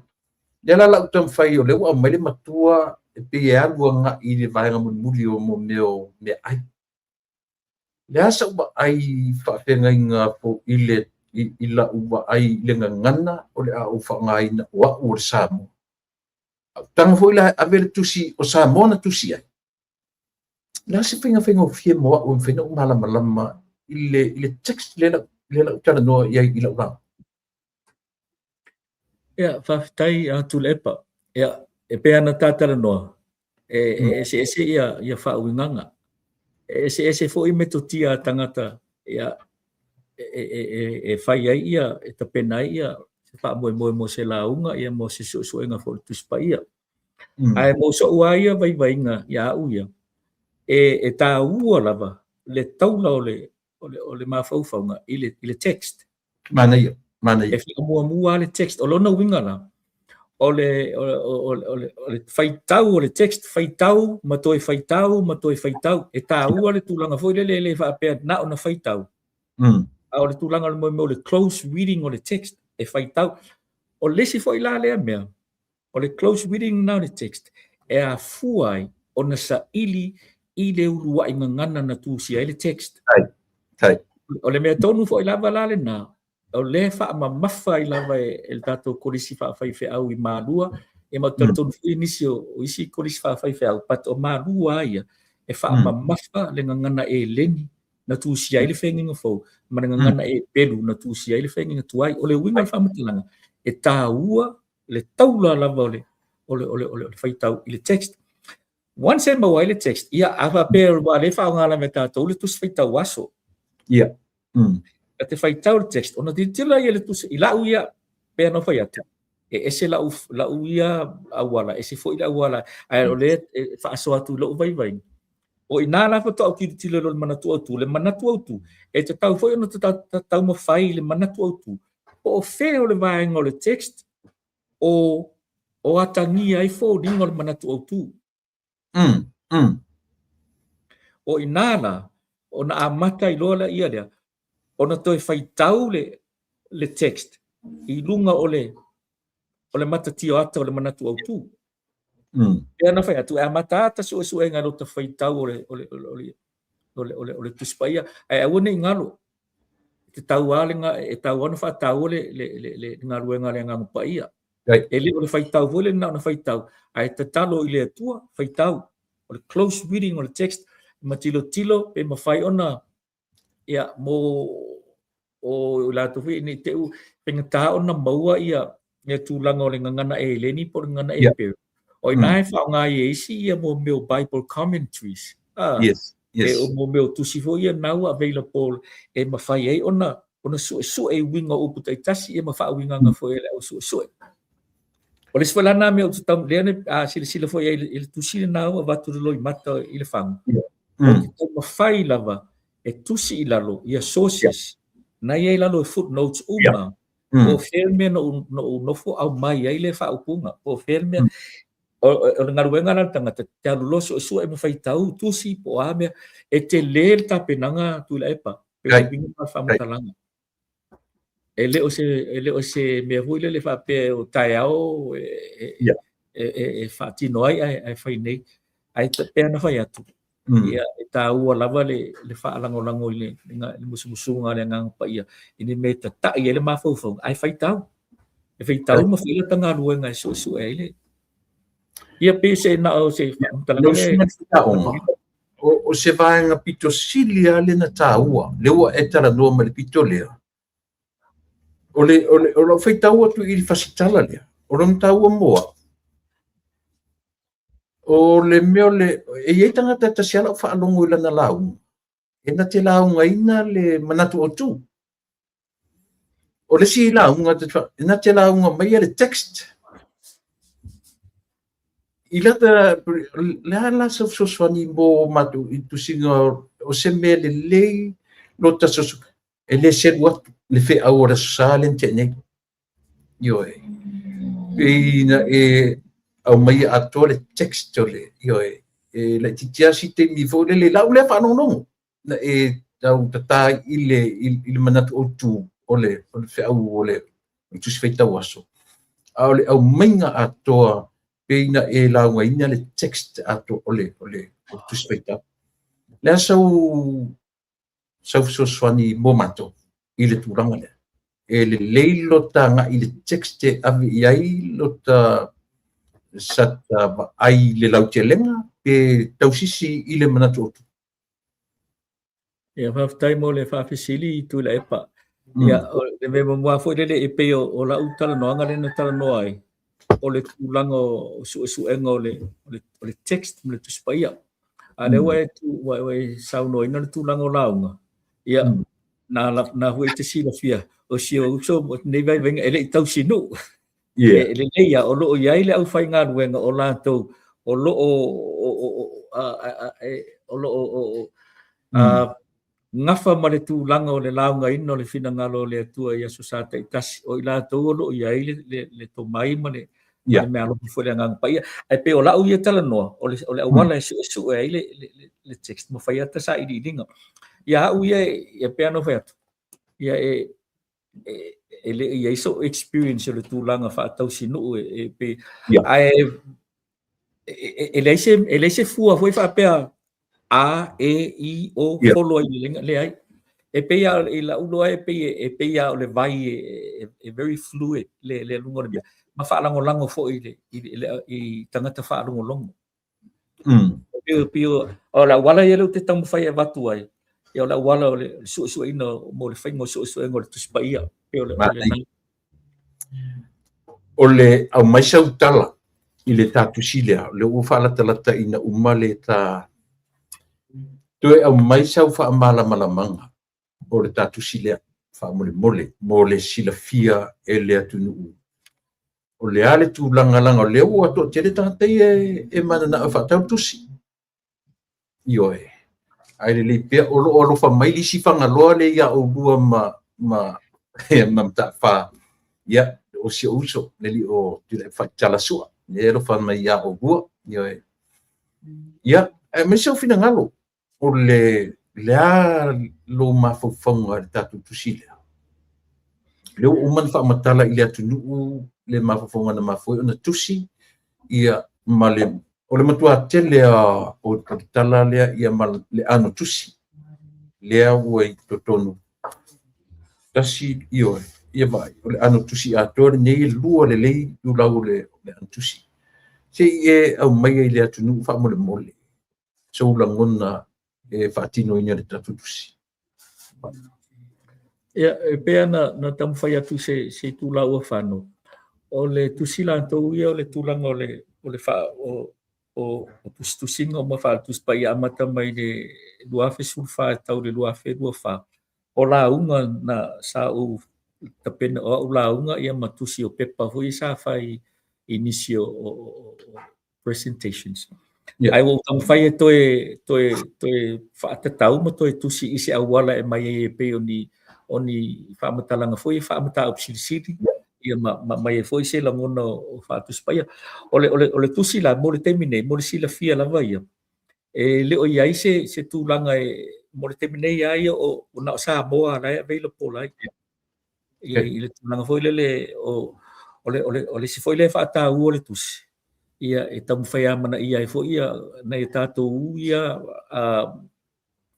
Lea la lau taumafai o lea ua aumai le matua e pei e alu agai i le vaega mulimuli o mo mea o mea ai. Le a sau vaai faafeagaiga po i lau vaai i le gagana o le a ou faaaogaina o au o le Samoa. Au taga foi la e ave le tusi o Samoa na tusi ai. Le a se faiga faigofie mo au e mafai ona ou malamalama i le text lea lau talanoa i ai i lau lauga? Ia, faafetai a Tuilaepa. Ia, e pei ona ta talanoa, e eseese ia faauigaga. E eseese foi metotia a tagata ia, e fai ai ia, e tapena ai ia se faamoemoe mo se lauga ia mo se suesuega foi o le Tusi Paia. Ae mo so'u lava ia vaivaiga ia au ia, e taua lava le taula o le mafaufauga i le text. Manaia, manaia. E faamuamua le text. O lona uiga la, o le faitau o le text, faitau ma toe faitau ma toe faitau. E taua le tulaga foi lele e le faapea na ona faitau. A o le tulaga o le mea o le close reading o le text, e faitau. O le isi foi la lea mea, o le close reading na o le text, e afua ai ona saili i le uluai gagana na tusia ai le text. Ai, ai. O le mea tonu foi lava la lena, o lea faamamafa ai lava e le tatou kolisi faafaifeau i Malua, e ma talitonu foi nisi o isi kolisi faafaifeau, but o Malua ia, e faamamafa le gagana eleni na tusia ai le feagaiga fou, ma le gagana Epelu na tusia ai le feagaiga tuai. O le uiga o le faamatalaga, e taua le taula lava o le faitau i le text. Once e maua ai le text, ia, a faapea ua le faaaoga lava e tatou le tusi faitau aso. Ia. E te faitau le text, ona tilotilo ia le tusi, i lau ia, pei ona fai atu, e ese lau ia auala, ese foi le auala, ae o lea e faasoa atu i lou vaivaiga. O ina la faatoa ou tilotilo i le manatu autu, le manatu autu, e tatau foi ona taumafai le manatu autu, po o fea o le vaega o le text o atagia ai foliga o le manatu autu. O ina la, ona amata ai loa la ia lea, ona toe faitau le text. i luga o le o le matatio ata o le manatu autū. E ana fai atu e amata ata suesuega i lota faitau o le o le o le o le o le, o le Tusi Paia, ae aua ne i galo e tatau lava le e tatau ona faataua le le le le galuega a le Agaga Paia. E le o le faitau foi lea na ona faitau, ae tatalo i le Atua, faitau. O le close reading o le text, ma tilotilo pe mafai ona ia mo o i latou foi ne i te i ua faigata ona maua ia ia tulaga o le gagana Eleni po o le gagana Eperu. O ina e faaaoga ai e isi ia mo mea o Bible commentaries. Yes. Yes. E o mo mea o tusi foi ia na ua available e mafai ai ona ona suesue i uiga o upu taitasi ia ma faauigaga foi e le au suesue. O le isi foi la na mea ou te tau lea a silasila foi ai i le tusi lena ua avatu le loimata i le fagu. Ou te taumafai lava e tusi i lalo ia sources na i ai i lalo e footnotes uma. Po o fea le mea na ou nofo aumai ai le faaupuga. Po o fea le mea o le galuega la a le tagata, te alu loa suesue ma faitau tusi po o a mea, e tele le tapenaga Tuilaepa, pei o le uiga o le faamatalaga. E le o se e le o se mea foi lele faapea o taeao e e faatino ai ae fai nei. Ae pei ona fai atu, ia e taua lava le le faalagolago i le le musumusuga a le Agaga Paia i ni mea e tata'i ai le mafaufauga, ae faitau. E faitau ma fai lata galuega e suesue ai le ia pei se na o se faamatalaga lea. O se vaega pito sili lava lea na taua, lea ua e talanoa mai i le pito lea, o le, o le, o lau faitau atu i le fasitala lea, o lona taua mo au, o le mea o le, e i ai tagata e tasi lava lau faalogo i lana lauga, e na te laugaina le manatu autu. O le isi lauga, e na te lauga mai le text. I lata, le a la sau fesoasoani mo matou i tusiga o se mea lelei lo ta soso, e le selu atu le feau o le Aso Sa lea na tea nei. Ioe. Pei na e aumaia atoa le text o le, ioe, e laitiiti lava si taimi foi lele i lau lea faalogologo, na e tau tata i le, i le manatu autu o le, o le feau o le Tusi Faitau Aso. A o le aumaiga atoa pei na e laugaina le text atoa o le, o le, o le Tusi Faitau. Le a sau sau fesoasoani mo matou i le tulaga lea. E lelei lota agai i le text e ave i ai lota sata vaai i le lautelega pe tausisi i le manatu autu. Ia, faafetai mo le faafesili Tuilaepa. Ia, o le mea muamua foi lele e pei o lau talanoaga lea na talanoa ai, o le tulaga o suesuega o le, o le, o le text ma le Tusi Paia. A lea ua e, ua e saunoaina le tulaga o lauga, ia, na, na hui te silafia, o si ou uso nei vaivaiga e le i tausinuu. E lelei lava, o lo o i ai le aufaigaluega o latou o lo o o lo o gafa ma le tulaga o le laugaina o le finagalo o le Atua i Aso Sa taitasi, o i latou o lo o i ai le, le, le tomai ma le, yeah. le meaalofa foi le Agaga Paia. Ae pei o lau ia talanoa, o le, o le auala e suesue ai le, le, le, le text, ma fai ata sailiiliga. Ia au ia, ia pei ona fai atu, ia e, e, e le i ai sou experience o le tulaga faatausinuu e, e pe, yeah. ae e leai se, e leai se fua foi faapea A, E, I, O, yeah. follow ai le leai. E pei a i lau iloa e pei e pei a o le vai e, e, e very fluid le le luga o le mea. Ma faalagolago foi i le i le i tagata faalogologo. Pei pei o le auala ia lea ou te taumafai e avatu ai. Ia o le auala o le suesueina mo le faiga o suesuega o le Tusi Paia. Pei o le, o le O le aumai sau tala i le ta tusi lea, o lea ua faalatalata ina uma le ta toe aumai sau faamalamalamaga o le ta tusi lea faamolemole mo le silafia e le atunuu. O le a le tulaga leaga o lea ua toatele tagata ia e mananao e faatau tusi. Ioe. Ae lelei pea o lo o alofa mai le isi Fagaloa lea ia oulua ma ma ma Mataafa. Ia, o si ou uso, le alii o Tuilaepa Faitalasua, lea e alofa mai ia oulua. Ioe. Ia, ae aumai sou finagalo o le le a lou mafaufauga i le tatou tusi lea. Lea ua uma ona faamatala i le atunuu le mafaufauga na mafua ai ona tusi, ia, ma le, o le matua tele lava o le tala lea, ia, ma le ano tusi lea ua i totonu. Tasi, ioe, ia vaai, o le ano tusi atoa lenei, e lua lelei itulau o le ano tusi. Se i e aumaia i le atunuu faamolemole sou lagona e faatinoina le tatou tusi. Ia, e pei ona na taumafai atu se se itula ua fano, o le tusi latou ia o le tulaga o le o le faa o o o tusitusiga uma faale-Tusi Paia amata mai le 2014 e tau i le 2024. O lauga na sa ou tapena o au lauga ia ma tusi o pepa foi sa fai i nisi o, o, o presentations. Yeah. Ae ua ou taumafai e toe, toe, toe faatatau ma toe tusi i se auala e mai ai e pei o ni, o ni faamatalaga foi e faamataupu silisili, yeah. ia ma, ma mai ai foi se lagona o, o faatusi paia. O le, o le, o le tusi la, mo le taimi nei, mo le silafia lava ia, e le o i ai se, se tulaga e, mo le taimi nei lava ia o, o na o Samoa la e available ai. Yeah. I, i le tulaga foi lele o, o le, o le, o le isi foi lea faataua o le tusi, ia e taumafai amanaia ai foi ia nai o tatou ia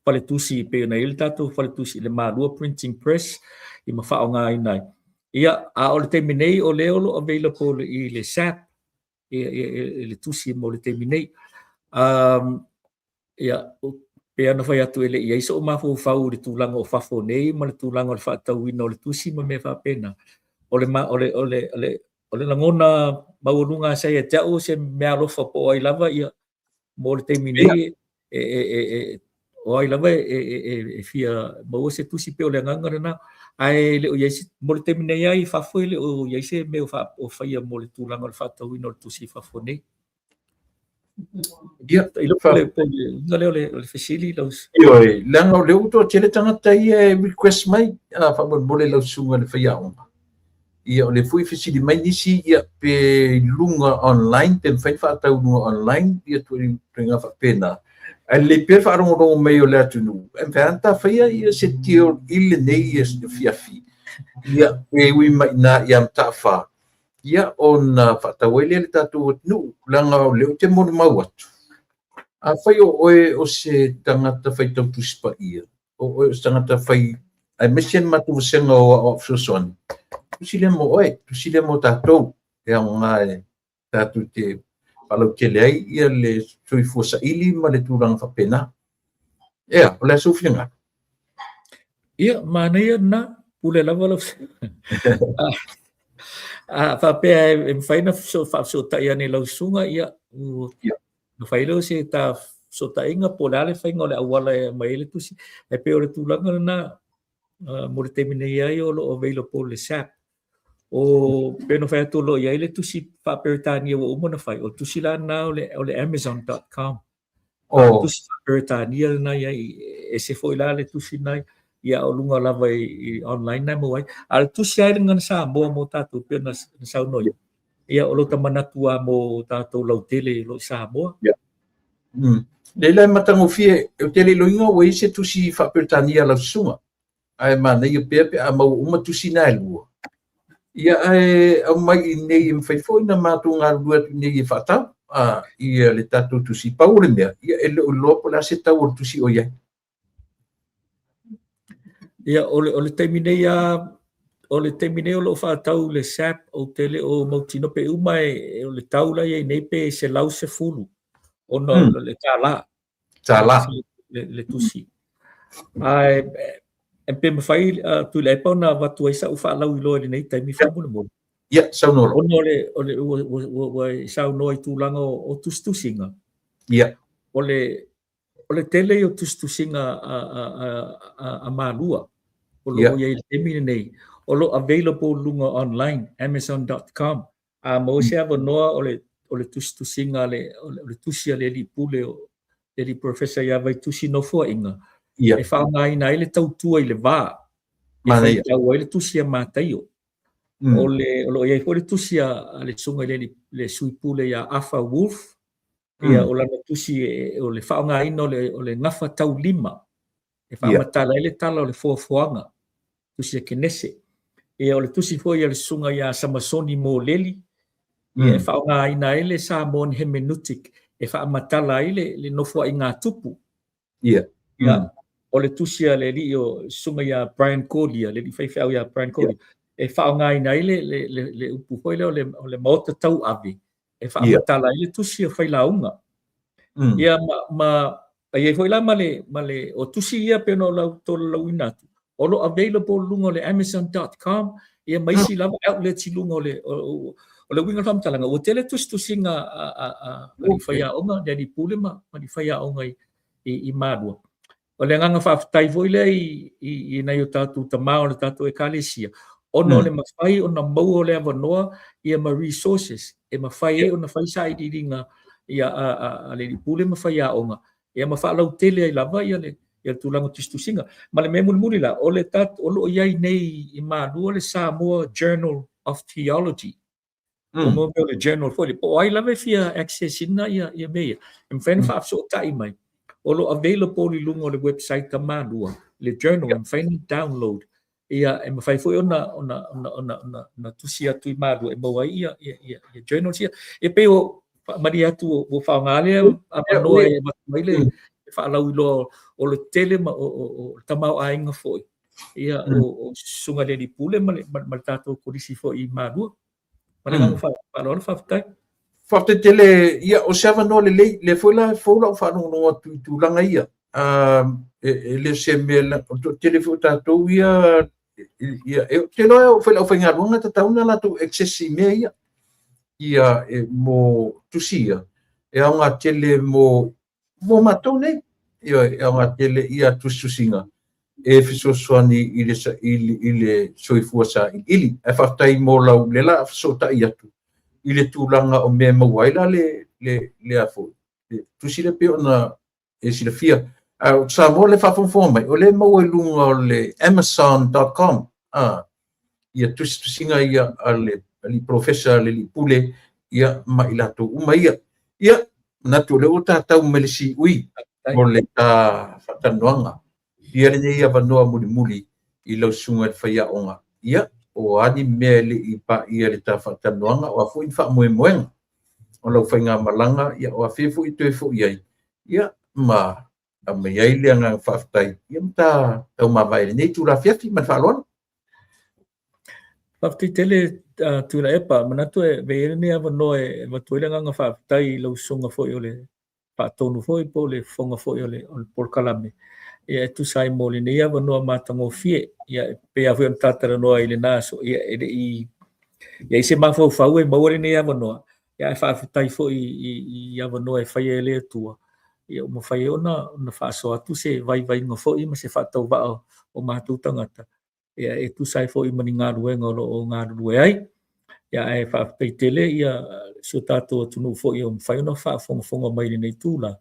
faletusi pei ona i ai le tatou faletusi i le Malua Printing Press i ma faaaogaina ai. Ia, a o le taimi nei o lea o lo o available i le SAP, i le tusi mo le taimi nei. Um, ia, pei ona fai atu e le i i ai so'u mafaufau i le tulaga o fafo nei ma le tulaga o le faatauina o le tusi ma mea faapena. O le, o le, o le, o le, o le lagona maualuga sa ia te au o se meaalofa po o ai lava ia mo le taimi nei e, e, e, e, o ai lava e, e, e, e fia maua se tusi pei o le agaga lena. Ae le o i ai se, mo le taimi nei lava i fafo e le o i ai se mea o, fa, o faia mo le tulaga o le faatauina o le tusi i fafo nei. Ia, i lou le po le lea o le, o le fesili lau. Ioe, leaga o lea ua toatele tagata ia e request mai, a faamolemole lau susuga i le faiaoga. Ia, o lea foi e fesili mai nisi, ia, pe i luga online, pe mafai ona faatau i luga online, ia ituaiga faapena. Ae lelei pea le faalogologo mai o le atunuu, e mafai lava ona ta faia ia se deal i lenei afiafi, ia, pe ui mai i ina ia Mataafa, ia, ona faatau ai lea i le tatou atunuu, leaga o lea ou te molimau atu, afai o oe o se tagata faitau Tusi Paia, o oe o se tagata fai, aemaise le matou vasega o Aoao Fesoasoani, tusi lea mo oe, tusi lea mo tatou, e aoga e tatou te faalautele ai ia le soifua saili ma le tulaga faapena. Ea, o le a sou finagalo? Ia, manaia lena, pule lava lau A faapea e mafai ona faafesootai ane i lau susuga, ia, ua mafai lea o se ta fesootaiga po o le a le faiga o le auala e aumai ai le tusi. Ae pei o le tulaga lena, mo le taimi nei ai o lo o available le SAP. O pei ona fai atu o lo o i ai le tusi faa-Peretania ua uma ona fai, o le tusi la lena o le, o le amazon.com. O tusi faa-Peretania lena i ai, ese foi la le tusi lena ia o luga lava i, i online na e maua ai. A o le tusi lava i le gagana Samoa mo tatou pei ona saunoa ai, ia o lota manatu lava mo tatou lautele o lo o i Samoa. Yeah. Mm. Leila e matagofie, ou te le iloina ua i ai se tusi faa-Peretania a lau susuga. Ae manaia pea pe a maua uma tusi na e lua. Ia ae aumai i inei e mafai foi ona matou galulue atu i inei e faatau a, ia le tatou tusi. Pau o le mea, ia e le o iloa po o le a se tau o le tusi o i ai. Ia, o le, o le taimi nei a, o le taimi nei o lo o faatau le SAP, ou te le o mautinoa pe uma e, o le tau la i ai nei pe 110 ona o le $. Tala. Le, le tusi. Ae, e pe mafai uh, Tuilaepa ona avatu ai sa'u faalauiloa i lenei taimi faamolemole. Ia, saunoa loa. Ona o le, o le, ua, ua, ua, ua e saunoa i tulaga o, o tusitusiga. Ia. O le, o le tele ia o tusitusiga a, a, a, a, a Malua o lo o i ai i le taimi lenei, o lo o available luga online, amazon.com. A maua se avanoa o le, o le tusitusiga a le, o le, o le tusi a le alii pule o le alii professor ia Vaitusi Nofoaiga, Ia. e faaaogaina ai le tautua i le va, e Manaia. faitau ai le tusi a Mataio. Mm. O le, o lo o i ai foi le tusi a, a le susuga i le alii, le sui pule ia Afa Wolf, ia Mm. o lana tusi e, o le faaaogaina o le, o le gafa taulima e faamatala ai le tala o le foafoaga, tusi a Kenese. Ia, o le tusi foi a le susuga ia Samasoni Moleli, ia, e faaaogaina ai le Samoan Hermeneutic e faamatala ai le, le nofoaiga a tupu. Ia. Ia, o le tusi a le alii o susuga ia Brian Cordier, le alii faifeau ia Brian Cordier, e faaaogaina ai le, le, le, le upu foi lea o le, o le maota tauave e faamatala ai le tusi o Failauga. Ia, ma, ma i ai foi la ma le, ma le, o tusi ia pei ona ou tolaulauina atu, o lo o available i luga o le Amazon.com, ia ma isi lava outlets i luga o le, o, o, o le uiga o le faamatalaga, ua tele tusitusiga a, a, a, a faiaoga, le alii pule ma, ma ni faiaoga i, i, i Malua. O le agaga faafetai foi lea i, i, i nai o tatou tama o le tatou ekalesia, ona o le mafai ona maua o le avanoa ia ma resources e mafai ai ona fai sailiiliga ia a, a, a le alii pule ma faiaoga, ia ma faalautele ai lava ia le, ia le tulaga o tusitusiga. Ma le mea mulimuli la, o le tat, o lo o i ai nei i Malua le Samoa Journal of Theology. O mo mea o le journal foi le, po o ai lava e fia access ina ia, ia mea ia. E mafai ona faafesootai mai. O lo o available i luga o le website a Malua, le journal, e mafai ona download. Ia, e mafai foi ona, ona, ona, ona, ona, ona tusi atu i Malua e maua ai ia, ia, ia, ia journals ia. E pei o faamalie atu ua faaaoga lea avanoa e avatu ai le faalauiloa o le tele ma o, o, o le tamaoaiga foi. Ia, o, o Susuga i le Alii Pule ma le, ma le tatou kolisi foi i Malua. Ma le agaga faaaloalo, faafetai. Faafetai tele, ia, o se avanoa lelei, lea foi la e fou lau faalogologo atu i tulaga ia. E, e le o se mea, o le toatele foi o tatou ia, ia, e, ou te iloa e oo foi i le aufaigaluega e tatau ona latou access i mea ia. Ia, e, mo tusi ia, e aoga tele mo mo matou nei. Ioe, e aoga tele ia tusitusiga e fesoasoani i le, i le, i le soifua sailiili. Ae faafetai mo lau le la fesootai atu i le tulaga o mea e maua ai la le, le, le a foi, le tusi lea pei ona e silafia. A o Samoa le faafogafoga mai, o lea e maua i luga o le Amazon.com, a, ia tusitusiga ia a le alii polofesa, le alii pule, ia ma i latou uma ia. Ia, manatu o lea ua tatau mai le siui o le ta faatalanoaga. Ia lenei avanoa mulimuli i lau susuga i le faiaoga. Ia, o a ni mea e le i paia i le ta faatalanoaga, o a foi ni faamoemoega o lau faigamalaga, ia o afea foi e toe foi ai, ia ma aumai ai le agaga faafetai, ia ma ta taumavae i lenei itula afiafi ma le faaaloalo. Faafetai tele Tuilaepa, manatu e avea ia lenei avanoa e avatu ai le agaga faafetai i lau susuga foi o le faatonu foi po o le fofoga foi o le, o le polokalame ia e tusa ai mo lenei avanoa matagofie. Ia e pei lava foi ona ta talanoa i lena aso, ia e le i i ai se mafaufau e maua lenei avanoa, ia ae faafetai foi i, i avanoa e faia e le Atua, ia ua mafai ai ona, ona faasoa atu se vaivaiga foi ma se faatauvaa o matou tagata, ia e tusa ai foi ma ni galuega o lo o galulue ai. Ia ae faafetai tele ia si o tatou atunuu foi o mafai ona faafogafoga mai i lenei tula.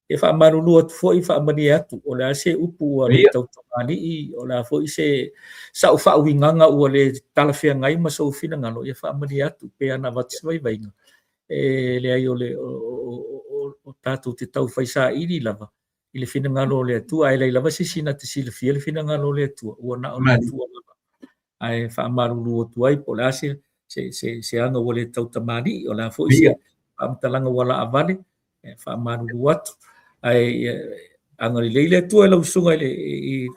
E faamalulu atu foi, faamalie atu, o le a se upu ua le tautamalii, o le a foi se sa'u faauigaga ua le talafeagai ma sou finagalo, ia faamalie atu pe ana avatu se vaivaiga. E leai o le o, o, o, o tatou te tau fai saili lava i le finagalo o le Atua, ae leai lava se isi na te silafia le finagalo o le Atua, ua na o le Atua lava. Ae faamalulu atu ai po o le a se, se, se, se aga ua le tautamalii, o le a foi se faamatalaga ua laavale, e faamalulu atu. Ae agalelei le Atua i lau susuga i le, i,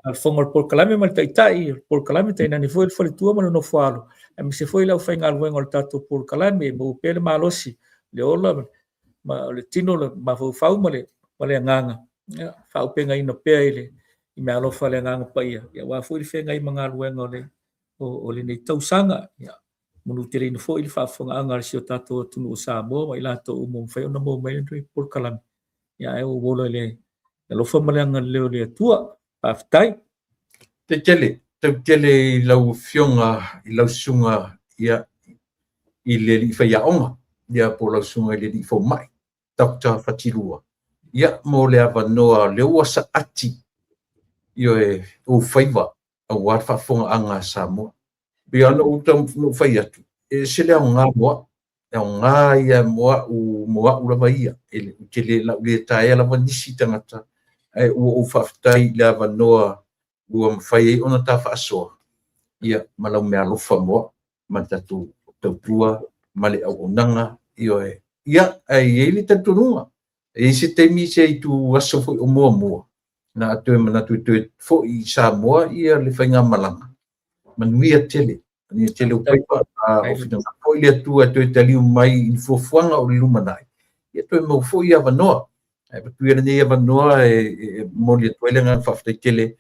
le fofoga o le polokalame ma le taitai o le polokalame, tainane foi le faletua ma le nofoalo, aemaise foi le aufaigaluega o le tatou polokalame, maua pea le malosi, le ola ma le tino, le mafaufau ma le, ma le agaga, ia, faaaupegaina pea i le i meaalofa a le Agaga Paia, ia, aua foi le feagai ma galuega o le, o, o lenei tausaga. Ia, manuteleina foi le faafofogaaga a si o tatou atunuu o Samoa ma i latou uma ua mafai ona maua mai lenei polokalame. Ia, ae ou ola i le alofa ma le agalelei o le Atua. Faafetai. Faafetai tele, tau tele i lau Afioga i lau susuga ia, i le alii faiaoga, ia po o lau susuga i le alii fomai, Doctor Fatilua, ia, mo le avanoa lea ua saati, ioe, ou faiva aua le faafofogaaga a Samoa. E pei lava ona ou fai atu, e ese le aoga mo au, e aoga ia mo au, mo au lava ia. E, ou te le, lau le taea lava nisi tagata, ae ua ou faafetai i le avanoa ua mafai ai ona ta faasoa. Ia, ma lau meaalofa mo au, ma le tatou tautua ma le auaunaga, ioe. Ia, ae i ai le talitonuga, e i ai se taimi se itu aso foi o muamua, na a toe manatu e toe foi i Samoa ia le faigamalaga, manuia tele, manuia tele ou faiva, a o finagalo foi le Atua e toe taliu mai i fuafuaga o le lumanai, ia toe maua foi avanoa. Ae avatu ia lenei avanoa e momoli atu ai le agaga faafetai tele,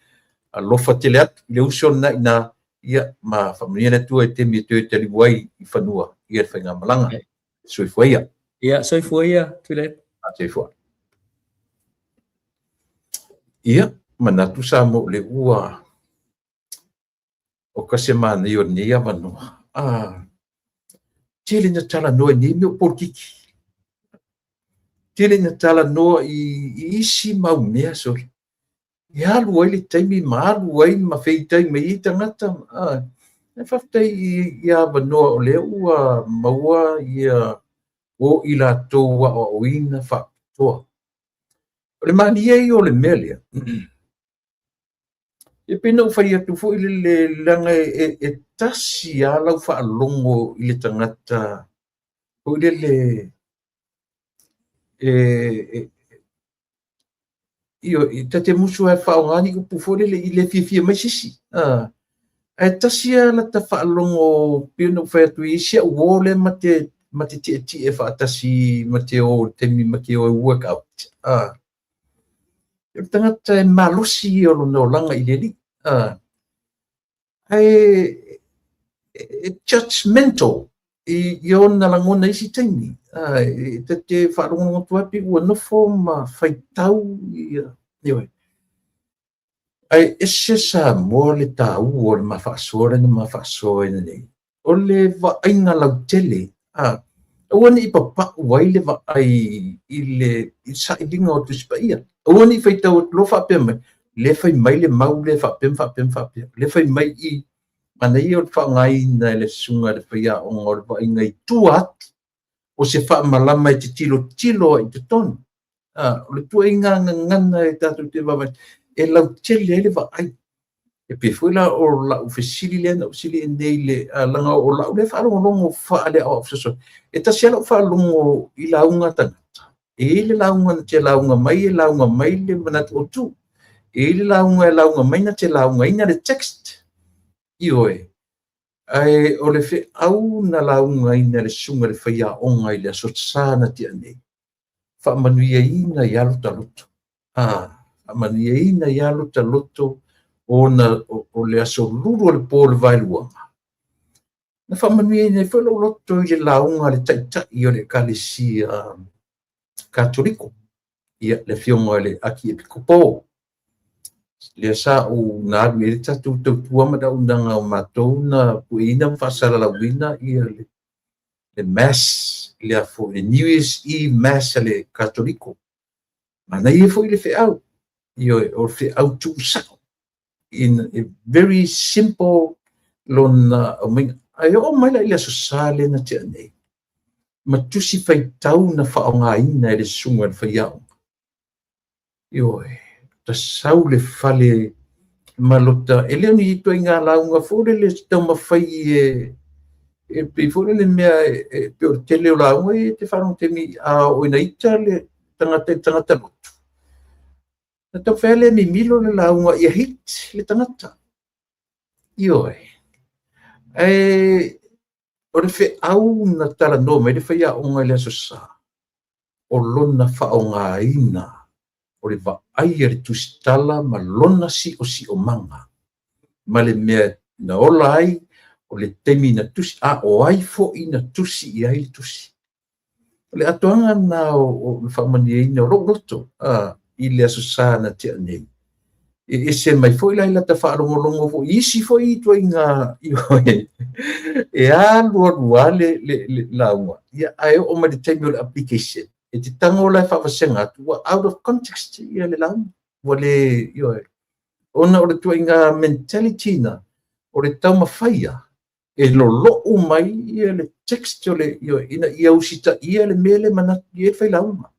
alofa tele atu i le uso lena i ina, ia ma faamanuia le Atua i taimi e toe taliu ai i fanua ia le faigamalaga. Soifua ia. Ia, soifua ia, Tuilaepa. Soifua. Ia, manatu Samoa o le ua o ka se manaia o lenei avanoa. Ah, tele na talanoa i nei mea o polokiki. Tele na talanoa i isi mau mea sole. E alu ai le taimi ma alu ai ma feitai mai ai tagata. Ah, e faafetai i avanoa o lea ua maua ia o i latou aoaoina faapitoa. O le malie ia o le mea lea, e pei ona ou fai atu foi lele, leaga e tasi lava lau faalogo i le tagata foi lele e ioe, ta te musu lava e faaaoga ni upu foi lele i le fiafia mai se isi. Ae tasi lava lata faalogo pei ona ou fai atu i si au uo lea ma te tietie faatasi ma te o i le taimi ma te o e work out. O le tagata e malosi ia o lona olaga i le Alii. Ae e judgmental i ona lagona i isi taimi. E ta te faalogologo atu ai pei ua nofo ma faitau ia, ioe. Ae ese Samoa le taua o le ma faasoa lea na ma faasoa ina nei. O le vaaiga lautele, aua ne i papau ai le vaai i le sailiga o Tusi Paia. Aua ne i faitau atu loa faapea mai, lea fai mai le mau lea faapea ma faapea ma faapea. Lea fai mai i manaia o le faaaogaina e le susuga i le faiaoga o le vaaiga i tua atu o se faamalama e te tilotilo ai i totonu. O le tuaiga gagana e tatou te vaavaai, e lautele ai le vaai. E pei foi la o lau fesili lea na ou fesili ai nei le leaga o lau lea faalogologo faale-aoao fesoasoani. E tasi lava lau faalogo i lauga a tagata. E i ai le lauga na te lauga mai e lauga mai le manatu autu. E i ai le lauga e lauga mai na te laugaina le text. Ioe. Ae o le feau na laugaina e le susuga i le faiaoga i le Aso Sa na tea nei, faamanuiaina ia lota loto. Faamanuiaina ia lota loto ona o le aso lulu o le po o le vaeluaga. Na faamanuiaina ai foi lou loto i le lauga a le taitai o le Ekalesia Katoliko, ia, le afioga i le Akiepikopo. Lea sa ou na alu i ai le tatou tautua ma le auaunaga o matou na pueina ma faasalalauina ia le Mass, le foi le New Year's Eve Mass a le Katoliko. Manaia foi le feau, ioe, o le feau tuusao. In a very simple lona aumaiga. Ae oo mai la i le Aso Sa lea na tea nei, ma tusi faitau na faaaogaina e le susuga i le faiaoga. Ioe, ta sau le fale ma lota, e le o ni ituaiga lauga foi lele se taumafai e pei foi lele mea e pei o le tele o lauga ia e te faalogo taimi a oo ina ita le tagata i le tagata lotu. Na taumafai lava lea e mimilo le lauga ia hit le tagata. Ioe. Ae o le feau na talanoa mai le faiaoga i le Aso Sa, o lona faaaogaina o le vaai a le tusitala ma lona siosiomaga ma le mea na ola ai o le taimi na tusi, a o ai foi na tusi i ai le tusi. O le atoaga lena o le faamanuiaina o lou loto i le Aso Sa na tea nei. E ese mai foi la i lata faalogologo foi i isi foi ituaiga ioe, e alu alu lava le lauga, ia, ae oo mai le taimi o le application, e te tago la e faavasega atu, ua out of context ia le lauga. Ua le, ioe, ona o le ituaiga mentality na, o le taumafaia e lolou mai ia le text o le, ioe, ina ia usitaia le mea le manatu i ai le failauga.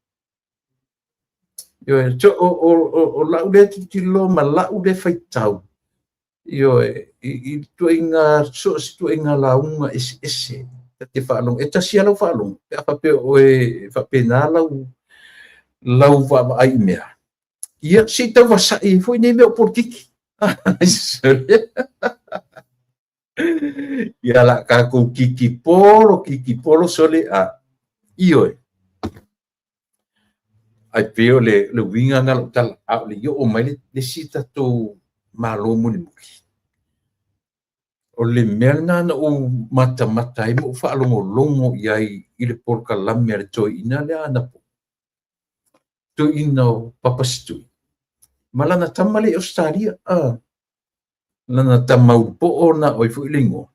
Ioe, so, o lau lea tilotilo ma lau lea faitau, Ioe, i ituaiga, so o se ituaiga lauga eseese ta te faalogo. E tasi lava lau faalogo, pe a faapea o oe e faapena lau vaavaai i mea. Ia, se i tau vasa'i ai foi nei mea o polokiki. Ia la tatou kiki polo, kiki polo sole, a. Ioe. Ae pei o le uiga lena o lau tala, a o le i oo mai le isi tatou Malo mulimuli. O le mea lena na ou matamata ai ma ou faalogologo i ai i le polokalame a le toeaina lea anapo, toeaina o Papa Setui, ma lana tama lea i Ausetalia, lana tama ulupoo na o ai foi le igoa.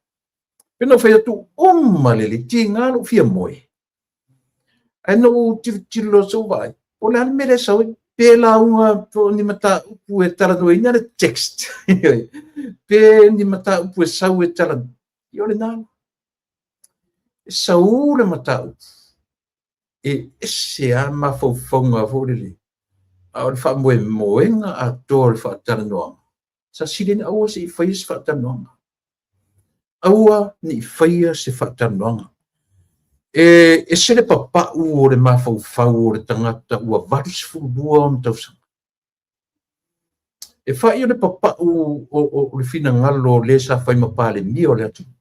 Pei ona ou fai atu, uma lelei, tiga lou fia moe. Ae na ou tilotilo sa ou vaai, po o le a le mea lea e sau ai, pe lauga po o ni mataupu e talanoaina le text, pe ni mataupu e sau e talanoa. Ia o lena. E sau le mataupu, e ese lava mafaufauga foi lele, a o le faamoemoega atoa o le faatalanoaga, sa sili ona aua se i faia se faatalanoaga. Aua ne i faia se faatalanoaga. E ese le papau o le mafaufau o le tagata ua 82 ona tausaga. E fai o le papau o le finagalo o le sa fai ma Palemia o le atunuu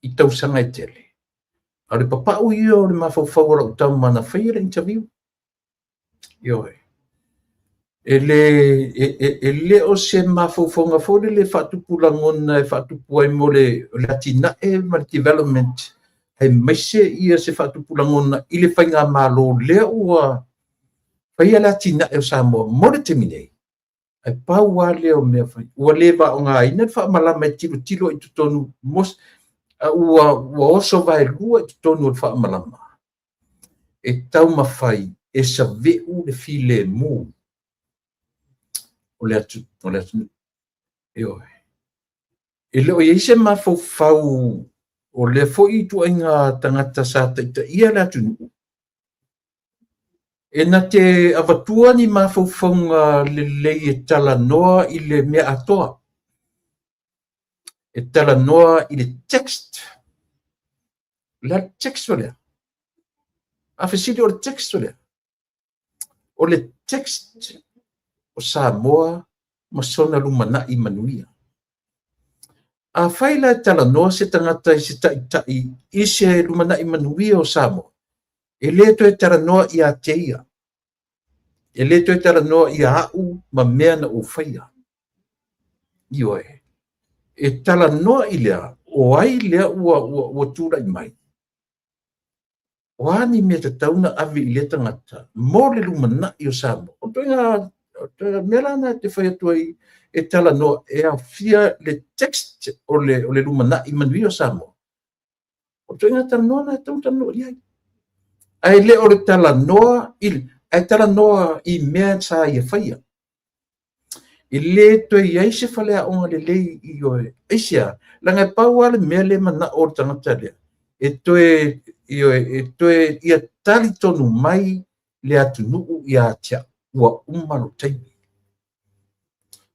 i tausaga e tele. A o le papau ia o le mafaufau o lau tama na faia le interview. Ioe. E le o se mafaufauga foi lele e faatupu lagona e faatupu ai mo le atinae ma le development, aemaise ia se faatupu lagona i le faigamalo lea ua faia le atinae o Samoa mo le taimi nei. Ae pau lava lea o mea fai, ua le faaaogaina le faamalama e tilotilo i totonu, ua oso vaelua i totonu o le faamalama e taumafai e saveu le filemu o le atunuu. Ioe. E le o i ai se mafaufau o lea foi ituaiga tagata sa taitaia le atunuu e na te avatua ni mafaufauga lelei e talanoa i le mea atoa, e talanoa i le text. O le a le text o lea? A fesili o le text o lea? O le text o Samoa ma sona lumanai manuia. Afai la e talanoa se tagata i se taitai i se lumanai manuia o Samoa, e le toe talanoa ia te ia, e le toe talanoa ia au ma mea na ou faia. Ioe, e talanoa i lea, o ai lea ua tulai mai, o a ni mea tatau na ave i lea tagata mo le lumanai o Samoa. O ituaiga mea la na te fai atu ai e talanoa e aofia le text o le lumanai manuia o Samoa. O ituaiga talanoa na e tatau ona talanoa i ai. Ae le o le talanoa i, ae talanoa i mea sa ia faia. E le toe i ai se faleaoga lelei i oe. Aisea, leaga e pau lava le mea le manao o le tagata lea, e toe, ioe, e toe ia tali tonu mai le atunuu ia te au, ua uma lou taimi.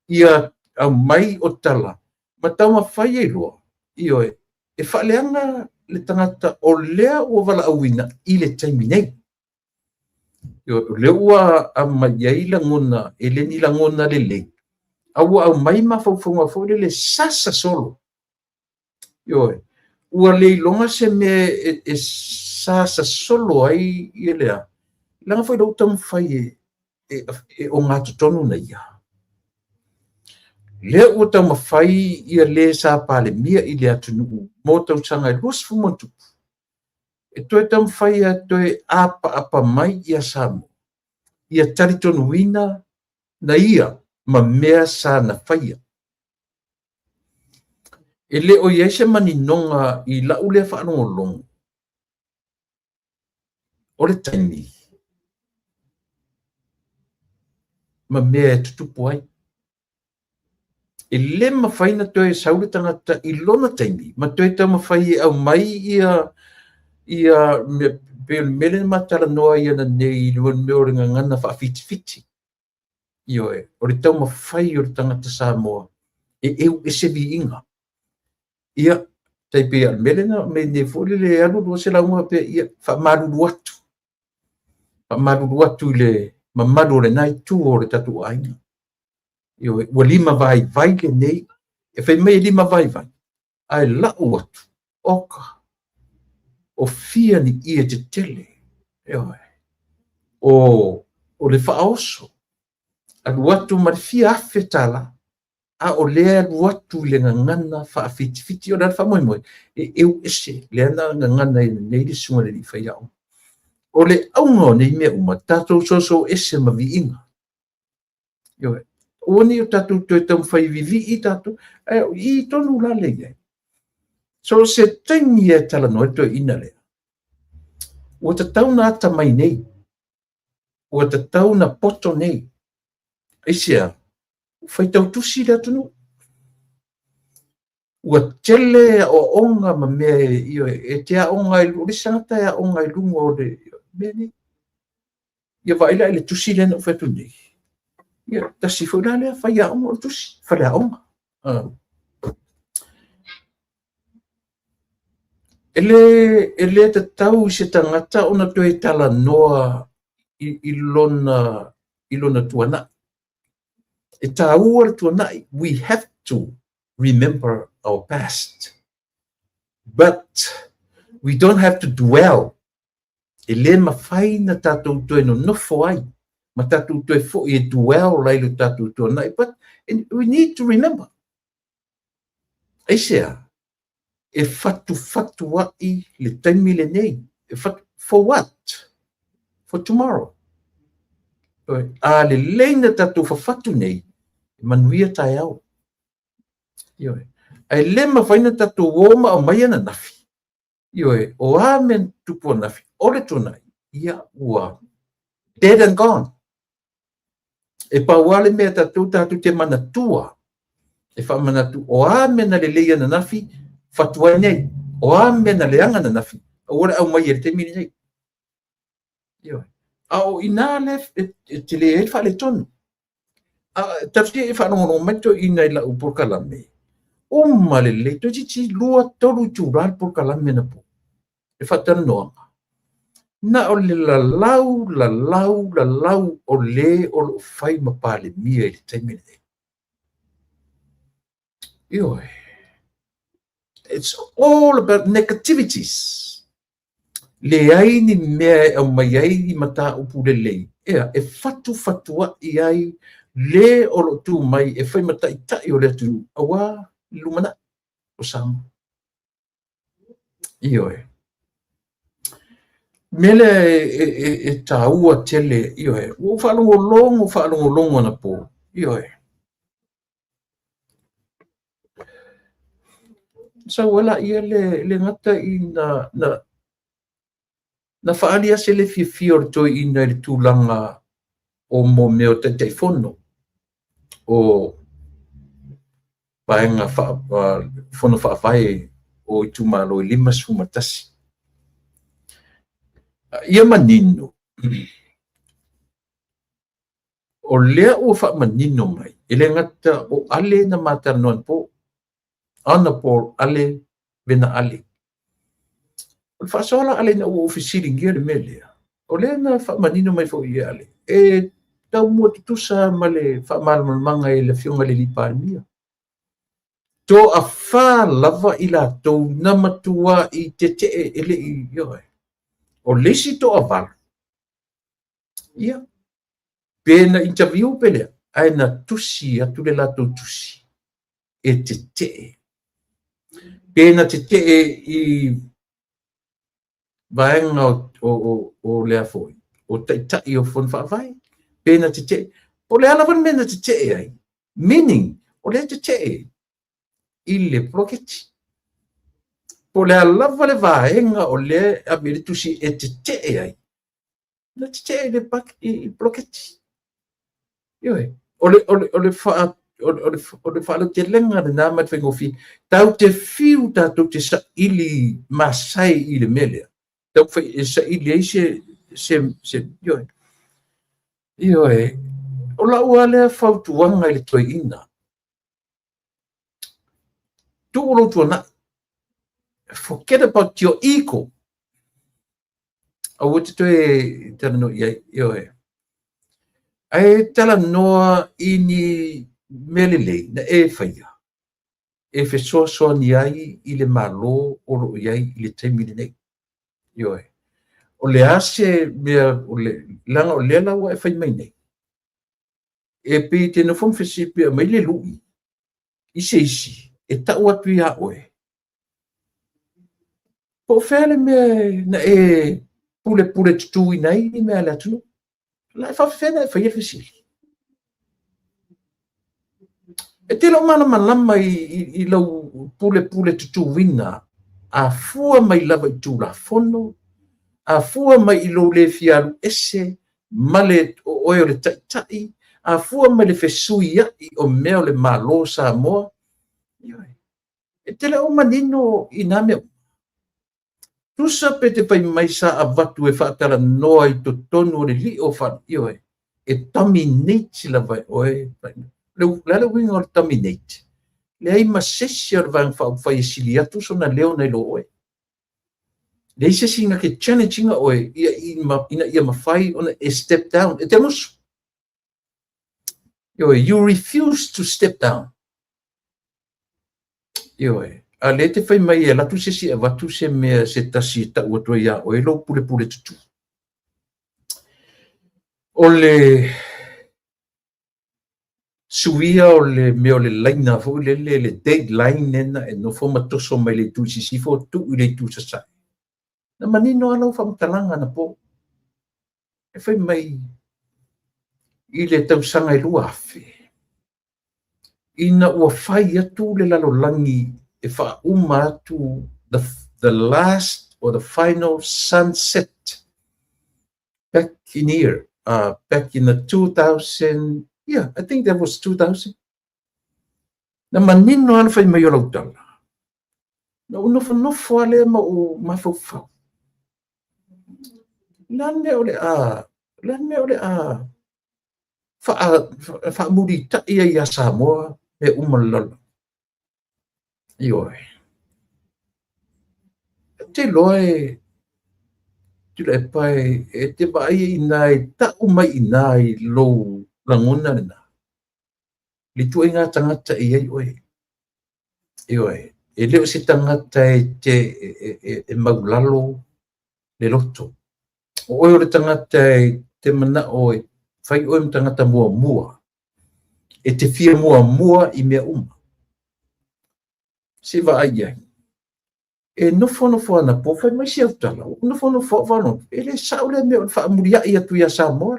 Ia aumai o tala, ma taumafai ai loa, ioe, e faaleaga le tagata o lea ua valaauina i le taimi nei. O lea ua aumai i ai lagona, e le ni lagona lelei, a ua aumai mafaufauga foi lele sasa solo. Ioe, ua le iloga se mea e sasa solo ai ia lea, leaga foi lea ua taumafai e ogatotonu na ia. Lea ua taumafai ia le sa Palemia i le atunuu mo tausaga e 20 ma ona tupu, e toe taumafai e toe apaapa mai ia Samoa, ia talitonuina na ia ma mea sa na faia. E le o i ai se maninoga i lau lea faalogologo o le taimi ma mea e tutupu ai. E le mafai na toe sau le tagata i lona taimi ma toe taumafai e aumai ia mea, pei o le mea lea na ma talanoa ai ananei i le mea o le gagana faafitifitii. Ioe, o le taumafai o le tagata Samoa E eu ese viiga. Ia, tai pei o le mea lea na aumai nei foi lele e alu 200 faapea, ia, faamalulu atu. Faamalulu atu i le mamalu o lena itu o le tatou aiga. Ioe, ua limavaivai lenei, e fai mai e limavaivai, ae lau atu, oka, o fia ni ie tetele, ioe, o le faaoso, alu atu ma le fia afe tala, a o lea e alu atu i le gagana faafitifiti. O le a le faamoemoe? E eu ese, lea na gagana ai nei le susuga i le alii faiaoga. O le auga o nei mea uma, tatou soso ese ma viiga. Ioe. Aua ne i o tatou toe taumafai e vivii tatou, ae o i tonu la lea e i ai. So o se taimi e talanoa ai le toeaina lea, ua tatau ona atamai nei, ua tatau ona poto nei. Aisea? Ua faitau tusi le atunuu. Ua tele aoaoga ma mea ioe, e te aoga ai, o le isi tagata e aoga i luga o le mea nei. Ia vaai la i le tusi lea na ou fai atu nei. Ia, tasi foi la lea faiaoga o le tusi, faleaoga. E le tatau i se tagata ona toe talanoa i lona tuanai. E taua le tuanai. We have to remember our past. But we don't have to dwell. E le mafai na tatou toe nonofo ai ma tatou toe foi e dwell ai le tatou tuanai. But we need to remember. Aisea? E fatufatuai le taimi lenei. E fatu, for what? For tomorrow. A lelei na tatou fafatu nei, e manuia taeao. Ioe. Ae le mafai na tatou o ma aumai ananafi. Ioe, o a mea na tupu ananafi, o le tuanai, ia ua dead and gone. E pau lava le mea tatou tatou te manatua, e faamanatu, o a mea na lelei ananafi, fatu ai nei. O a mea na leaga ananafi, aua le aumai i le taimi lenei. Ioe. A o i ina lea e tele ai le faaletonu. Talosia ia faalogologo mai toeaina i lau polokalame, uma lelei, toeitiiti 2, 3 itula le polokalame anapo, le faatalanoaga. Na o le lalau, lalau, lalau o le o lo o fai ma Palemia i le taimi lenei. Ioe. It's all about negativities. Leai ni mea e aumai ai ni mataupu lelei, ea, e fatufatuai ai le o lo o tu mai e fai ma taitai o le atunuu, aua le lumanai o Samoa. Ioe. Mea lea e taua tele, ioe, ua ou faalogologo, faalogologo anapo, ioe. Sau ai laia le gata i na faaali lava se le fiafia o le toeaina i le tulaga o mo mea o Taitaifono o vaega fono faavae o itumalo e 51. Ia manino, o lea ua faamanino mai, e le gata o Ale na ma talanoa anapo, anapo Ale vena Ale. O le faasoa la Ale ina ua ou fesiligia le mea lea, o lea na faamanino mai foi i Ale, e taumua tutusa ma le faamalamalamaga e le Afioga i le alii Palemia. Toafa lava i latou na matua i tetee e le i ioe. O le isi toavalu, ia, pe na interview pe lea, ae na tusi atu le latou tusi e tetee. Pe na tetee i vaega o lea foi, o taitai o fono faavae, pe na tetee. Po o le a lava le mea na tetee ai, meaning, o lea tetee i le poloketi. Po o le a lava le vaega o lea e ave i le tusi e tetee ai, na tetee i le poloketi. Ioe, o le faalautelega lena ma le faigofie. Tatou te fiu tatou te saili masai i le mea lea. Taumafai e saili ai se ioe. Ioe, o lau lava lea fautuaga i le toeaina. Tuu lou tuanai. Forget about your ego. Aua te toe talanoa i ai, ioe. Ae talanoa i ni mea lelei na e faia e fesoasoani ai i le Malo o lo o i ai i le taimi lenei. Ioe. O le a se mea, o le, leaga o lea la ua e fai mai nei, e pei e te nofo ma fesili pe aumai le lui i se isi e tau atu iā oe, po o fea le mea na e pulepule tutuina ai ni mea a le atunuu. La e faafefea ona e faia le fesili? E te le o malamalama i, i, i lau pulepule tutuina a fua mai lava i Tulafono, a fua mai i lou le fia alu ese ma le o oe o le taitai, a fua mai le fesuiai o mea o le Malo o Samoa, ioe, e te le o manino i nā mea uma. Tusa pe te fai mai sa avatu e faatalanoa i totonu o le lio fale, ioe, e dominate lava e oe. Le, le a le uiga o le dominate? Leai ma se isi o le Vaega Faaupufai e sili atu sona leo nai lo oe. Leai se isi na te challenge ina oe ia, ina ia mafai ona e step down. E te musu. Ioe, you refuse to step down. Ioe, a lea e te fai mai e alu atu se isi e avatu se mea se tasi e tau atu ai iā oe lou pulepule tutū. O le suia o le mea o le laina foi lele, le date line lena e nofo ma toso mai le itu i sisifo tuu i le itu i sasae. Na manino lava lau faamatalaga anapo. E fai mai i le tausaga e 2000, ina ua fai atu le lalolagi e faauma atu the, the last or the final sunset back in year, back in the 2000, yeah, I think that was 2000. Na manino lava le fai mai o lau tala. Na ou nofonofo lava lea ma ou mafaufau. Le a le mea o le a, le a le mea o le a faamulitai ai ia Samoa mea uma o le lalolagi. Ioe. Ou te iloa e Tuilaepa e te vaai i ina e tau mai i ina i lou lagona lena, le ituaiga tagata e i ai oe. Ioe, e le o se tagata e te e maulalo le loto. O oe o le tagata e te manao e fai oe ma tagata muamua, e te fia muamua i mea uma. Se i vaai i ai. E nofonofo anapo, fai mai si au tala, ua nofonofo au faalogo, e le sao lea mea o le faamuliai atu ia Samoa,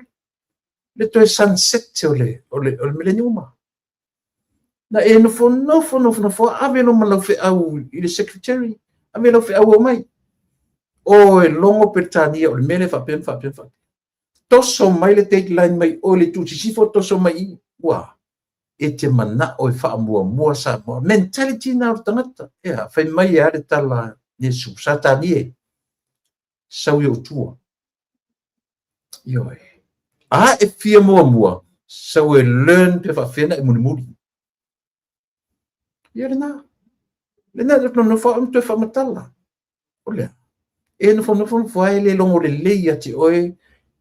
le toe sunset o le, o le, o le mileniuma. Na e nofonofo, nofonofo, ave lo ma lau feau i le secretary, ave lau feau e omai. O e logo Peretania o le mea lea faapea ma faapea ma faapea. Toso mai le date line mai o le itu sisifo, toso mai i, ua, e te manao e faamuamua Samoa. Mentality na o le tagata. Ea, fai mai e a le tala Iesu, Satani e, sau i ou tua. Ioe. A e fia muamua, sau e learn pe faafefea ona e mulimuli. Ia lena. Lena e nofo au ma toe faamatala. O lea. E nofonofo nofo ai le logo lelei ia te oe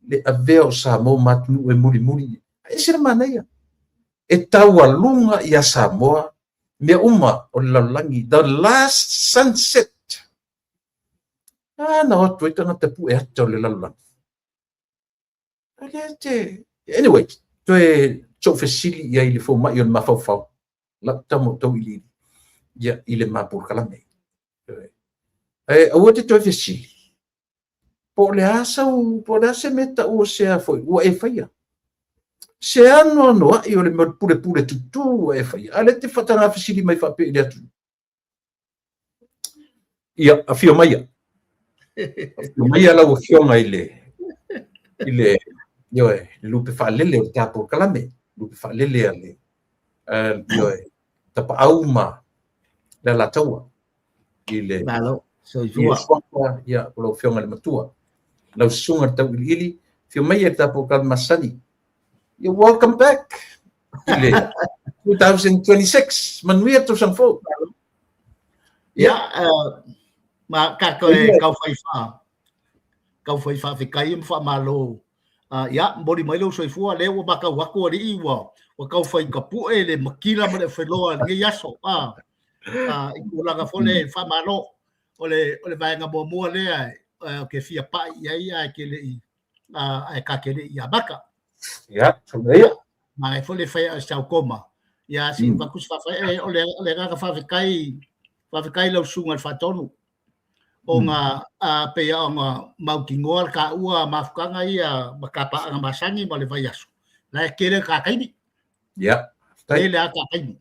le avea o Samoa ma atunuu e mulimuli. E ese le manaia. E taualuga ia Samoa mea uma o le lalolagi. The last sunset. A na o atu ai tagata pue ata o le lalolagi. A lea te... Anyway, toe sou fesili i ai i le fomai o le mafaufau, lau tama o tauiliili, ia, i le ma polokalame. Ae aua te toe fesili, po o le a sau, po o le a se mea tau o se a foi, ua e faia. Se anoanoai o le mea o le pulepule tutū ua e faia. A lea te whataga fesili mai faapea i le atunuu. Ia, afio maia. Afio maia lau afioga i le, i le, ioe, le lupe faalele o le ta polokalame, lupe faalele a le, ioe, Tapaau ma le Alataua i le Malo, soifua. Suafa, ia, o lau afioga i le matua. Lau susuga i le tauiliili, afio maia i le ta polokalame masani. You're welcome back i le 2026. Manuia tausaga fou. Ia, ma ka toe kau fai wha, kau fai whaafetai ma whaamalo. Ia, momoli mai lou soifua, lea ua matau atu alii ua, ua tau fai tapue le matila ma le feloa i lenei aso. I tulaga foi le faamalo. O le, o le vaega muamua lea ou te fia pai i ai ae ke le i, ae ka te le i amata. Ia, ia. Manaia foi le fai o se aukoma. Ia, se i avatu se faafetai. O le, o le agaga faafetai, faafetai i lau susuga i le Faatonu, ona a pei ona mautinoa le taua mafutaga ia ma tapaaga masani ma le vaiaso, la e tele ta taimi. Ia, tele lava ta taimi.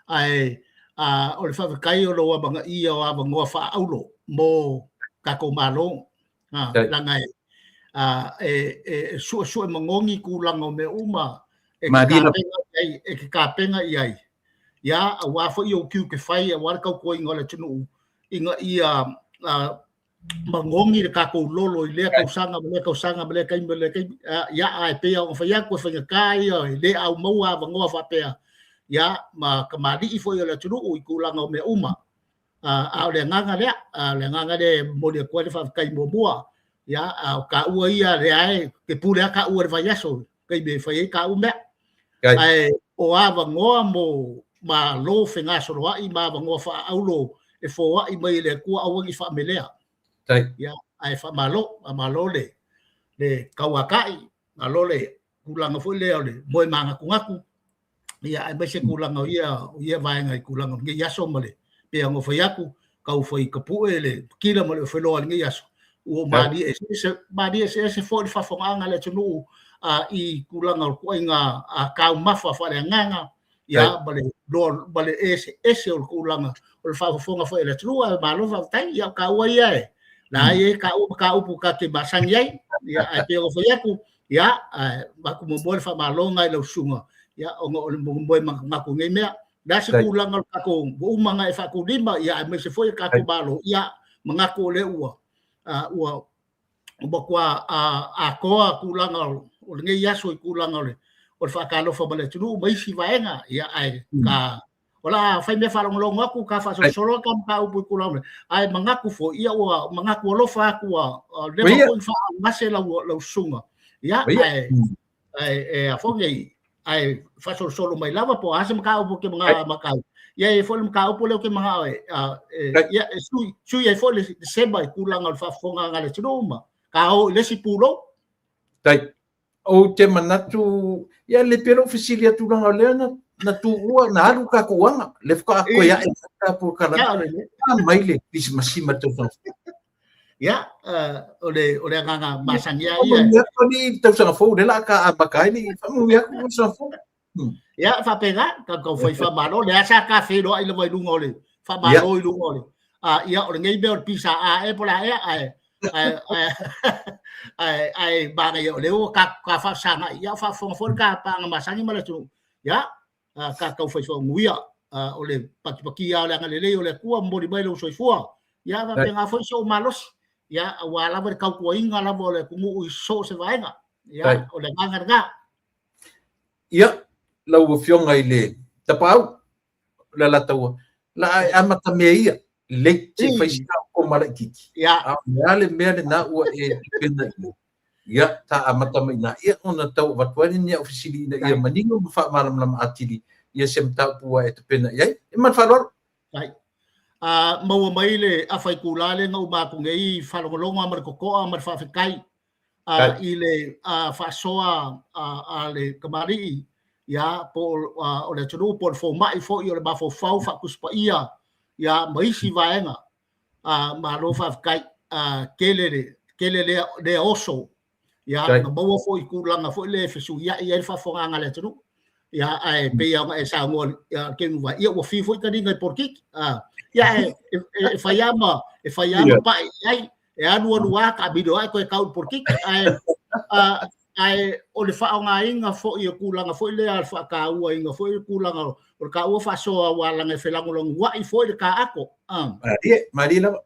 Ae a, o le faafetai o lou amanaia o avanoa faaaulo mo tatou Malo, a, leaga e, a, e, e suesue manogi tulaga o mea uma e te tapena i ai, e te tapena i ai. Ia, aua foi ou tiute fai aua le tautuaina o le atunuu, ina ia manogi le tatou lolo i lea tausaga ma lea tausaga ma lea taimi ma lea taimi. Ia, ae pei ona fai atu, e faigata ia, e le au maua avanoa faapea, ia, ma tamalii foi o le atunuu i tulaga o mea uma. A o le agaga lea, o le agaga lea e momoli atu ai le faafetai muamua. Ia, a o taua ia lea e te pule lava taua i le vaiaso, taimi e fai ai taua mea. Ae o avanoa mo Malo fegasoloai ma avanoa faaaulo e foai mai e le Atua aua ne i faamelea. Ia, ae faamalo, faamalo le le tauatai, malo le tulaga foi lea o le moe manatunatu, ia aemaise tulaga o ia, o ia vaega i tulaga o lenei aso ma le pei ona fai atu, tau fai tapue le kila ma le ofeloa i lenei aso, ua malie eseese, malie eseese foi le faafofogaaga a le atunuu i tulaga o ituaiga taumafa faaleagaga, ia ma le loa ma le eseese o le tulaga o le faafofoga foi a le atunuu. Ae malo faafetai, ia o taua ia e la e i ai taua mataupu ta te masani ai, ia ae pei ona fai atu, ia ae avatu muamua le faamaloga i lau susuga, ia ona o le moe manatunatu i nei mea. O le a se tulaga o le tatou ua uma ona e faatulima, ia aemaise foi o tatou Malo, ia manatu o lea ua ua matua atoa tulaga o lenei aso i tulaga o le o le faatalofa ma le atunuu ma isi vaega, ia ae ka o le a fai mea faalogologo atu ka faasolosolo ka mataupu i tulaga, ae manatu foi ia ua manatu alofa atu ua leva foi ona faaaaogase lau lau susuga, ia ae ae e a foi nei ae faasolosolo mai lava po o a se mataupu e te manao ai. Ia e i ai foi le mataupu lea ou te manao e, ia, e sui, sui ai foi le sema i tulaga o le faafofoga a le atunuu ma ka o i le isi pulou. Tai, ou te manatu, ia le pei lou fesili atu leaga o lea na, na tuua, na alu tatou aga, le faatoa toe ae mai ta polokalame. A mai le Kerisimasi ma le tausaga fou. Ia, o le, o le agaga masani lava ia. Faamanuia atu alii i le tausaga fou, lea o le a ta amata ai le faamanuia atu le tausaga fou. Ia, faapena, tatou fai faamalo, lea sa ta feiloai lava i luga o le faamalo i luga o le, ia, o lenei mea o le PSA ea po o le a ea, ae, ae, ae, ae, ae manaia o lea ua ta, ta faafesagai, ia, o faafofoga foi le ta paaga masani ma le atunuu, ia, ta tau fai faamanuia, o le patipatia o le agalelei o le Atua, momoli mai lou soifua, ia, faapena foi si ou malosi, ia, aua lava le tautuaina lava o le atunuu i so o se vaega, ia, o le agaga lena. Ia, lau Afioga i le Tapaau, le Alataua, la a e amata mea ia, lelei, se i fai sina au koma laitiiti. Ia. A o le a le mea lena ua e tapena i ai? Ia, ta amata mai i ina, ia ona tau avatu ai lea o au fesili ina ia manino ma faamalamalama atili ia se mataupu ua e tapena i ai. Ia ma le faaaloalo. Faafetai. A maua mai le afa itula lea na uma atu nei, faalogologo lava ma le totoa ma le faafetai i le faasoa a le tamalii, ia, po o le atunuu, po o le fomai foi o le mafaufau Faatusi Paia, ia, ma isi vaega. Malo faafetai. Tele le tele lea lea oso, ia, na maua foi i tulaga foi lea e fesuiai ai le faafofogaaga a le atunuu. Ia, ae pei lava ona e saunoa ia Kenu Vai, ia ua fiu foi taliga i polokiki. Ia, ae e fai lava ma e fai lava ma pai i ai, e alu alu lava taamilo ae toe tau i le polokiki. Ae ae o le faaaogaina foi o tulaga foi lea, le faatauaina foi o tulaga o le taua faasoa aua leaga e felagolaguai foi le taato. Malie, malie lava.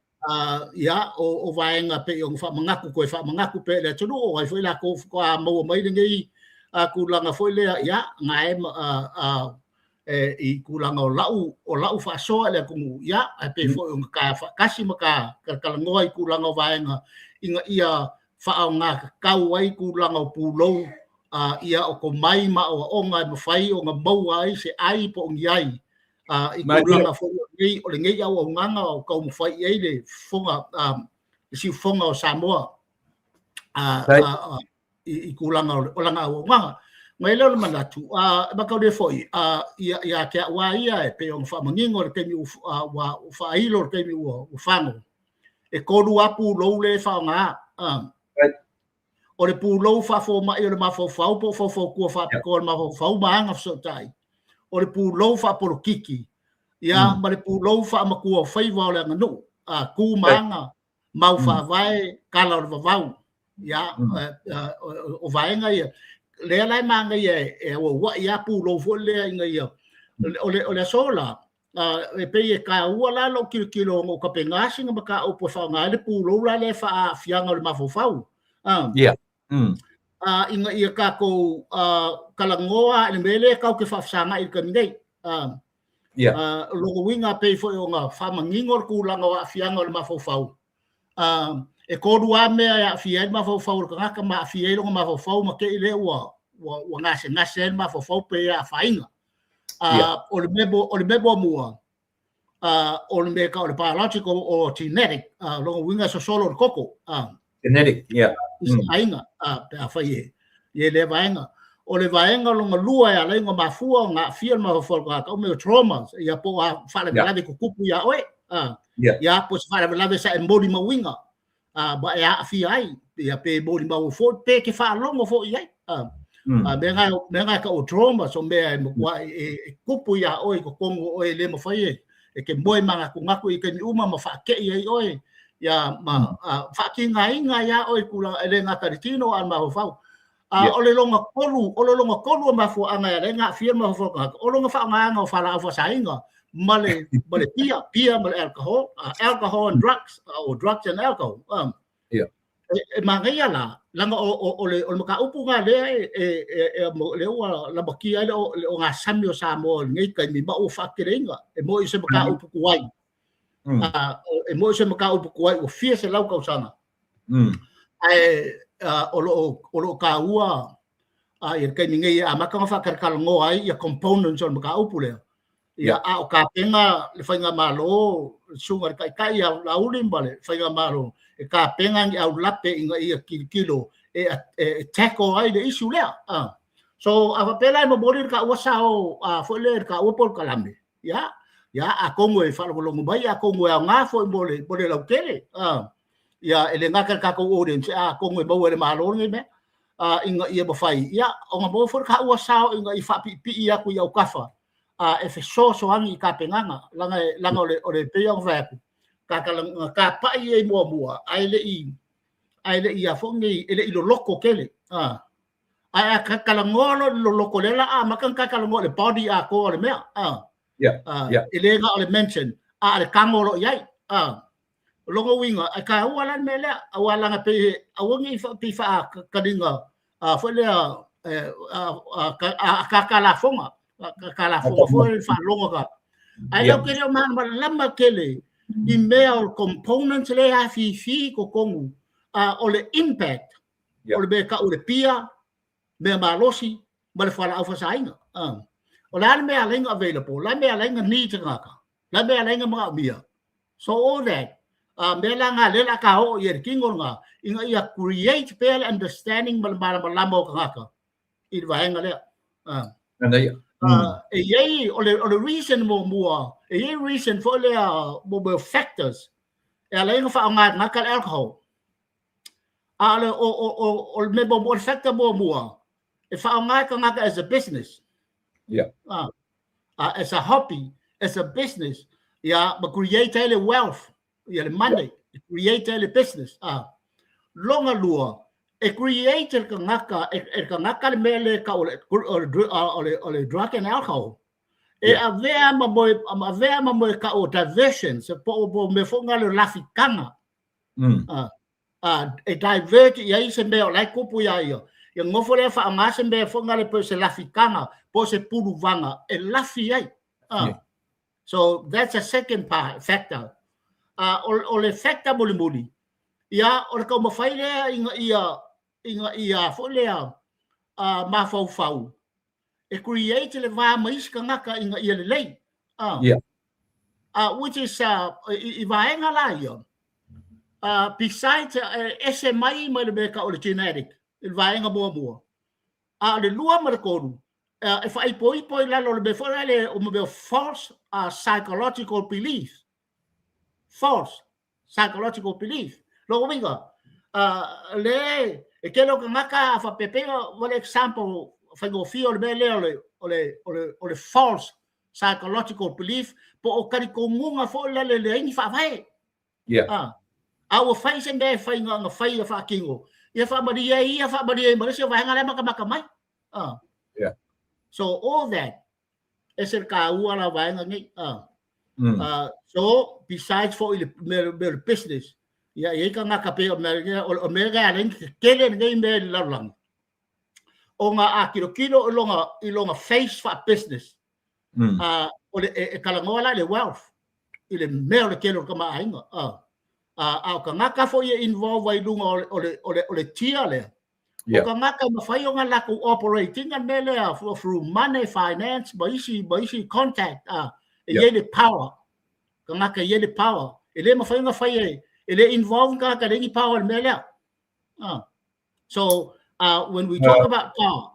Ia, o vaega pei ona faamanatu, toe faamanatu pea i le atunuu, o ai foi latou faatoa maua mai lenei tulaga foi lea, ia, na e e, i tulaga o lau, o lau faasoa i le atunuu, ia, ae pei foi ona ta faatasi ma ta talatalanoa i tulaga o vaega ina ia faaaogatatau ai tulaga o pulou, ia o tomai ma aoaoga e mafai ona maua ai se ai po o ni ai i tulaga foi o lenei, o lenei auaunaga o taumafai i ai le fofoga, le siufofoga o Samoa i tulaga o lana auaunaga. Ona i ai lea o le manatu, e mataulia foi ia te au lava ia e pei ona faamanino i le taimi ua faailo i le taimi ua fago, e 3 lava pulou lea e faaaoga. O le pulou faafomai o le mafaufau po o faufautua faapitoa o le mafaufau ma agafesootai, o le pulou faapolokiki, ia, ma le pulou faamatua o faiva o le aganuu, tu ma aga, mau faavae, tala o le vavau. Ia, o vaega ia, lea la e manaia e auauai lava pulou foi lea ina ia, o le aso la, e pei e taua la lou tilotilo ona ou tapena sina mataupu e faaaoga ai le pulou la lea e faa-aafiaga o le mafaufau. Ina ia tatou talanoa i le mea lea tatou te faafesagai i le taimi nei. O lona uiga pei foi ona faamanino le tulaga o aafiaga o le mafaufau. E 3 lava mea e aafia ai le mafaufau o le tagata ma aafia ai lona mafaufau ma te i lea ua gasegase ai le mafaufau pe afaina. O le mea muamua, o le mea e tau o le biological or genetic, lona uiga e sosolo le toto. Genetic, yeah. I se aiga, pe afai e i ai lea vaega. O le vaega lona lua e ala ai ona mafua ona aafia le mafaufau o le tagata, o mea o traumas, ia po o a faalavelave tutupu iā oe, ia po o se faalavelave sa e molimauina, ma e aafia ai, ia pe molimau foi, pe te faalogo foi i ai. Mea na e tau o traumas, o mea e matua e tupu iā oe i totonu o oe e le mafai e te moe manatunatu i taimi uma ma faatei ai oe, ia ma faatigaina ai lava oe i tulaga e le gata i le tino a o le mafaufau. O le lona tolu, o le lona tolu o mafuaaga e ala ai ona aafia le mafaufau o le tagata, o lona faaaogaina o fualaau faasaina ma le ma le pia, pia ma le alcohol, alcohol and drugs, or drugs and alcohol. E manaia la, leaga o le mataupu lena lea e lea ua lamatia ai le ogasami o Samoa i lenei taimi ma ua faateleina. E moni o se mataupu tuai, e moni o se mataupu tuai ua fia selau tausaga, ae o lo o taua i le taimi nei e amata ona faatalatalanoa ai ia components o le mataupu lea. Ia, a o tapena le faigamalo, le susuga i le Taitai ia Laauli ma le faigamalo, e tapena ni aulape ina ia tilotilo e tackle ai le issue lea. So, a faapea la e momoli le taua sao foi lea i le taua polokalame, ia, ia, atonu e faalogologo mai, atonu e aoga foi mo le, mo le lautele. Ia, e le gata i le tatou audience, atonu e maua e le Malo lenei mea, ina ia mafai, ia, ona maua foi le taua sao ina ia faapiipii atu i autafa e fesoasoani i tapenaga, leaga, leaga o le, o le pei ona fai atu, na tapai ai muamua, ae le i, ae le i a foi nei, e le i loloto tele. Ae a talanoa loa i le loloto, lea la amata ona talanoa i le body atoa o le mea. E le na o le mention, a o le tago o lo o i ai. O lona uiga, e taua la le mea lea, aua leaga pei e aua ne i pei faataliga foi lea ataata lafoga, ataata lafoga foi le faalogo ka. Ae latou te le o malamalama tele i mea o components lea e afifi i totonu, o le impact o le mea e tau o le pia, mea malosi ma le fualaau faasaina. O le a le mea e ala ai ona available? O le a le mea e ala ai ona need tagata? O le a le mea e ala ai ona manaomia? So all that, mea la na lea o le a ta oo i ai i le tino lena, ina ia create pea le understanding ma le malamalama o tagata i le vaega lea. E i ai, o le reason muamua, e i ai reason foi lea, mo mea o factors, e ala ai ona faaaoga e tagata le alcohol. A o le, o, o, o, o le mea muamua, o le factor muamua, e faaaoga e tagata as a business. As a hobby, as a business, ia, ma create ai le wealth, ia le money, e create ai le business. Lona lua, e create e le tagata, e le tagata le mea lea e tau o le, o le, o le drug and alcohol. E avea ma moe, avea ma moe tau o diversions, po o mea foi ngā le lafitaga. E divert i ai se mea o la e tupu iā ia, Ia nofo lea faaaoga se mea foi lea po o se lafitaga po o se puluvaga e lafi ai. So that's a second part, factor. O le factor mulimuli, ia o le taumafai lea ina ia foi lea mafaufau e create le va ma isi tagata ina ia lelei. Which is i vaega la ia, besides ese mai mai le mea tau o le genetic, i le vaega muamua. A o le lua ma le tolu, e faaipoipo i lalo o le mea foi lea o mea false psychological belief. False psychological belief. Lona uiga, le e tele o tagata a faapea pei o le example faigofie o le mea lea o le false psychological belief po o talitonuga foi lele leai ni faavae. A ua fai se mea e fai na fai e faatino. Ia faamalie ia faamalie ma le isi o vaega lea matamata mai. So all that e se taua la vaega nei. So besides foi le mea le business, ia e i tagata pei o mea o mea lea le tetele lenei mea i le lalolagi. Ona a tilotilo i lona face fa business. O le e talanoa la i le wealth i le mea o le tele o le tamaoaiga. A o tagata foi e involve ai i luga o le tia lea. O tagata e mafai ona latou operating le mea lea through money, finance, ma isi contact. E i ai le power. Tagata e i ai le power. E le mafai ona fai e le involve tagata le ni power i le mea lea. So when we talk about power,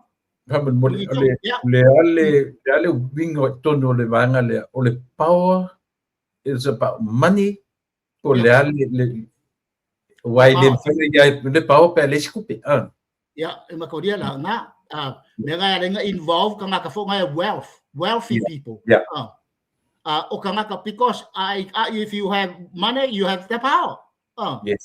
Faamolemole, o le le ale le ale uiga o totonu o le vaega lea, o le power is about money po le ale le aua e le mafai ona i ai le power pe a leai se tupe. Ia, e matoria la na. Mea nga lenga involve tagata foi nga wealth, wealthy people. O tagata because if you have money, you have the power. E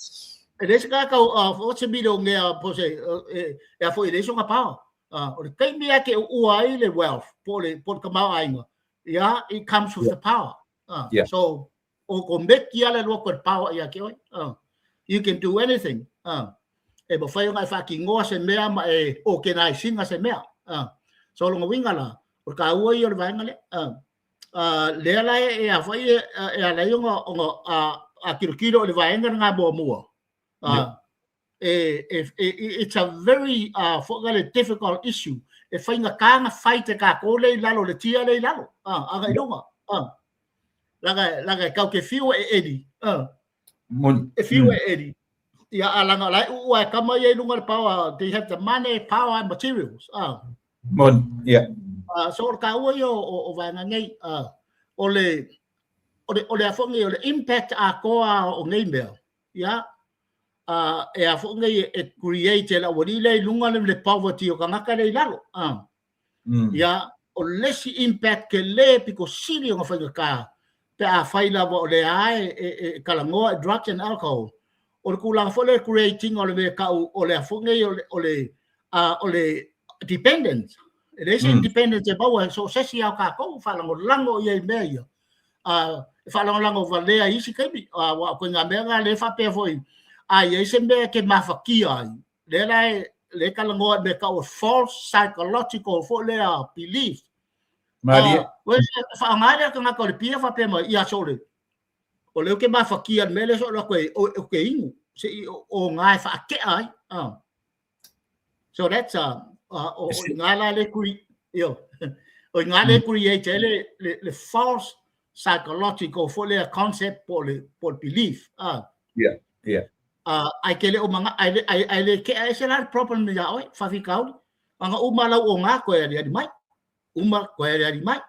le se tagata o se milo ngea po se e a foi le songa power. O le taimi a ke ua ai le wealth po le tamaoaiga. Yeah, it comes with the power. So o ko meki ala lua ko le power ia ke oi. You can do anything. E mafai ona e faatinoa se mea ma e organize ina se mea. So lona uiga la, o le taua ia o le vaega lea. Lea la e a foi e ala ai ona a tilotilo o le vaega na muamua. E, it's a very foi le difficult issue. E faigata na fight e kākou le i lalo, le tia le i lalo. Aga i luga. Laga kau ke fiu e eli. Moni. E fiu e eli. Ia a langa lai ua e kama ia i lunga le power. They have the money, power and materials. Moni. Yeah. So o le taua ia o vaega nei. O le a foi nei, o le impact atoa o nei mea. Ia, e a foi nei e create e le aualii lea i luga le poverty o tagata lea i lalo. Ia, o le isi impact ke le piko sili o ngā faigata pe a fai lava o le a e talanoa i drugs and alcohol. O le tulaga foi le creating o le mea tau o le a foi nei o le dependence. E leai se independence e maua so se isi ao kākou faalagolago ia i mea ia. E faalagolago valea i isi taimi. Ua o ngā mea ngā le faapea foi a i ai se mea ke mafatia ai. Lea la e le talanoa i mea tau o false psychological foi lea belief. Malie. Ua faaaoga lea tagata o le pia faapea mai ia so le o lea ke mafatia le mea lea so le koe o ke inu se i o ngā e whaatea ai. So that's o ngā la le kuri io o ngā le create le false psychological foi lea concept po le belief. Yeah. Ai ke le o manga ai ai ai le ke ai se la problem ia oi whawhikauri. Anga uma lau o ngā koe ari ari mai. Uma koe ari ari mai.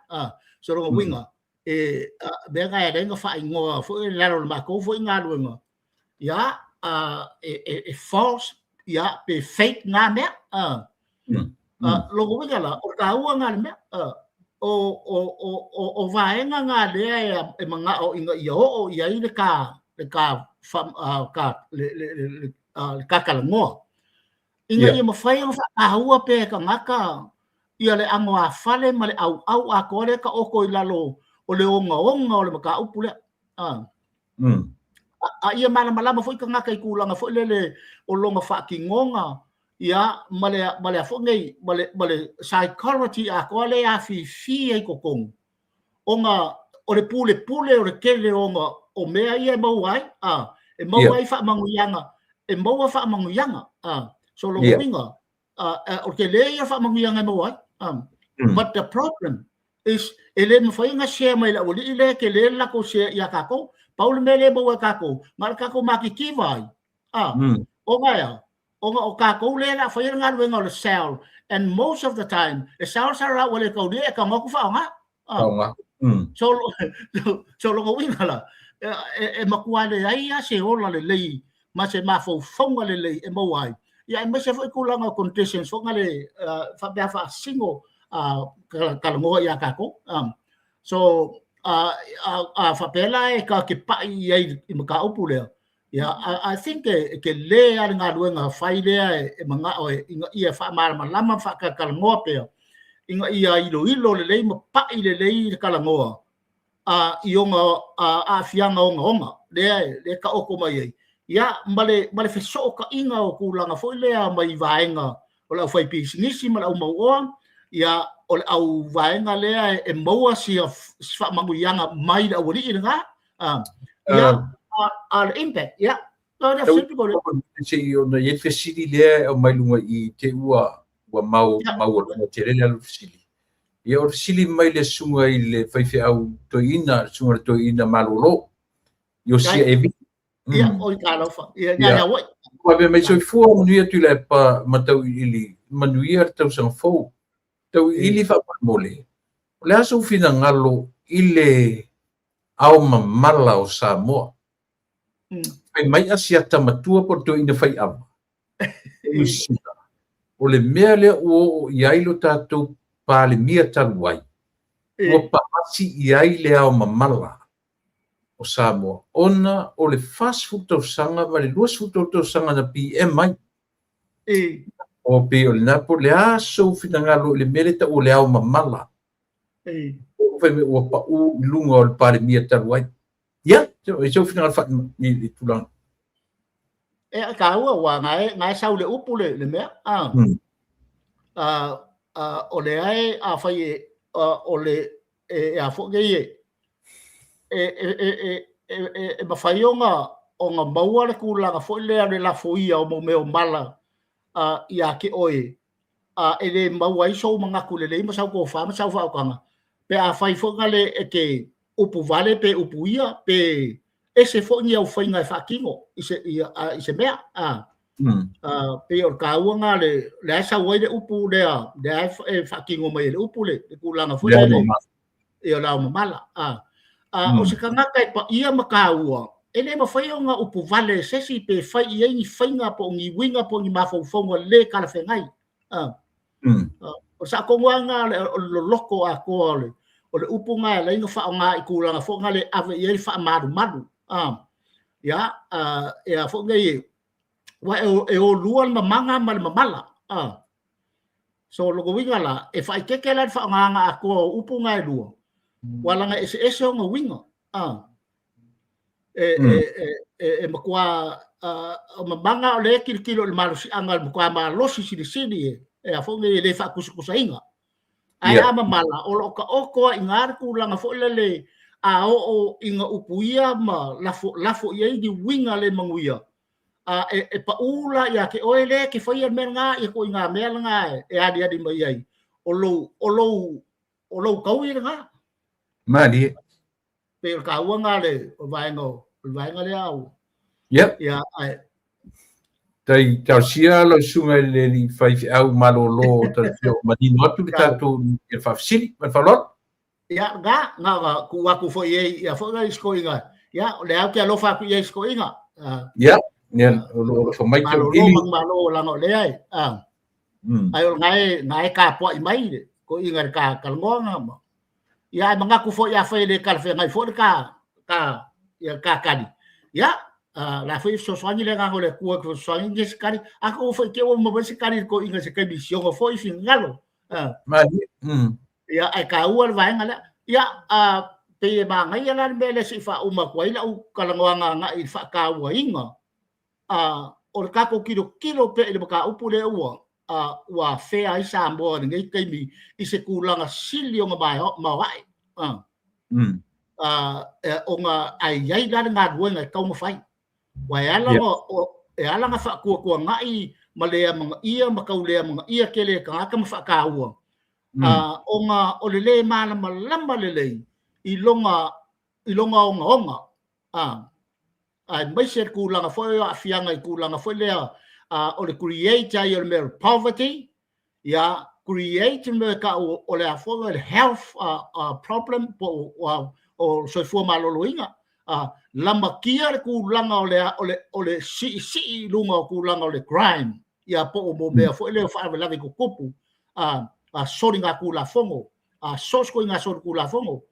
So ronga winga e mea ngā e renga whaingoa foi e lalo le mākou foi ngā luenga. Ia e false ia pe fake ngā mea. Longa winga la o tāua ngā le mea. O vaenga ngā lea e manga o inga ia o ia i le ka fa, ka le ka kalangoa. Inga ia mawhai o whaahua pe ka ngaka ia le ango a fale ma le au au a koa ka oko i lalo o le onga onga o le maka upu lea. A ia malamalama foi ka ngaka i kūlanga foi lele o longa whaakingonga Ia, ma le, ma le a foi nei, ma le, ma le psychology atoa lea e afifi ai i totonu, ona o le pulepule o le tele ona o mea ia e maua ai, a, e maua ai faamanuiaga, e maua faamanuiaga, a, so lona uiga, o le tele ia o faamanuiaga e maua ai, a, but the problem is e le mafai ona share mai le aualii lea e tele le latou share ia tatou, pau le mea lea e maua e tatou, na o le tatou matitiva ai, a, ona e a? Ona o tatou lea o le a faia le galuega o le sell and most of the time e sell sell la ua le taulia e tago atu faaaoga. Faaaoga. So so lona uiga la e matua leai lava se ola lelei ma se mafaufauga lelei e maua ai. Ia aemaise foi tulaga o conditions foi le faapea faasino talanoa ia tatou. So a faapea la e ta te pai i ai i mataupu lea, Ia, I think e tele lava le galuega fai lea e manao ina ia faamalamalama ma faatalatalanoa pea, ina ia iloilo lelei ma pai lelei le talanoa i ona aafiaga ogaoga lea e taoto mai ai, ia, ma le fesootaiga o tulaga foi lea mai vaega o le aufaipisinisi ma le aumauoa, ia, o le auvaega lea e maua sia faamanuiaga mai le aualii lena, ia, a le impact, ia. Se i ona i ai le fesili lea e aumai luga i te ua ua mau maualuga tele le alu fesili. Ia o le fesili mai le susuga i le faifeau toeaina, le susuga i le toeaina malolo, Iosia Evi. Ia, oi talofa. Ia, ia, ia, oi. Ua mai soifua manuia Tuilaepa ma Tauiliili, manuia le tausaga fou. Tauiliili faamolemole, o le a sou finagalo i le ao mamala o Samoa? Fai mai Asiata matua po o le toeaina faiava, Silasila, o le mea lea ua oo i ai lo tatou Palemia talu ai, ua paasi i ai le ao mamala o Samoa ona o le 40 tausaga ma le 23 tausaga na PM ai. O pei o lena, po o le a sou finagalo i le mea lea e tau o le ao mamala. Fai mai ua pau i luga o le Palemia talu ai. Ia, e sou finagalo i le tulaga. E taua ua na e sau le upu le mea. O lea e a fai e o le e a foi nei e e mafai ona maua le tulaga foi lea le lafoia o mo mea o mala ia te oe e le maua ai sou manatu lelei ma sau tofa ma sau faautaga pe afai foi na le e te upu vale pe upu ia pe ese foi ni au faiga e faatino i se i se mea a pei o le taua na le lea e sau ai le upu lea lea e faatino mai e le upu le tulaga foi lea ia le ao mamala a o se tagata e paia ma taua e le mafai ona upu vale e se isi pe fai i ai ni faiga po o ni uiga po o ni mafaufauga le talafeagai. O le saatonu lava lena o le loloto atoa o le upu lena e ala ai ona faaaoga i tulaga foi na le ave i ai le faamalumalu. Ia, e a foi nei, aua e o lua le mamaga ma le mamala. So, lona uiga la, e faaeteete la le faaaogaina atoa o upu na e lua, aua leaga e eseese ona uiga. E matua mamaga o lea e tilotilo i le malosiaga o le matua malosi silisili e a foi nei e le faatusatusaina. Ae a mamala, o lo o taoto lava i ina le tulaga foi lele a oo ina upuia ma lafo i ai ni uiga le manuia, e pau la ia te oe lea e te faia le mea lena, ia ituaiga mea lena e aliali mai ai, o lou taui lena. Malie. Pei o le taua lena o le vaega o le vaega lea au. Ia. Ia, ae. Tai talosia lau susuga i le alii faifeau malolo o talosia ua manino atu le tatou i le faafesili ma le faaaloalo. Ia, na, na, na tuu atu foi i ai, ia foi nai sikoiga. Ia, o lea ou te alofa atu i ai sikoiga. Ia, ia, o lo o alofa mai te Malolo, manumalo, leaga o lea e, Ae o lena e, na e tapuai mai le toeaina i le ta talanoaga ma ia ae manatu foi afai e le talafeagai foi le ta ta ia le ta tali, ia la foi e fesoasoani le agaga o le Atua e fesoasoani nisi tali, atonu foi te i ua maua mai se tali i le toeaina i se taimi i si ona foi finagalo. Malie. Ia ae taua le vaega lea. Ia pei e manaia la le mea lea se i faauma atu ai lau talanoaga agai i le faatauaina. o le tatou tilotilo pea i le mataupu lea ua ua afea ai Samoa i lenei taimi i se tulaga sili ona maoae. Ona ae i ai la le galuega e tatau ona fai. Aua e ala ona, e ala ona faatuatuanai ma le amanaia ma tau le amanaia tele e tagata ma faataua, ona o le le malamalama lelei i lona i lona ogaoga, aemaise le tulaga foi o aafiaga i tulaga foi lea o le create ai o le mea o le poverty, ia, create le mea e tau o le a foi le health problem po o soifua maloloina, lamatia le tulaga o le, o le, o le siisii i luga o tulaga o le crime, ia po o mo mea foi lea o faalavelave tutupu, soligatulafono, so o se ituaiga solitulafono.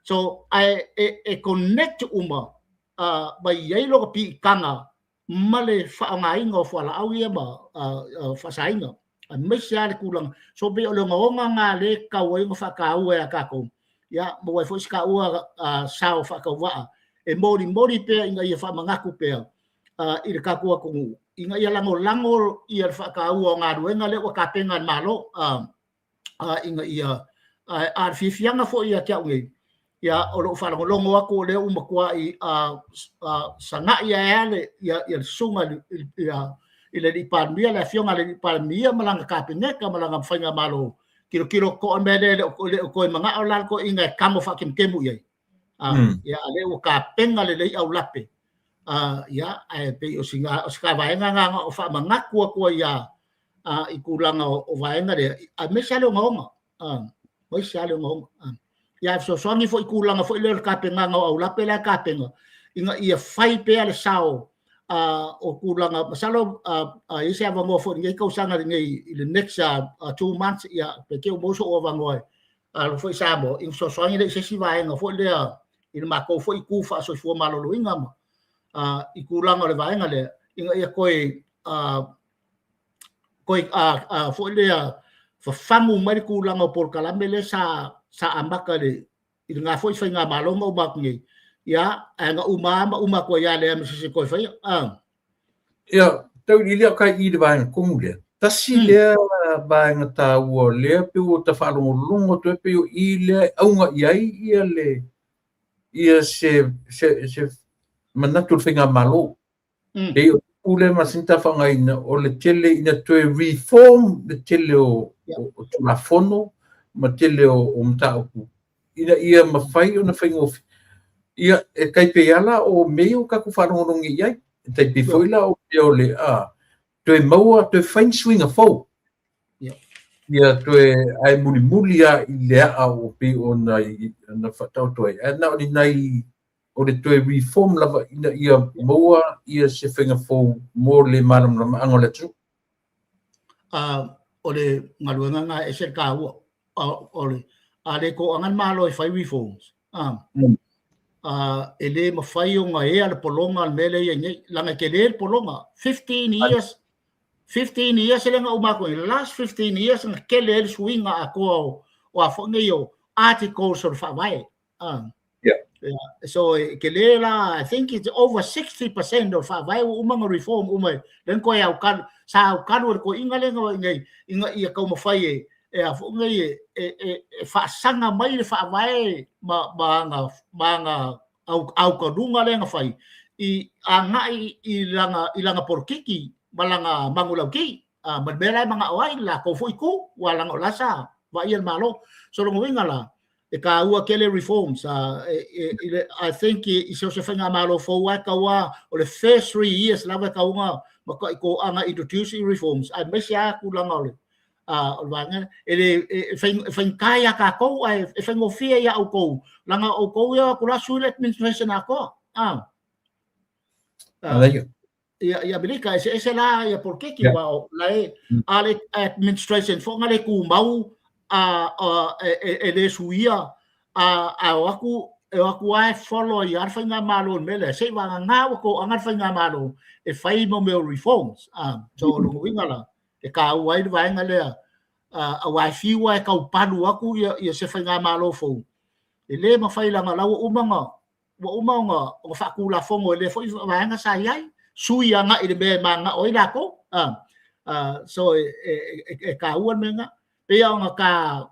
So, ae e connect uma ma i ai lona piitaga ma le faaaogaina o fualaau ia ma faasaina, aemaise lava le tulaga. So pei o le ogaoga lena lea e tatau ai ona faataua ia tatou, ia maua ai foi si taua sao faatauvaa e molimoli pea ina ia faamanatu pea i le tatou atunuu ina ia lagolago ia le faataua o galuega lea ua tapena e le Malo. Ina ia a o le fiafiaga foi ia te au nei, ia o lou faalogologo atu o lea ua matuai sagai ae a le ia le susuga i le alii Palemia, le afioga i le alii Palemia ma lana Kapeneta ma lana faigamalo, tilotilo totoa le mea lea, e le o toe manao la le toeaina e tamo faatemutemu i ai. Ia a lea ua tapena lelei aulape. Ia ae pei o sina o se vaega lena o faamanatu atu ai ia i tulaga o vaega lea, aemaise lava le ogaoga, aemaise lava le ogaoga. Ia, ae fesoasoani foi i tulaga foi lea o le tapenaga o aulape la e tapena, ina ia fai pea le sao o tulaga, masalo a i ai se avanoa foi i lenei tausaga lenei i le next 2 months, ia pe te i ua maua sou avanoa e alo foi i Samoa, ina fesoasoani lea i se isi vaega foi lea i le matou foi itu faasoifua maloloina ma i tulaga o le vaega lea, ina ia toe toe foi lea fafagu mai le tulaga o polokalame lea sa amata i lena foi faigamalo na uma atu nei, ia ae na uma lava ma uma atu ai lava lea ma se isi toe faia. Ia, tau i lea kai i le vaega tonu lea. Tasi lea vaega taua lea pe ua ta faalogologo atu ai pei o i lea e auga i ai ia le ia se manatu o le faigamalo. Pei o upu lea masani ta faaaogaina, o le tele ina toe reform le tele o Tulafono ma tele o mataupu ina ia mafai ona faigofie. Ia, e tai pei lava la o mea ia ua tatou faalogologo i ai. E tai pei foi la o mea o le toe maua, toe fai ni suiga fou. Ia toe ae mulimuli lava i le aa o pei ona faataoto ai. Ae na o ni nai o le toe reform lava ina ia maua ia se faiga fou mo le malamalamaaga o le atunuu. O le galuega lena e ese le taua. O le a le toaga le Malo e fai reforms, e le mafai ona ea le pologa le mea lea e i ai nei, leaga e tele le pologa. 15 years, 15 years lea na uma atu nei, last 15 years na tele ai le suiga atoa o a foi nei o articles o le faavae. Yeah. So e tele la, I think it's over 60% o le faavae ua uma ona reform uma, lea na toe aukalu, sa aukalu e le toeaina lea na nei ina ia taumafai e a foi nei e faasaga mai le faavae ma ana aukaluga lea na fai i agai i lana polokiki ma lana manulauti ma le mea la e manao ai le latou foi itu, ua lana o la sa vaaia le Malo. So lona uiga la e taua tele reforms. I think i so se faigamalo fou lava e tatau o le first 3 years lava e tatau ona matuai toaga introduce i reforms, aemaise lava tulaga o le vaega e le e faigata ia tatou ae e faigofie ia outou, leaga o outou ia o atu la sui le administration atoa. Ia Amerika eseese la ia polokiki ua o la e a le administration foi na le tumau e le suia a o atu e o atu lava e follow ai lava le faigamalo i le mea lea, se i vagana ua toaga le faigamalo e fai mo mea o reforms. So lona uiga la e taua ai le vaega lea, aua e fiu lava e taupalu atu ia se faigamalo fou, e le mafai leaga la ua uma ona faatulafono e lea foi vaega sa i ai. sui agai i le mea e mananao ai lakou. So e taua le mea lena. Pei ona ta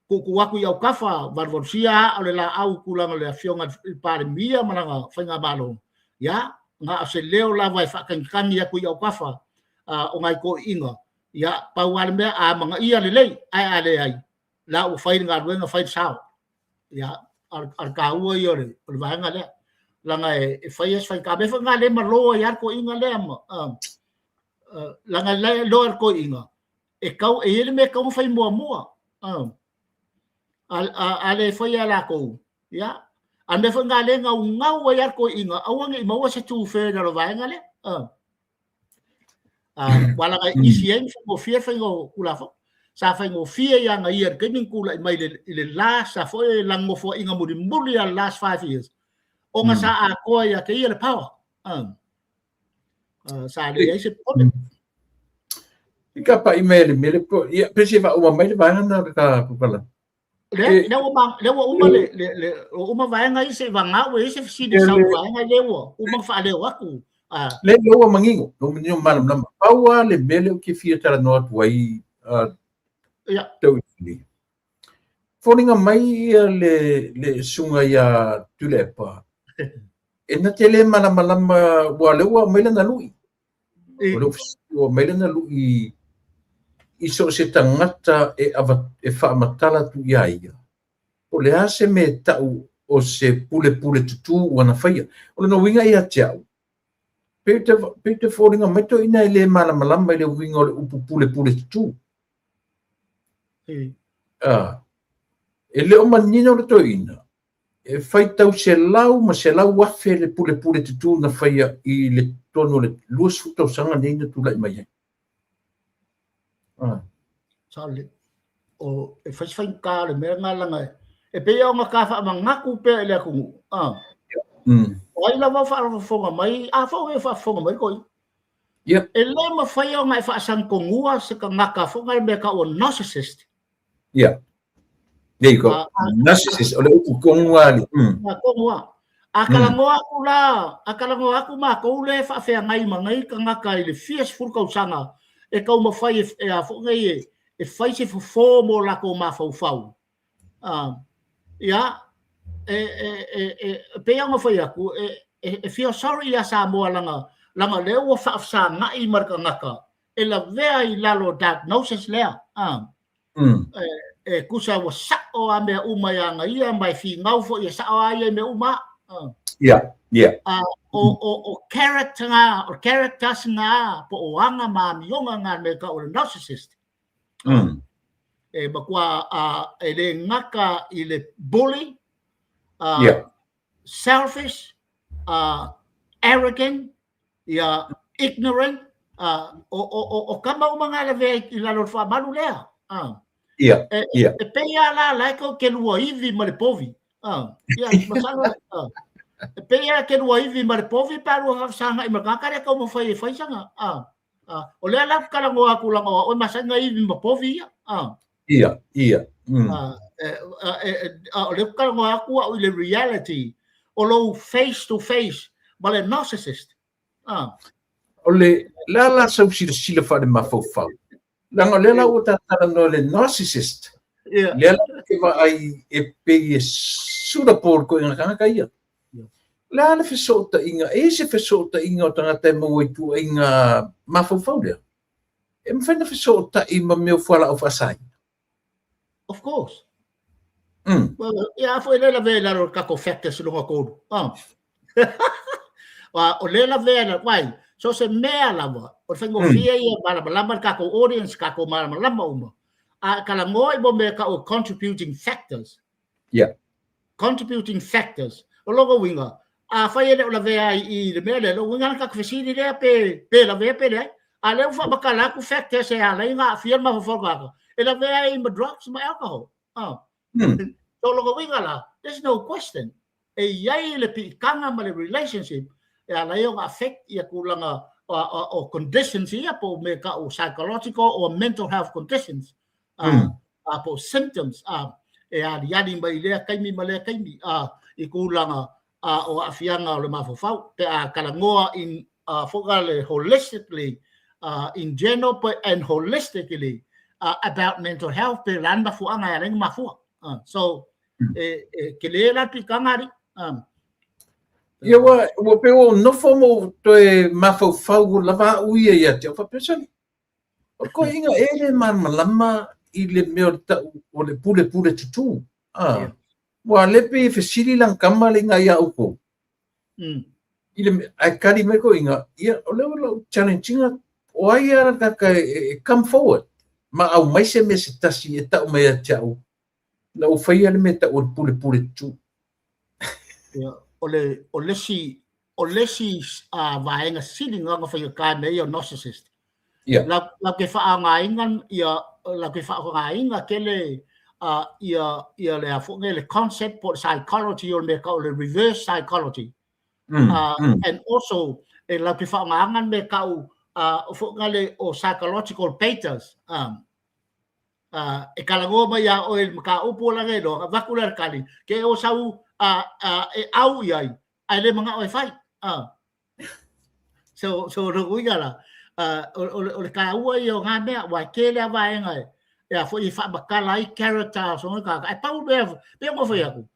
tuutuu atu i autafa, valuvalusia aa o le laau i tulaga o le afioga i le Palemia ma lana faigamalo, ia, na o se leo lava e faatagitagi atu i autafa o nai toeaiina, ia, pau lava le mea, a amanaia lelei, ae a leai, la ua fai le galuega, fai le sao. Ia, a o le taua ia o le vaega lea, leaga e fai lava si faigata. Mea foi lena lea e malo ai lava le toeaina lea, leaga la e iloa e le toeaina, e tau, e i ai le mea e tatau ona fai muamua. A le faia e latou, ia, a o le mea foi lena lea e naunau ai lava le toeaina, aua ne i maua se two-third o le vaega lea. Aua leaga e isi ai ma faigofie le faiga o Tulafono. Sa faigofie ia ia i le taimi na tulai mai i le last a foi lana nofoaiga mulimuli a le last 5 years, ona sa atoa ia te ia le power. Sa leai se popole. I ka pa'i mai le mele po, ia, pe se faauma mai le vaega na ka pupala. Lea ua uma le le ua uma vaega ia se vagana ua i ai se fesili sau vaega lea ua uma ona faaleo atu. Le ua manino, ua manino malamalama. Pau lava le mea lea ou te fia talanoa atu ai tau i foliga mai ia le susuga ia Tuilaepa, e na te le malamalama, ua lea ua aumai lana lui. O lea ua aumai lana lui i so o se tagata e, ava, e faamatala atu ia ia. O le a se mea e tau o se pulepule tutū ua na faia. O lona uiga ia te au, pei te foliga mai toeaina e le malamalama i le uiga o le upu pulepule tutū. E le o manino le toeaina, e faitau selau ma selau afe le pulepule tutū na faia i le totonu o le 20 tausaga nei na tulai mai ai. Sao lelei. O e fai se faigata o le mea lena leaga e pei ona ta faamanatu pea i le atunuu. O ai lava o faafofoga mai, a foi o faafofoga mai toeaina. E le mafai ona e faasagitonua se tagata foi lea mea e tau o narcissist. Yeah. There you go. Narcissist, o le upu tonu lava le. Tonu lava. A talanoa atu la, a talanoa atu matou lea e faafeagai ma nei tagata i le fia sefulu tausaga e taumafai e a foi nei e fai se fofo mo latou mafaufau. Ia, e pei ona fai atu, e feel sorry ia Samoa leaga leaga lea ua faafesagai ma le tagata e lavea i lalo o diagnosis lea. E tusa ua sao a mea uma ia ia ma e finau foi e sao a ia i mea uma. O character nga, o characters nga, po o aga ma amioga nga me ka o le narcissist. E matua e le gata i le bully, selfish, arrogant, ia ignorant, o kama uma nga lavea i lalo o le faamalu lea. E pei a la la e ke lua ivi ma le povi. Ia, masalo, e pei a ke lua ivi ma le povi pa lua faafesagai ma le tagata lea taumafai e fai sana. O lea la talanoa atu leaga o au e masani na ivi ma povi ia. Ia. O lea talanoa atu au i le reality o lou face to face ma le narcissist. O le la la sau silasila faale mafaufau. Leaga o lea la ua ta talanoa le narcissist. Lea la ke vaai e pei e sula po le koiga tagata ia. Le a le fesootaiga, e i se fesootaiga o tagata e maua i tuaiga mafaufau lea. E mafai na fesootai ma mea o fualaau faasaina. Of course. Well, ia foi le lavea i lalo o le tatou factors lona tolu. O lea lavea la, wai, so se mea lava, o le faigofie ia malamalama le tatou audience, tatou malamalama uma. A talanoa i mo mea tau o contributing factors. Contributing factors. O lona uiga, a fai e le o lavea ai i le mea lea, lona uiga na tatou fesili lea pe lavea pe leai. A lea ua faamatala atu factors e ala ai ona aafia le mafaufau o le tagata, e lavea ai ma drugs ma alcohol. So lona uiga la, there's no question. E i ai le piitaga ma le relationship e ala ai ona affect ia tulaga o conditions ia po o mea tau psychological or mental health conditions. Po o symptoms e aliali mai lea taimi ma lea taimi i tulaga. o aafiaga o le mafaufau pe a talanoa in foi le holistically in general but and holistically about mental health pe la mafuaaga e ala ai ona mafua. So e tele la pitaga alii. Ia ua pei ua ou nofo ma ou toe mafaufau lava au ia ia te au faapea, sole, o le toeaina e le malamalama i le mea o le tau o le pulepule tutū. Ah, ua le pei e fesili lana tama le iga ia outou. I le mea, ae tali mai toeaina, ia o lea ua lou challenge ina, o ai lava le tagata e come forward ma aumai se mea se tasi e tau mai ia te au, na ou faia le mea e tau o le pulepule tutū. Ia, o le, o le isi, o le isi vaega sili na faigata mea ia o narcissist. Ia. Latou te faaaogaina ia, latou te faaaogaina tele ia, ia le a foi nei, le concept po o le psychology o le mea e tau o le reverse psychology. And also, e latou te faaaogaina le mea e tau foi na le o psychological baiters. E talanoa mai ia oe i le mataupu o lana iloa, avatu lea le tali, ke o sau e au i ai, ae le manao e fai. So, so lona uiga la, o le taua ia o na mea, aua e tele lava vaega e a foi e faamatala ai character o sona tagata. Ae pau le mea, pei ona fai atu,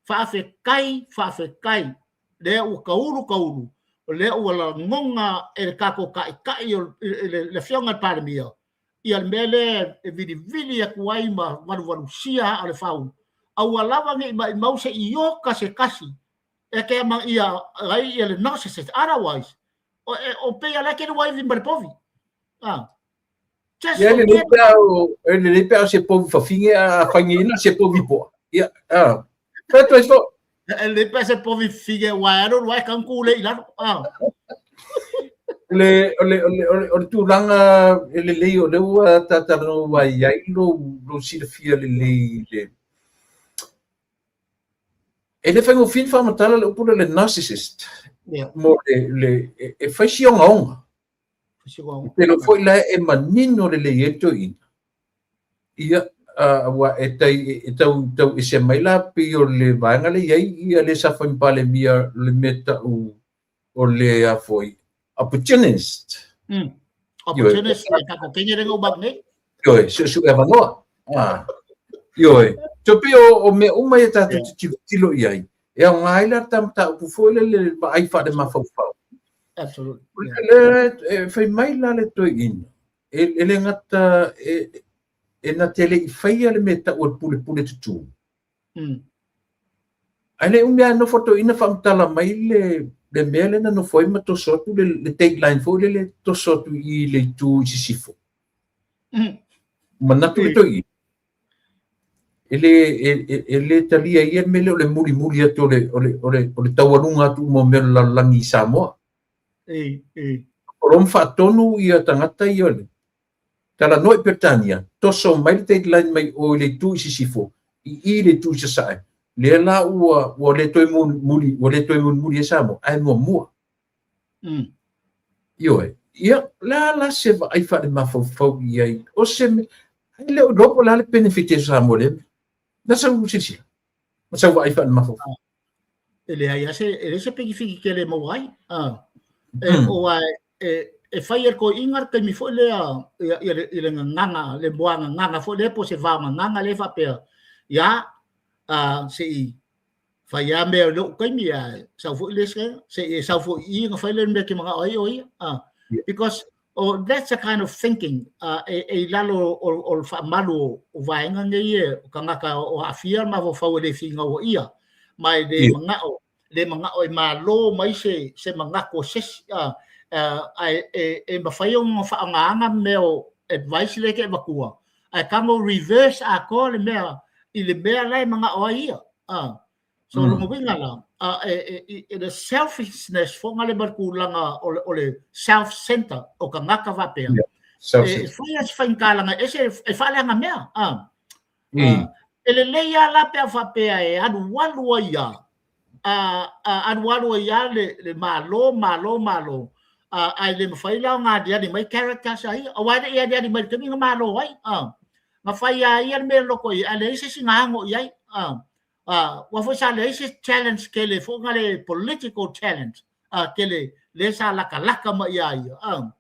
faafetai, faafetai, lea ua taulu taulu, o lea ua lagona e le tatou taitai, le afioga i le Palemia, ia le mea lea e vilivili atu ai ma valuvalusia aa o le fau, aua lava ne i maimau se i oka se tasi e te ama ia ai ia le narcissist. Otherwise, o pei a la ke lua ivi ma le povi. Ah. Just Ia, e lelei pe a o, e lelei pe a o se povi fafine a faigina se povi poa. Ia, ah. Fai atu ai fo. E lelei pe a se povi fafine ua e alu lua e kanku le i lalo. Ah. O le, o le, o le, o le, o le tulaga e lelei o lea ua tatalanoa ai ai lou silafia lelei i le E le faigofie ona faamatala le upu lea o le narcissist. Yeah. Mo le, le, e fai si ogaoga. Pe iloa foi la e manino lelei ai le toeaina. Ia, aua e tai, e tau, tau ese mai la pei o le vaega lea i ai ia le sa fai ma Palemia le mea tau o le a foi, opportunist. Opportunist, e tatou kenya lenga u nei. Ioe, suesue avanoa. Ah. Ioe. So pei o mea uma ia tatou te tilotilo i ai, e aoga ai la ta mataupu foi lele le vaai faale-mafaufau. Absolutely. Le, e fai mai la le toeaina, e le gata e na te le i faia le mea tau o le pulepule tutū. Ae le umi lava nofo toeaina faamatala mai le mea lea na nofo ai ma toso atu le date line foi lele toso atu i le itu i sisifo. Manatu le toeaina, e le talia ia le mea lea o le mulimuli atu o le taualuga atu uma o mea o le lalolagi i Samoa. O lo o faatonu ia tagata ia o le Talanoa i Peretania, toso mai le date line mai o i le itu i sisifo, i i le itu i sasae, lea la ua, ua le toe mulimuli, ua le toe mulimuli ai Samoa, ae muamua. Ioe. Ia, la la se vaai faale-mafaufau i ai, o se mea, ai le o iloa po o le a le benefit e Samoa i lea mea. Na sau silasila, ma sau vaai faale-mafaufau. E leai lava se, e leai se penefiti tele e maua ai. E, o a, e, e fai e le toeaina le taimi foi lea ia, ia le, i le gagana, le moa gagana foi lea po o se vao gagana lea faapea, ia, se i fai lava mea i lou taimi, ae sau foi le isi, se i e sau foi i i ona fai lea o le mea e te manao ai o ia. Because oh, that's a kind of thinking e i lalo o le faamalu o vaega nei e o tagata o aafia le mafaufau e le finau ia, ma e le manao, le manao e malo mai se manatu o se isi, ae e mafai ona faaaogaina mea o advice lea e te avatua, ae tago reverse atoa le mea i le mea la e manao ai ia. So lona uiga la, e le selfishness foi lea ma le tulaga o le self center o tagata faapea. E fai lava si faigata leaga e ese e faaleaga mea. E lelei lava la pe a faapea e alualu ai lava, alualu ai lava le Malo, Malo, Malo, ae le mafai la ona aliali mai characters a ia, aua e le i aliali mai i le taimi na Malo ai. Na fai lava e ia le mea e loko i ai, ae leai se isi na ano i ai. Aua foi sa leai se challenge tele foi na le political challenge tele lea sa latalata mai ia ia.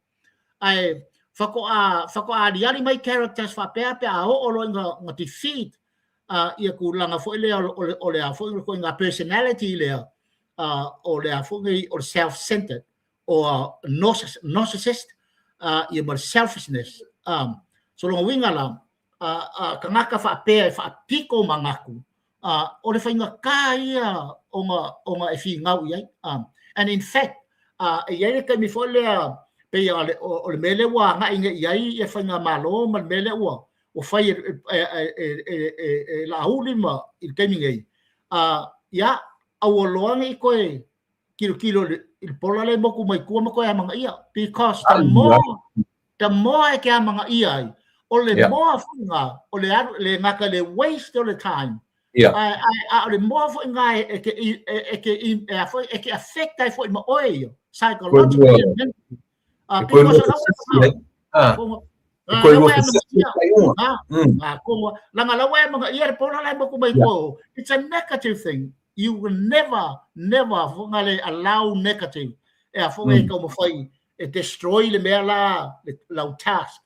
Ae faatoa faatoa aliali mai characters faapea pe a oo loa ina na defeat ia tulaga foi lea o le a foi le ituaiga personality lea o le a foi nei o le self centered or narcissist ia ma le selfishness. So lona uiga la, tagata faapea e faapito manatu, o le faigata ia ona e finau i ai. And in fact, e i ai le taimi foi lea pei o le mea lea ua agai nei i ai ia faigamalo ma le mea lea ua fai e Laauli ma i le taimi nei, ia aua loa ne i toe tilotilo i le pola lea e motu mai tua ma toe amanaia because the more the more e te amanaia ai o le more foi lena o le alu le gata le waste o le time ae a o le more foi lena e te e te e a foi e te affect ai foi ma oe ia psychologically and mentally. Because o Langa la ua e amanaia le pola la e motu mai tua it's a negative thing. You will never, never fo le allow negative e a fo e taumafai e destroy le mea la lau task.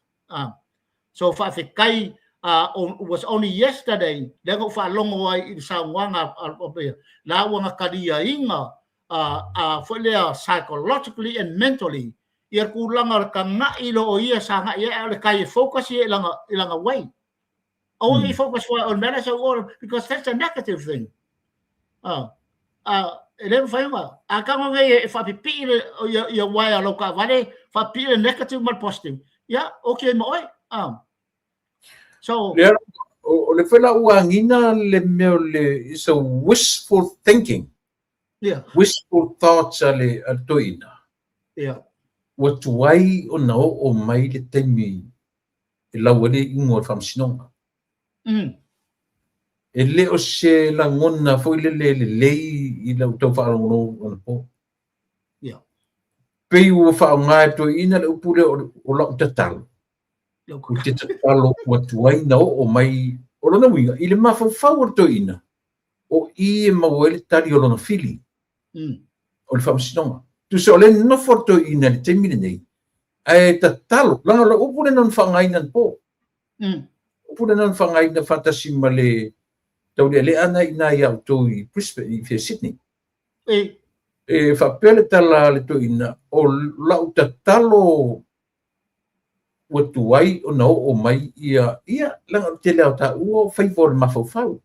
So faafetai, was only yesterday lea na ou faalogo ai i le saunoaga a la ua na taliaina foi lea psychologically and mentally ia tulaga o le taga'i loa o ia sa agai ai, a o le kai e focus ia i lana way. Aua ne i focus foi on mea la sau o because that's a negative thing. E le mafai ona a tago nei e faapipii le ia ia uaea o lau taavale, faapipii le negative ma le positive. Ia, okay ma oe. So Lea, o le foi la ua agiga le mea o le it's a wishful thinking. Wishful thoughts a le a le toeaina. Ua tuai ona oo mai le taimi e lau ai le iuga o le faamasinoga. E le o se lagona foi lele lelei i lau tau faalogologo anapo. Pei ua faaaoga e toeaiina le upu lea o lau tatalo. Ou te tatalo ua tuai na oo mai o lona uiga i le mafaufau o le toeaina, o i e maua ai le tali o lona fili o le faamasinoga. Tusa o lea e nofo le toeaina i le taimi lenei, ae tatalo, leaga o le upu lena na faaaogaina anapo. Upu lena na faaaogaina faatasi ma le taulealea na i ina ia outou i Brisbane, i Sydney. E faapea le tala a le toeaina, o lau tatalo ua tuai ona oo mai ia, ia, leaga o le tele lava o taua o faiva o le mafaufau.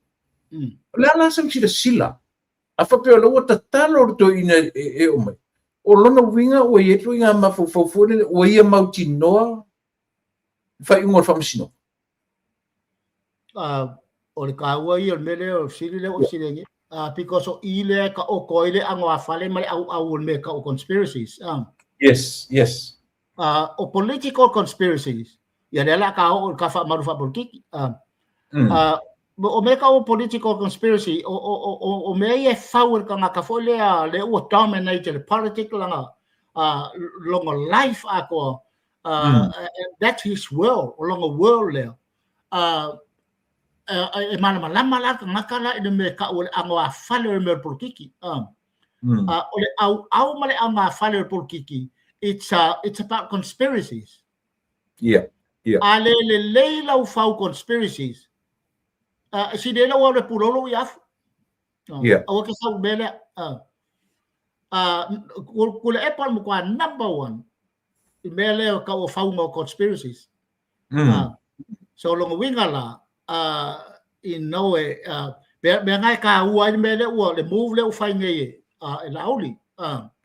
O le a la sau silasila? A faapea o lea ua tatalo le toeaina e oo mai, o lona uiga ua i ai ituaiga mafaufau foi lele ua ia mautinoa le faaiuga o le faamasinoga. O le taua ia o le mea lea o le fesili lea ua e fesili ai nei. Because o i lea e taoto ai le anoāfale ma le ʻauʻau o le mea e tau o conspiracies. Yes, yes. O political conspiracies, ia lea o le a ta oo i le ta faamalu faapolitiki. O mea tau o political conspiracy, o mea ia e fau e le tagata foi lea, lea ua dominate le politic lana, lona life atoa, and that's his world, o lona world lea. E malamalama la le tagata la i le mea e tau o le anoāfale o le mea o le polokiki. O le ʻauʻau ma le anoāfale o le polokiki, it's, it's about conspiracies. Yeah. A le lelei lau fau conspiracies, e sili ai lou alu e pulou lou iafu. Aua ke sau mea lea. Tuilaepa o le matua number one i mea lea o tau o fauga o conspiracies. So lona uiga la, you know, e, mea, mea na e tāua ai le mea lea ua, le move lea ua fai nei e, e Laauli.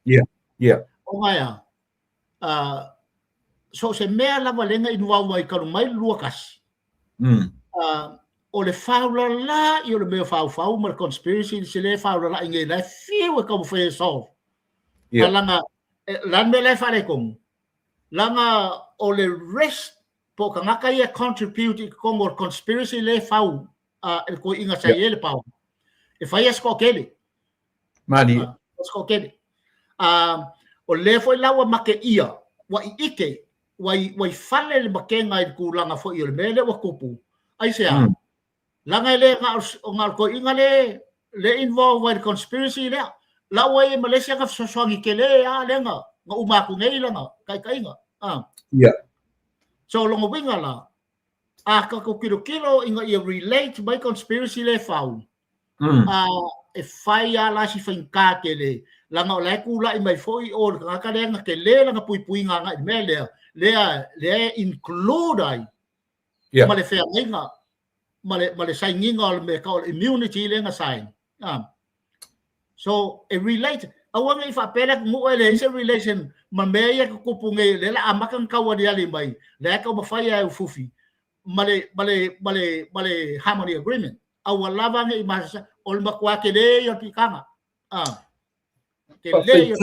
Yeah. Ona e a, so o se mea lava lea na involve ai talu mai le 21, o le faulalai o le mea faufau ma le conspiracy se le faulalai nei la e fiu e taumafai e solve. Leaga, la le mea la e faaletonu, leaga o le rest po o tagata ia e contribute i totonu o le conspiracy lea e fau e le toeaina sa i ai le power, e fai lava si toatele. Malie. Si toatele. O lea foi la ua make ia, ua iike, ua i fale le makega i le tulaga foi o le mea lea ua tupu. Aisea? Laga e le na o na o le toeaina le le involve ai i le conspiracy lea. La ua i ai ma le isi aga fesoasoani tele lava lea na na uma atu nei lana taitaiga. Ah. Ia. So lona uiga la, a tatou tilotilo ina ia relate mai conspiracy lea e fau, a e fai lava la si faigata tele, leaga o la e tulai mai foi o le tagata lea na tele lana puipuiga agai i le mea lea, lea, lea e include ai ma le feagaiga ma le, ma le sainiga o le mea tau o le immunity lea na sign. So, e relate, aua ne i faapea le atunuu e leai se relation ma mea ia e tutupu nei, lea o le a amata ona tau aliali mai, lea e taumafai lava e ufufi ma le, ma le, ma le, ma le harmony agreement. Aua lava ne i masalosalo, o le matua tele ia o le piitaga. Tele ia.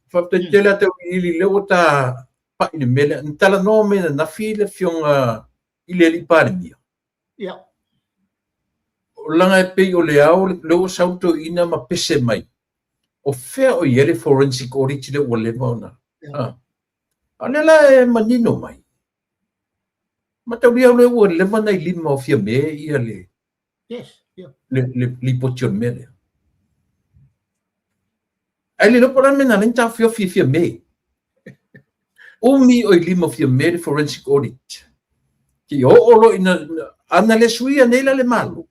Faafetai tele lava Tauiliili, lea ua ta pai i le mea lea. Na talanoa mai ananafi le Afioga i le alii Palemia. Ia. Leaga e pei o le ao lea ua sau le toeaina ma pese mai. O fea o i ai le forensic audit lea ua leva ona. Ia. A o lea la e manino mai. Mataulia lea ua leva ona i lima o Fiame ia le Yes, yeah. Le le lipoti o le mea lea. Ae le iloa po o le a le mea na ala ai ona taofiofi e Fiame. Umi o i lima o Fiame le forensic audit. Seia oo loa ina, ana le suia nei la le Malo,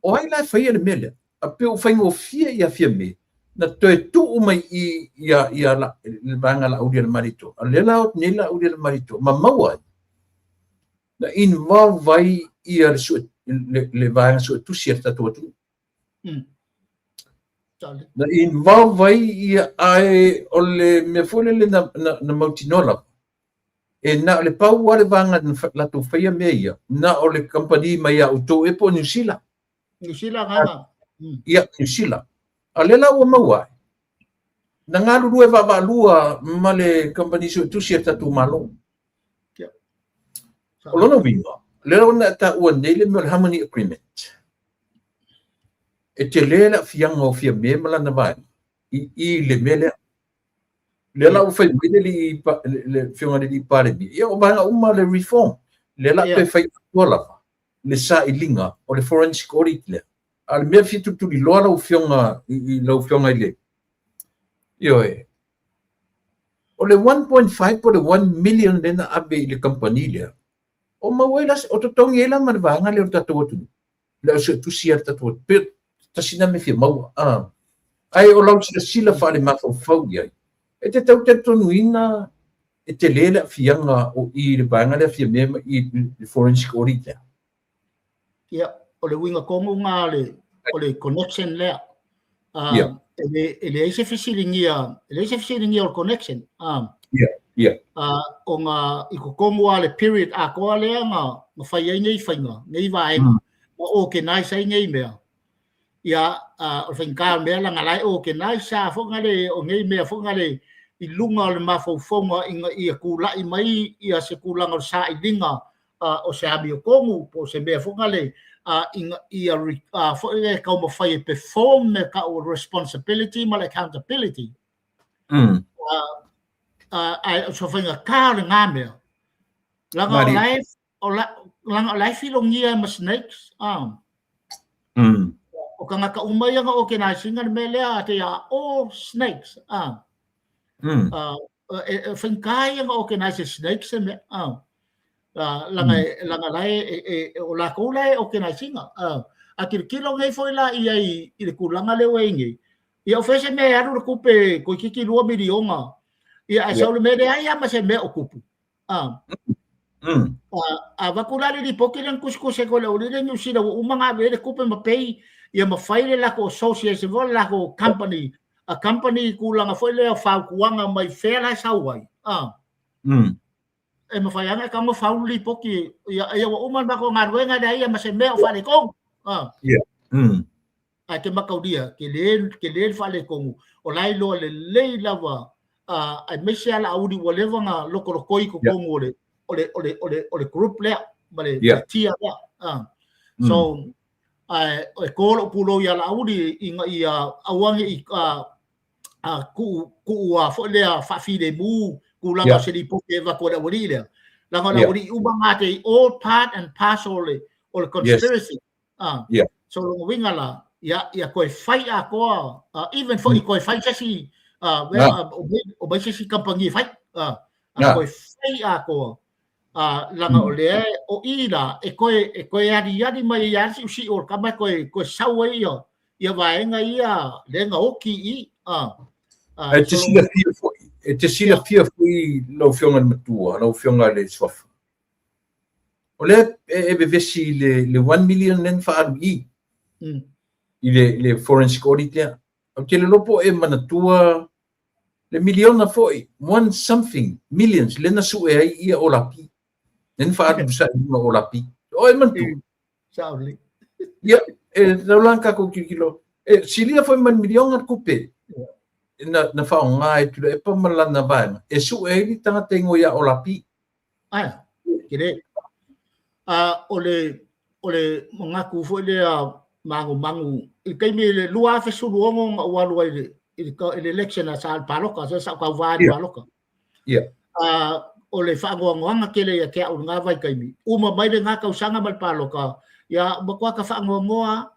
o ai la e faia le mea lea? A pei ua faigofie ia Fiame na toe tuu mai i i ia la, le vaega Laaulialemalietoa. A o lea la o atu nei Laaulialemalietoa ma maua ai na involve ai ia le, sue, le, le vaega suetusi a le tatou atunuu. Na involve ai ia ae o le mea foi lele na, na, na mautinoa lava. E na o le pau lava le vaega na latou faia mea ia, na o le kamupani mai ia outou ea po o Niu Sila. Niu Sila agaga. Ia, Niu Sila. A o lea la ua maua ai, na galulue vaavaalua ma le kamupani suetusi a le tatou Malo. O lona uiga, lea ua na taua nei le mea o le Harmony Agreement. E tele le aafiaga o Fiame ma lana vaega i i le mea lea. Lea la ua fai mai le alii le Afioga i le alii Palemia, ia o vaega uma le reform. Lea la toe fai atoa lava le sailiga o le forensic audit lea. A o le mea e fia tulituliloa lau Afioga i lau Afioga i le Ioe, o le 1.5 po o le 1 million lea na ave i le kamupani lea, o maua ai la, o totogi ai la ma le vaega lea o le tatou atunuu, le au suetusi a le tatou atunuu. Pe tasi lena mea e fia maua. Ae o lau silasila faalemafaufau i ai, e te tau talitonuina e tele le aafiaga o i le vaega lea Fiame ma i le forensic audit lea. Ia, o le uiga tonu lena o le, o le connection lea. Yeah. E, le, e leai se fesiligia, e leai se fesiligia o le connection. Yeah, yeah. Ona i totonu lava o le period atoa lea na, na fai ai nei faiga, nei vaega, ma organize ai nei mea. Ia, o le faigata o le mea leaga la e organize lava foi na le, o nei mea foi na le i luga o le mafaufauga ina ia tulai mai ia se tulaga o le sailiga o se amiotonu po o se mea foi na le ina ia foi le taumafai e perform mea tau o le responsibility ma le accountability. Ae o se faigata o lena mea, leaga o la e o la, leaga o la e filogia ma snakes. O tagata uma ia na organize ina le mea lea, they are all snakes. E, e faigata ia na organize e snakes se mea. Leaga, leaga la e, e, e, o lakou la e organize ina. A tilotilo nei foi la i ai i le tulaga lea ua i ai nei, ia o fea se mea e alu le tupe toeitiiti 2 miliona, ia ae sau le mea leai lava ma se mea o tupu. A avatu la le lipoti lea na tusitusi atu e le aualii lea i Niu Sila ua uma ona ave i ai le tupe ma pay ia ma fai le latou association foi le latou company, a company i tulaga foi lea o fautuaga mai fea la e sau ai. E mafai lava ona e tago fau le lipoti ia, ia ua uma le matou galuega leai ma se mea o faaletonu. Ae te mataulia, tele, tele le faaletonu, o la e iloa lelei lava, aemaise lava Laauli ua leva ona lokolokoi i totonu o le, o le, o le, o le, o le group lea, ma le, yeah. tia lea. So, ae e kō lou pulou ia Laauli ina ia aua ne i tuu, tuu foi lea faafilemu tulaga o se lipoti e avatu e le aualii lea. Leaga o le aualii uma na, they all part and parcel o le, O le conspiracy. Ah. So lona uiga la, ia, ia toe fai atoa, even foi toe fai se isi, o mai se isi kamupani e fai. A toe fai atoa, leaga o lea o i la, e toe, e toe aliali mai ai lava le siusiu o le tama e toe, toe sau ai ia, ia vaega ia lea na oti i i. E te silafia foi, e te silafia foi lau Afioga i le Matua, lau Afioga i le Suafa. O lea e vevesi i le 1 million lea na faaalu i i, i le forensic audit lea. Ou te le iloa po o e manatua le miliona foi, one something millions lea na sue ai ia Olapi. Lea na faaalu i luga o Olapi. O e manatua? Sao lelei. Ia, e tatau la ona tatou tilotilo, e silia foi ma le miliona le tupe na faaaoga e Tuilaepa ma lana vaega e sue ai le tagata igoa ia Olapi. Ae, tele. O le manatu foi lea magumagu i le taimi i le 2016 na ou alu ai i le election a sa le palota, sa ou tauva i le palota. O le faanoanoaga tele ia te au i lena vaitaimi, uma mai lena tausaga ma le palota, ia matua ta faanoanoa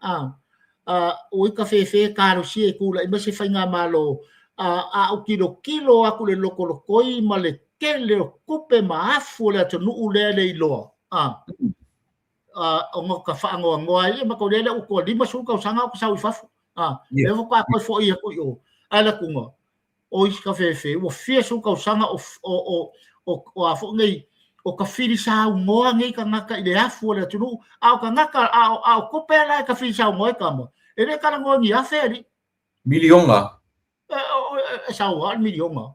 a ua ita fefe talosia e tulai mai se faigamalo, a ou tilotilo atu i le lotolotoi ma le tele o tupe ma afu o le atunuu lea e le iloa, ona ta faanoanoa ai, ia matou lea ua toa 50 tausaga o ta sau i fafo, lea faatoa toe foi atu i o, ae alu atu o isi kafefe ua fia sefulu tausaga o o o o a foi nei o tafili saunoa nei tagata i le afu o le atunuu, a o tagata a o a o tupe la e tafili saunoa ai tama e le talanoa ni afe alii. Miliona. E sau lava le miliona.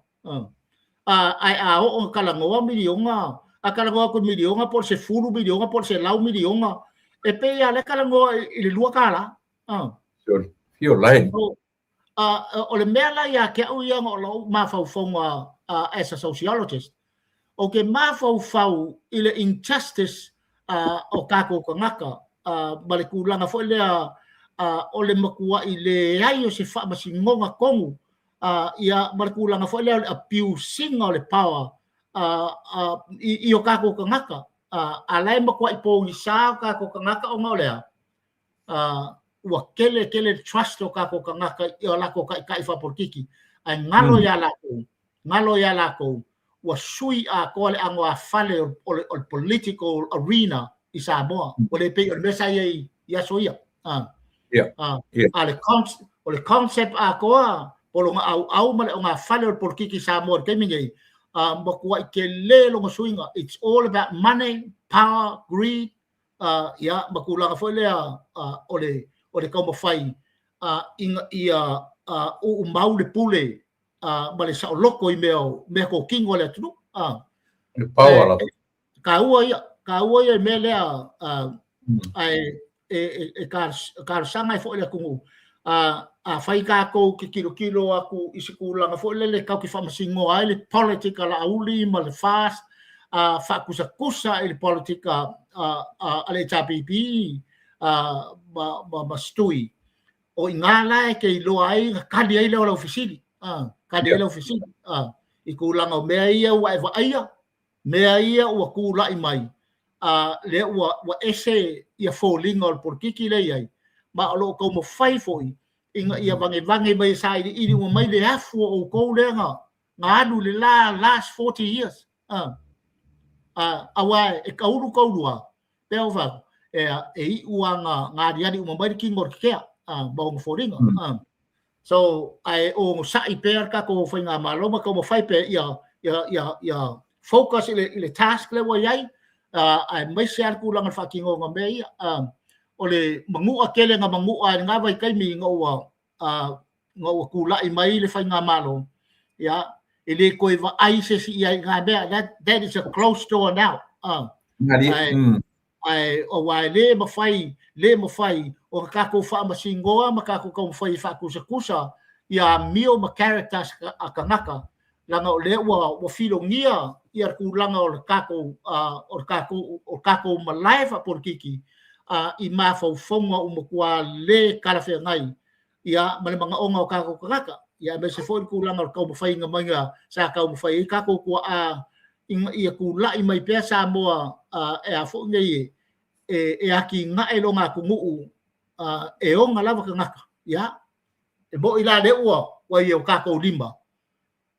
Ae a oo ina talanoa miliona, a talanoa atu i le miliona po o le sefulu miliona po o le selau miliona, e pei lava o lea e talanoa i le $2. Sure. Fio lai. O le mea la ia te au ia o lou mafaufauga as a sociologist, ou te mafaufau i le injustice o tatou tagata ma le tulaga foi lea o le matuai leai o se faamasinoga tonu, ia ma le tulaga foi lea o le abuse ina o le power i o tatou tagata, a la e matuai pogisa o tatou tagata ona o le a? Ua tele tele le trust o tatou tagata i o latou taitai faapolokiki, ae galo ia latou, galo ia latou ua sui atoa le anoāfale o le political arena i Samoa. Ua le pei o le mea sa i ai i aso ia. A le o le concept atoa po o lona auau ma le ogafale o le polokiki i Samoa i le taimi nei, matuai tele lona suiga. It's all about money, power, greed, ia, ma tulaga foi lea o le o le taumafai ina ia uumau le pule ma le saoloto i mea mea tokino a le atunuu. Le power lava. Taua ia, taua ia i mea lea, ae e talosaga ai foi le atunuu, afai tatou te tilotilo atu i se tulaga foi lele tatou te faamasinoa ai le politic a Laauli ma le FAST, faatusatusa i le politic a le HRPP ma Stui, o i ina la e te iloa ai ona tali ai lea o lau fesili, tali ai lau fesili i tulaga o mea ia ua e vaaia, mea ia ua tulai mai, a lea ua ua ese ia foliga o le polokiki lea e i ai, ma o lo o taumafai foi ina ia vagevage mai e sailiili uma mai le afu o outou lea na na alu i le la last 40 years. Aua e taulu taulua, pea o fai, e iu lava na na aliali uma mai le tino o le tetea ma ona foliga. So, ae onosai pea le tatou faigamalo ma taumafai pea ia ia ia ia focus i le i le task lea ua i ai, aemaise lava le tulaga o le faatinoga o mea ia. O le manua tele na manua ai i lena vaitaimi ina ua ina ua tulai mai le faigamalo, ia, e le toe vaai se isi i ai i na mea. That is a closed door now. Ae, ae aua e le mafai, le mafai ona tatou faamasinoa ma tatou taumafai e faatusatusa ia amio ma characters a tagata, leaga o lea ua ua filogia ia le tulaga o le tatou o le tatou o tatou malae faapolitiki i mafaufauga ua matua le talafeagai ia ma le manaoga o tatou tagata, ia aemaise foi le tulaga o le taumafaiga maiga sa taumafai ai tatou tuaa ina ia tulai mai pea Samoa e a foi nei e, e atinae lona atunuu e oga lava tagata. Ia, e mo'i la lea ua ua i o tatou lima,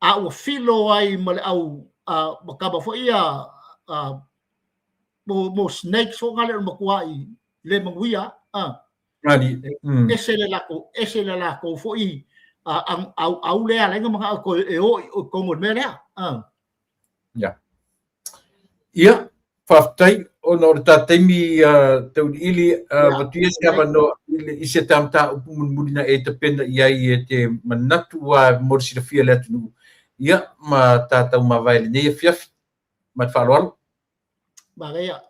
a ua filo ai ma le au ma tama foi ia mo, mo snakes foi ngale o le matuai le manuia a. Nani. Ese le latou, ese le latou foi au au lea ala ai ona manao toe e o i totonu o le mea lea. Ia. Ia, faafetai ona o le ta taimi tauiliili avatu ia se avanoa i se ta mataupu mulimuli na e tapena i ai e te manatu ua mo le silafia e le atunuu, ia, ma tatou mavae i lenei afiafi. Ma le faaaloalo. Manaia,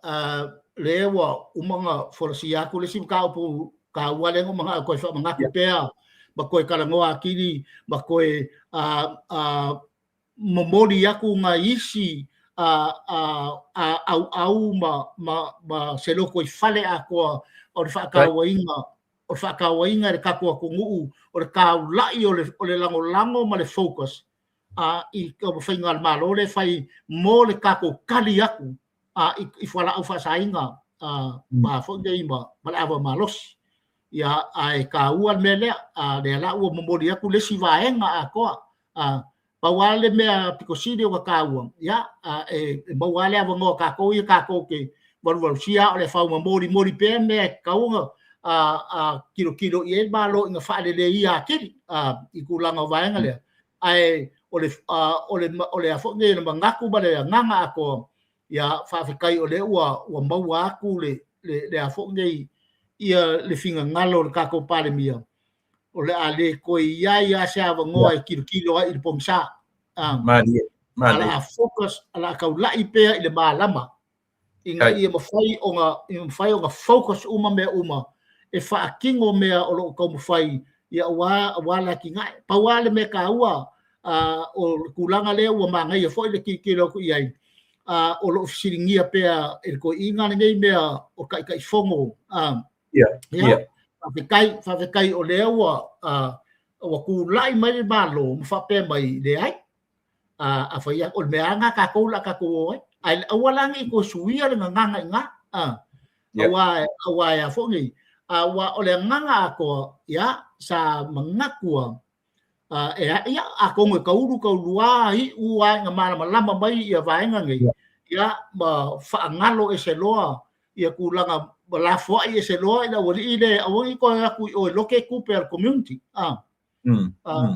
lea ua uma ona folasia atu le isi mataupu taua lea na ou manao e toe faamanatu pea ma toe talanoa atili ma toe momoli atu nai isi auau ma se lotoifale atoa o le faatauaina o le faatauaina e le tatou atunuu o le taulai o le lagolago ma le focus i taumafaiga a le Malo lea e fai mo le tatou tali atu i fualaau faasaina ma foi nei ma le ava malosi. Ia, ae taua le mea lea, lea la ua momoli atu le isi vaega atoa. Pau lava le mea pito sili ona taua, ia, e maua lava le avanoa o tatou ia tatou te valuvalusia a o le fau ma molimoli pea mea e tatau ona tilotilo i ai le Malo ina faaleleia atili i tulaga o vaega lea. Ae o le, o le, o le a foi nei, le manatu ma le agaga atoa, ia, faafetai o lea ua, ua maua atu le, le, le a foi nei, ia le finagalo o le tatou Palemia, o le a le toe i ai lava se avanoa e tilotilo ai i le pogisa. Malie, malie. A o le a focus, o le a taulai pea i le malama ina ia mafai ona, ia mafai ona focus uma mea uma e faatino mea o lo o taumafai ia aua, aua le atinae. Pau lava le mea taua o le tulaga lea ua manaia foi le tilotilo atu i ai, o lo o fesiligia pea e le toeaina lenei mea o Taitaifono. Ia, faafetai, faafetai o lea ua, ua tulai mai le Malo ma faapea mai, leai, a fai atu, o le mea lava lena a tatou o le a tatou o ai. Ae aua la ne i toe suia le gagana i ina, aua, aua e a foi nei, aua o le agaga atoa, ia, sa manatu lava, e, ia, atonu e taulu taulua iu lava ina malamalama mai ia vaega nei, ia, ma faagalo ese loa ia tulaga ma lafoai ese loa i le aualii lea, aua ne i toe atu i o e lote tupe a le community.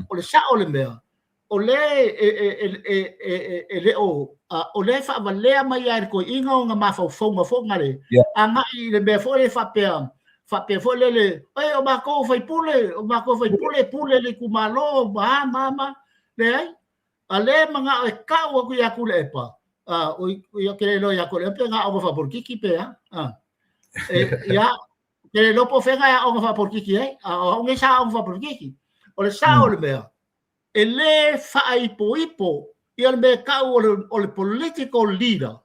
O le sao o le mea, o lea e le o, o lea e faavalea mai lava e le toeaina ona mafaufauga foi na le agai i le mea foi lea faapea, faapea foi lele, oi, o matou faipule, o matou faipule, pule le itumalo, ma a, ma a, ma a. Leai, a lea e manao e tau atu ia Tuilaepa, oi, ou te le iloa ia Tuilaepa pe na aoga faapolokiki pe a. Ia, ou te le iloa po o fea na e aoga faapolokiki ai, a o au nei sa aoga faapolokiki. O le sao o le mea, e le faaipoipo ia le mea e tau o le political leader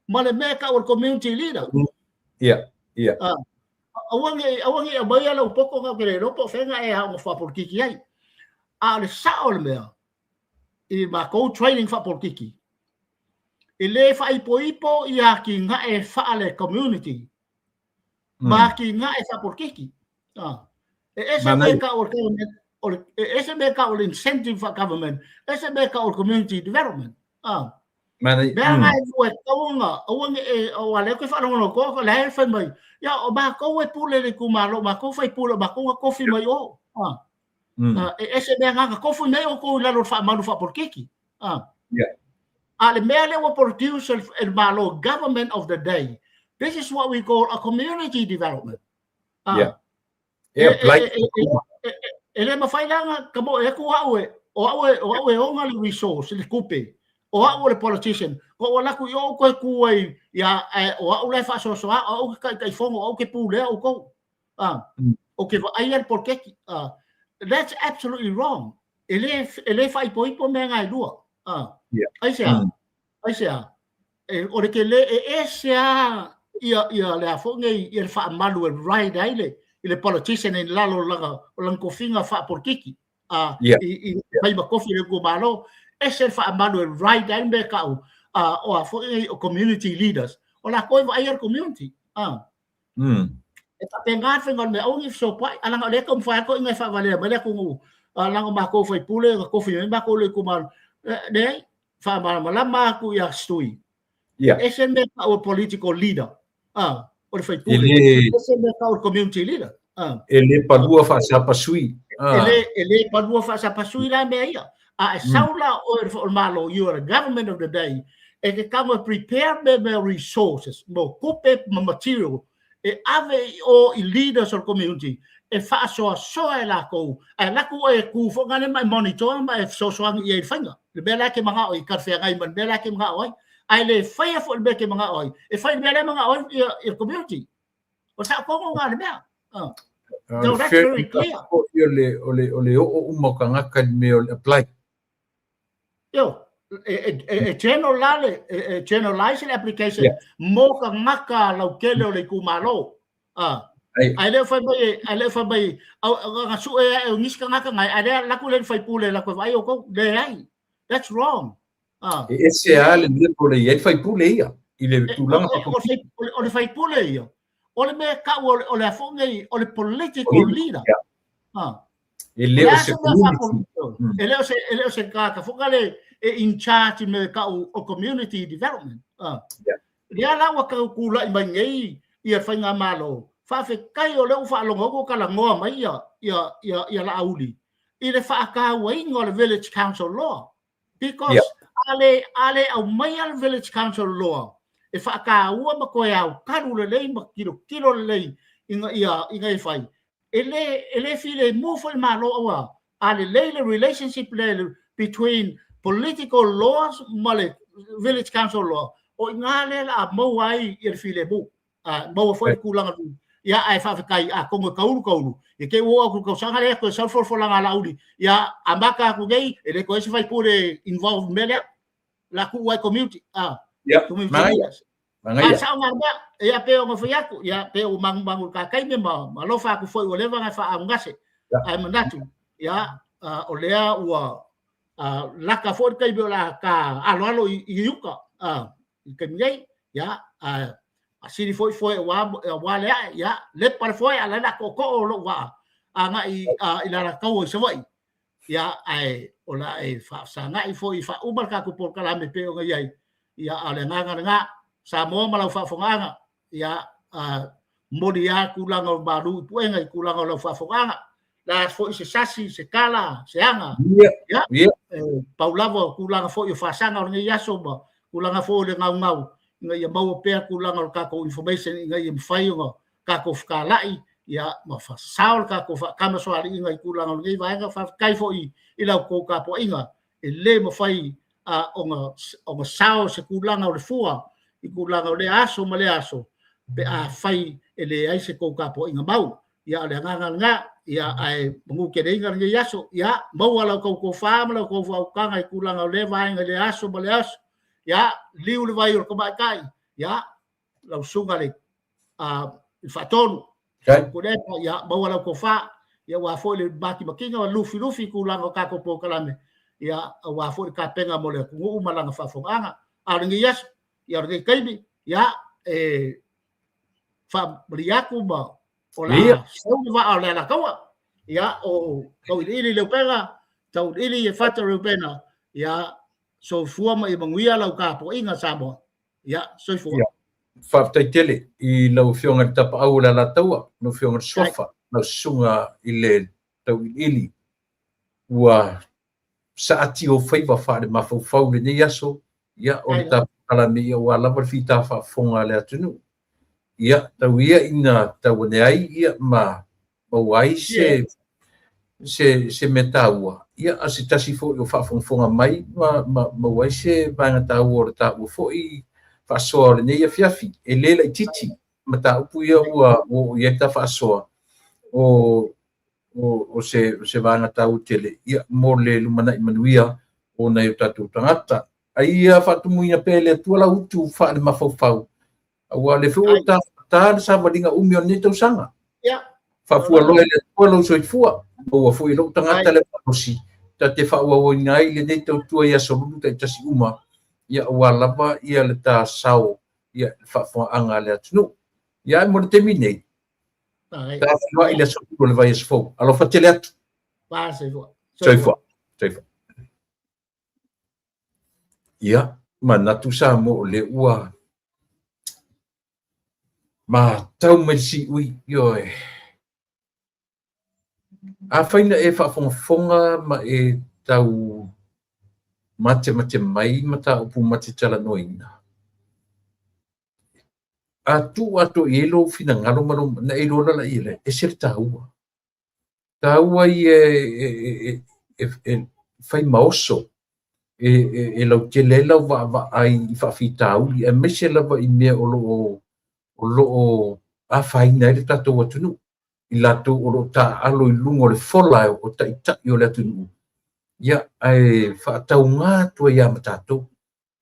ma le mea e tau o le community leader. Ia, ia. Aua ne i, aua ne i aumaia lau poto na ou te le iloa po o fea na e aoga faapolokiki ai. A o le sao o le mea, i matou training faapolokiki, e le faaipoipo ia atinae faale-community ma atinae faapolokiki. E ese mea tau o le government, o le, e ese mea tau o le incentive fa-government, ese mea tau o le community development. Mea nga e lua e tatau ona, aua ne i, aua o lea ou te faalogologo atu, o la e fai mai, ia o matou e pule i le itumalo, o matou faipule, o matou na tofi mai o. E ese mea nga na tofi mai outou i lalo o le faamalu faapolokiki. A o le mea lea ua produce e le Malo, government of the day, this is what we call a community development. E le mafai la ona tamoe atu au e, o au e, o au e ona le resource, le tupe, o au o le politician, ko ua alu atu i o ou toe tu ai, ia, ae o au la e faasoasoa, o au ke taitaifono, o au ke pulea outou. Ou ke vaaia le poloketi. That's absolutely wrong. E le, e le faaipoipo mea nga e lua. Aisea? Aisea? E, o le tele, e ese lava ia, ia le a foi nei, ia le faamalu e ride ai le, i le politician i lalo o lana, o lana tofiga faapolokiki. I fai ma tofi i le itumalo, ese le faamalu e ride ai le mea e tau, o a foi nei, o community leaders. O latou e vaaia le community. E faapena le faiga o le mea, aua ne i fesopoai, ae leaga o lea e taumafai atu toeaiina e faavalea mai le atunuu, leaga o matou o faipule na tofi mai matou e le itumalo. Leai, faamalamalama atu ia Stui, e ese le mea e tau o political leader, o le faipule, ese le mea e tau o le community leader. E le palua faasapasui. E le palua faasapasui la mea ia. A e sau la oe o le Malo, you are the government of the day, e te tago e prepare mea resources, mo tupe ma material, e ave i o i leaders o le community, e faasoasoa e latou, ae alu atu oe e tu foi lale ma e monitor ma e fesoasoani i ai i le faiga, le mea la e te manao i talafeagai ma le mea la e te manao ai. Ae le faia foi le mea e te manao ai, e fai le mea lea e manao ai le community. O le sao tonu lena o le mea. So that's very clear. O le oo uma o tagata i le mea o le apply. Io, e general la le, e generalize le application mo tagata lautele o le itumalo. Ae le o fai mai, ae le o fai mai, na sue ae o nisi tagata nai, ae lea laku le faipule laku e vaai outou, leai. That's wrong. E ese lava le level e i ai le faipule ia i le tulaga O le faipule ia, o le mea e tau o le a foi nei, o le political leader. E le o se community. E le o se, e le o se tagata foi lale e in charge i mea e tau o community development. Lea la ua tau tulai mai nei ia le faigamalo, faafetai o lea ua faalogo atu ua talanoa mai ia Laauli i le faatauaina o le Village Council Law. Because a le, a le aumaia le Village Council Law e faataua ma toe aokalu lelei ma tilotilo lelei ina ia, ina ia fai, e le, e le filemu foi le Malo aua a lelei le relationship lea between political laws ma le Village Council Law, o i ina lea o le a maua ai le filemu. A maua foi le tulaga ia, ae faafetai, atonu e taulu taulu, ia te i ua oo atu i le tausaga lea, toe sau le folafolaga a Laauli, ia amata atu nei, e le toe i ai se faipule involved i le mea lea, o le a tuu ai i community, a, community leaders. A sao na le mea, ia pei ona fai atu, ia pei ua manumanu i le ta taimi ma alofa atu foi ua leva ona e faaaugase, ae manatu, ia, o lea ua lata foi le taimi o le a ta aloalo i uta, i le taimi nei, ia, a sili foi foe aua le ae, ia, lepa le foe, a o la e tootoo lou vaa agai i le Alataua i Savaii, ia, ae o le a e faafesagai foi i faauma le tatou polokalame pei ona i ai, ia, a o le agaga lena, Samoa ma lau faafofogaaga, ia, momoli lava tulaga o malu i puega i tulaga o lau faafofogaaga, le a foi se sasi, se tala, se aga, ia, pau lava o tulaga foi o fasaga o lenei aso ma tulaga foi o le gaugau, ina ia maua pea tulaga o le tatou information ina ia mafai ona tatou fetalai, ia, ma faasao le tatou faatamasoaliiga i tulaga o lenei vaega. Faafetai foi i la outou tapuaiga, e le mafai ona sao se tulaga o le fua i tulaga o lea aso ma lea aso pe afai e leai se tou tapuaiga mau. Ia, o le agaga lena, ia, ae manuteleina lenei aso, ia, maua la outou tofa ma la outou faautaga i tulaga o lea vaega i lea aso ma lea aso. Ia, liu le vai o le tamaitai, ia, lau susuga le Faatonu, Tuilaepa, ia, maua lau tofa, ia, aua foi le matimatiga ma lufilufi i tulaga o tatou polokalame, ia, aua foi le tapena mo le atunuu ma lana faafofogaaga. A o lenei aso, ia, o lenei taimi, ia, e faamalie atu ma o le a sau le vaa o le Alataua, ia, o Tauiliili Leupega, Tauiliili Efata Reupena, ia, soifua ma ia manuia lau tapuaiga Samoa. Ia, soifua. Ia, faafetai tele i lau Afioga i le Tapaau o le Alataua, lau Afioga i le Suafa, lau Susuga i le Tauiliili, ua saati ou faiva faale-mafaufau i lenei aso, ia, o le tapukalame, ia, aua lava le fita faafofoga a le atunuu. Ia, tau ia ina tau ane ai, ia, ma maua ai se se se mea taua, ia, a se tasi foi o faafogafoga mai ma maua ai se vaega taua o le taua foi faasoa o lenei afiafi. E le laitiiti mataupu ia ua oo i ai ta faasoa, o o se vaega taua tele, ia, mo le lumanai manuia o nai o tatou tagata. A ia faatumuina pea e le Atua lau utu faale-mafaufau, aua o lea foi ua ta le savaliga umi o lenei tausaga. Faafualoa e le Atua lou soifua, maua foi e lou tagata le malosi ta te faaauauina ai lenei tautua i aso lulu taitasi uma, ia, aua lava ia le ta sao, ia, le faafofogaaga a le atunuu. Ia, ae mo le taimi nei, ta feiloai i le aso o le vaiaso fou. Alofa tele atu. Soifua. Soifua. Soifua. Ia, manatu Samoa o lea ua matau mai le siui, ioe. Afai na e faafogafoga ma e tau matemate mai mataupu ma te talanoaina, a tuu atoa i ai lou finagalo ma lou, na e iloa la ia lea, ese le taua. Taua ia e fai ma oso, e lautele ai lau vaavaai i faafitauli, aemaise lava i mea o lo o afaina ai le tatou atunuu, i latou o lo o taaalo i luga o le fola o taitai o le atunuu, ia, ae faatauga atu ai lava ma tatou.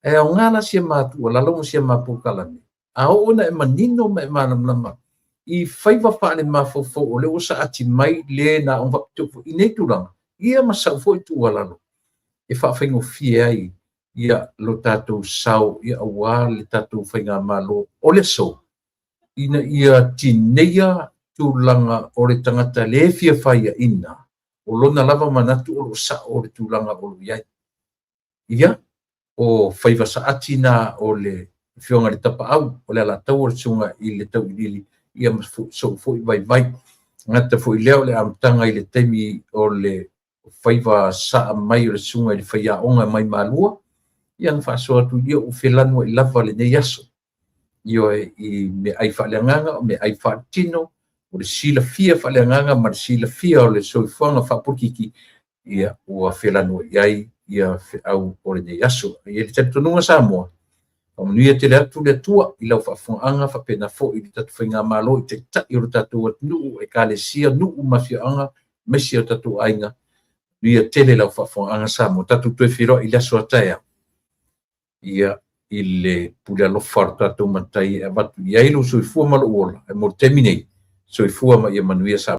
E aoga la si a ma tuualalo ma si a ma polokalame, a oo ina e manino ma e malamalama i faiva faale-mafaufau o lea ua saati mai le na aoga faapitoa i nei tulaga, ia ma sau foi tuualalo e faafaigofie ai ia lo tatou sao, ia aua le tatou faigamalo o le aso, ina ia tineia tulaga o le tagata le fia faiaina, o lona lava manatu o lo o sao le tulaga o lo o i ai. Ia, o faiva saati na o le Afioga i le Tapaau, o le Alataua o le Susuga i le Tauiliili, ia ma sou foi vaivai. Gata foi lea o le amataga i le taimi o le faiva saa mai o le Susuga i le Faiaoga mai Malua, ia na faasoa atu ia ua felanuai lava lenei aso. Ioe, i meaai faaleagaga, o meaai faaletino, o le silafia faaleagaga ma le silafia o le soifuaga faapolokiki, ia ua felanuai ai ia feau o lenei aso. E i ai le talitonuga Samoa, faamanuia tele atu le Atua i lau faafofogaaga, faapena foi i le tatou faigamalo, i taitai o le tatou atunuu, ekalesia, nuu ma afioaga, aemaise o tatou aiga. Manuia tele lau faafofogaaga Samoa. Tatou toe feiloai i le aso a taeao, ia, i le pule alofa o le tatou Matai e avatu i ai lou soifua ma lou ola. Ae mo le taimi nei, soifua ma ia manuia Samoa.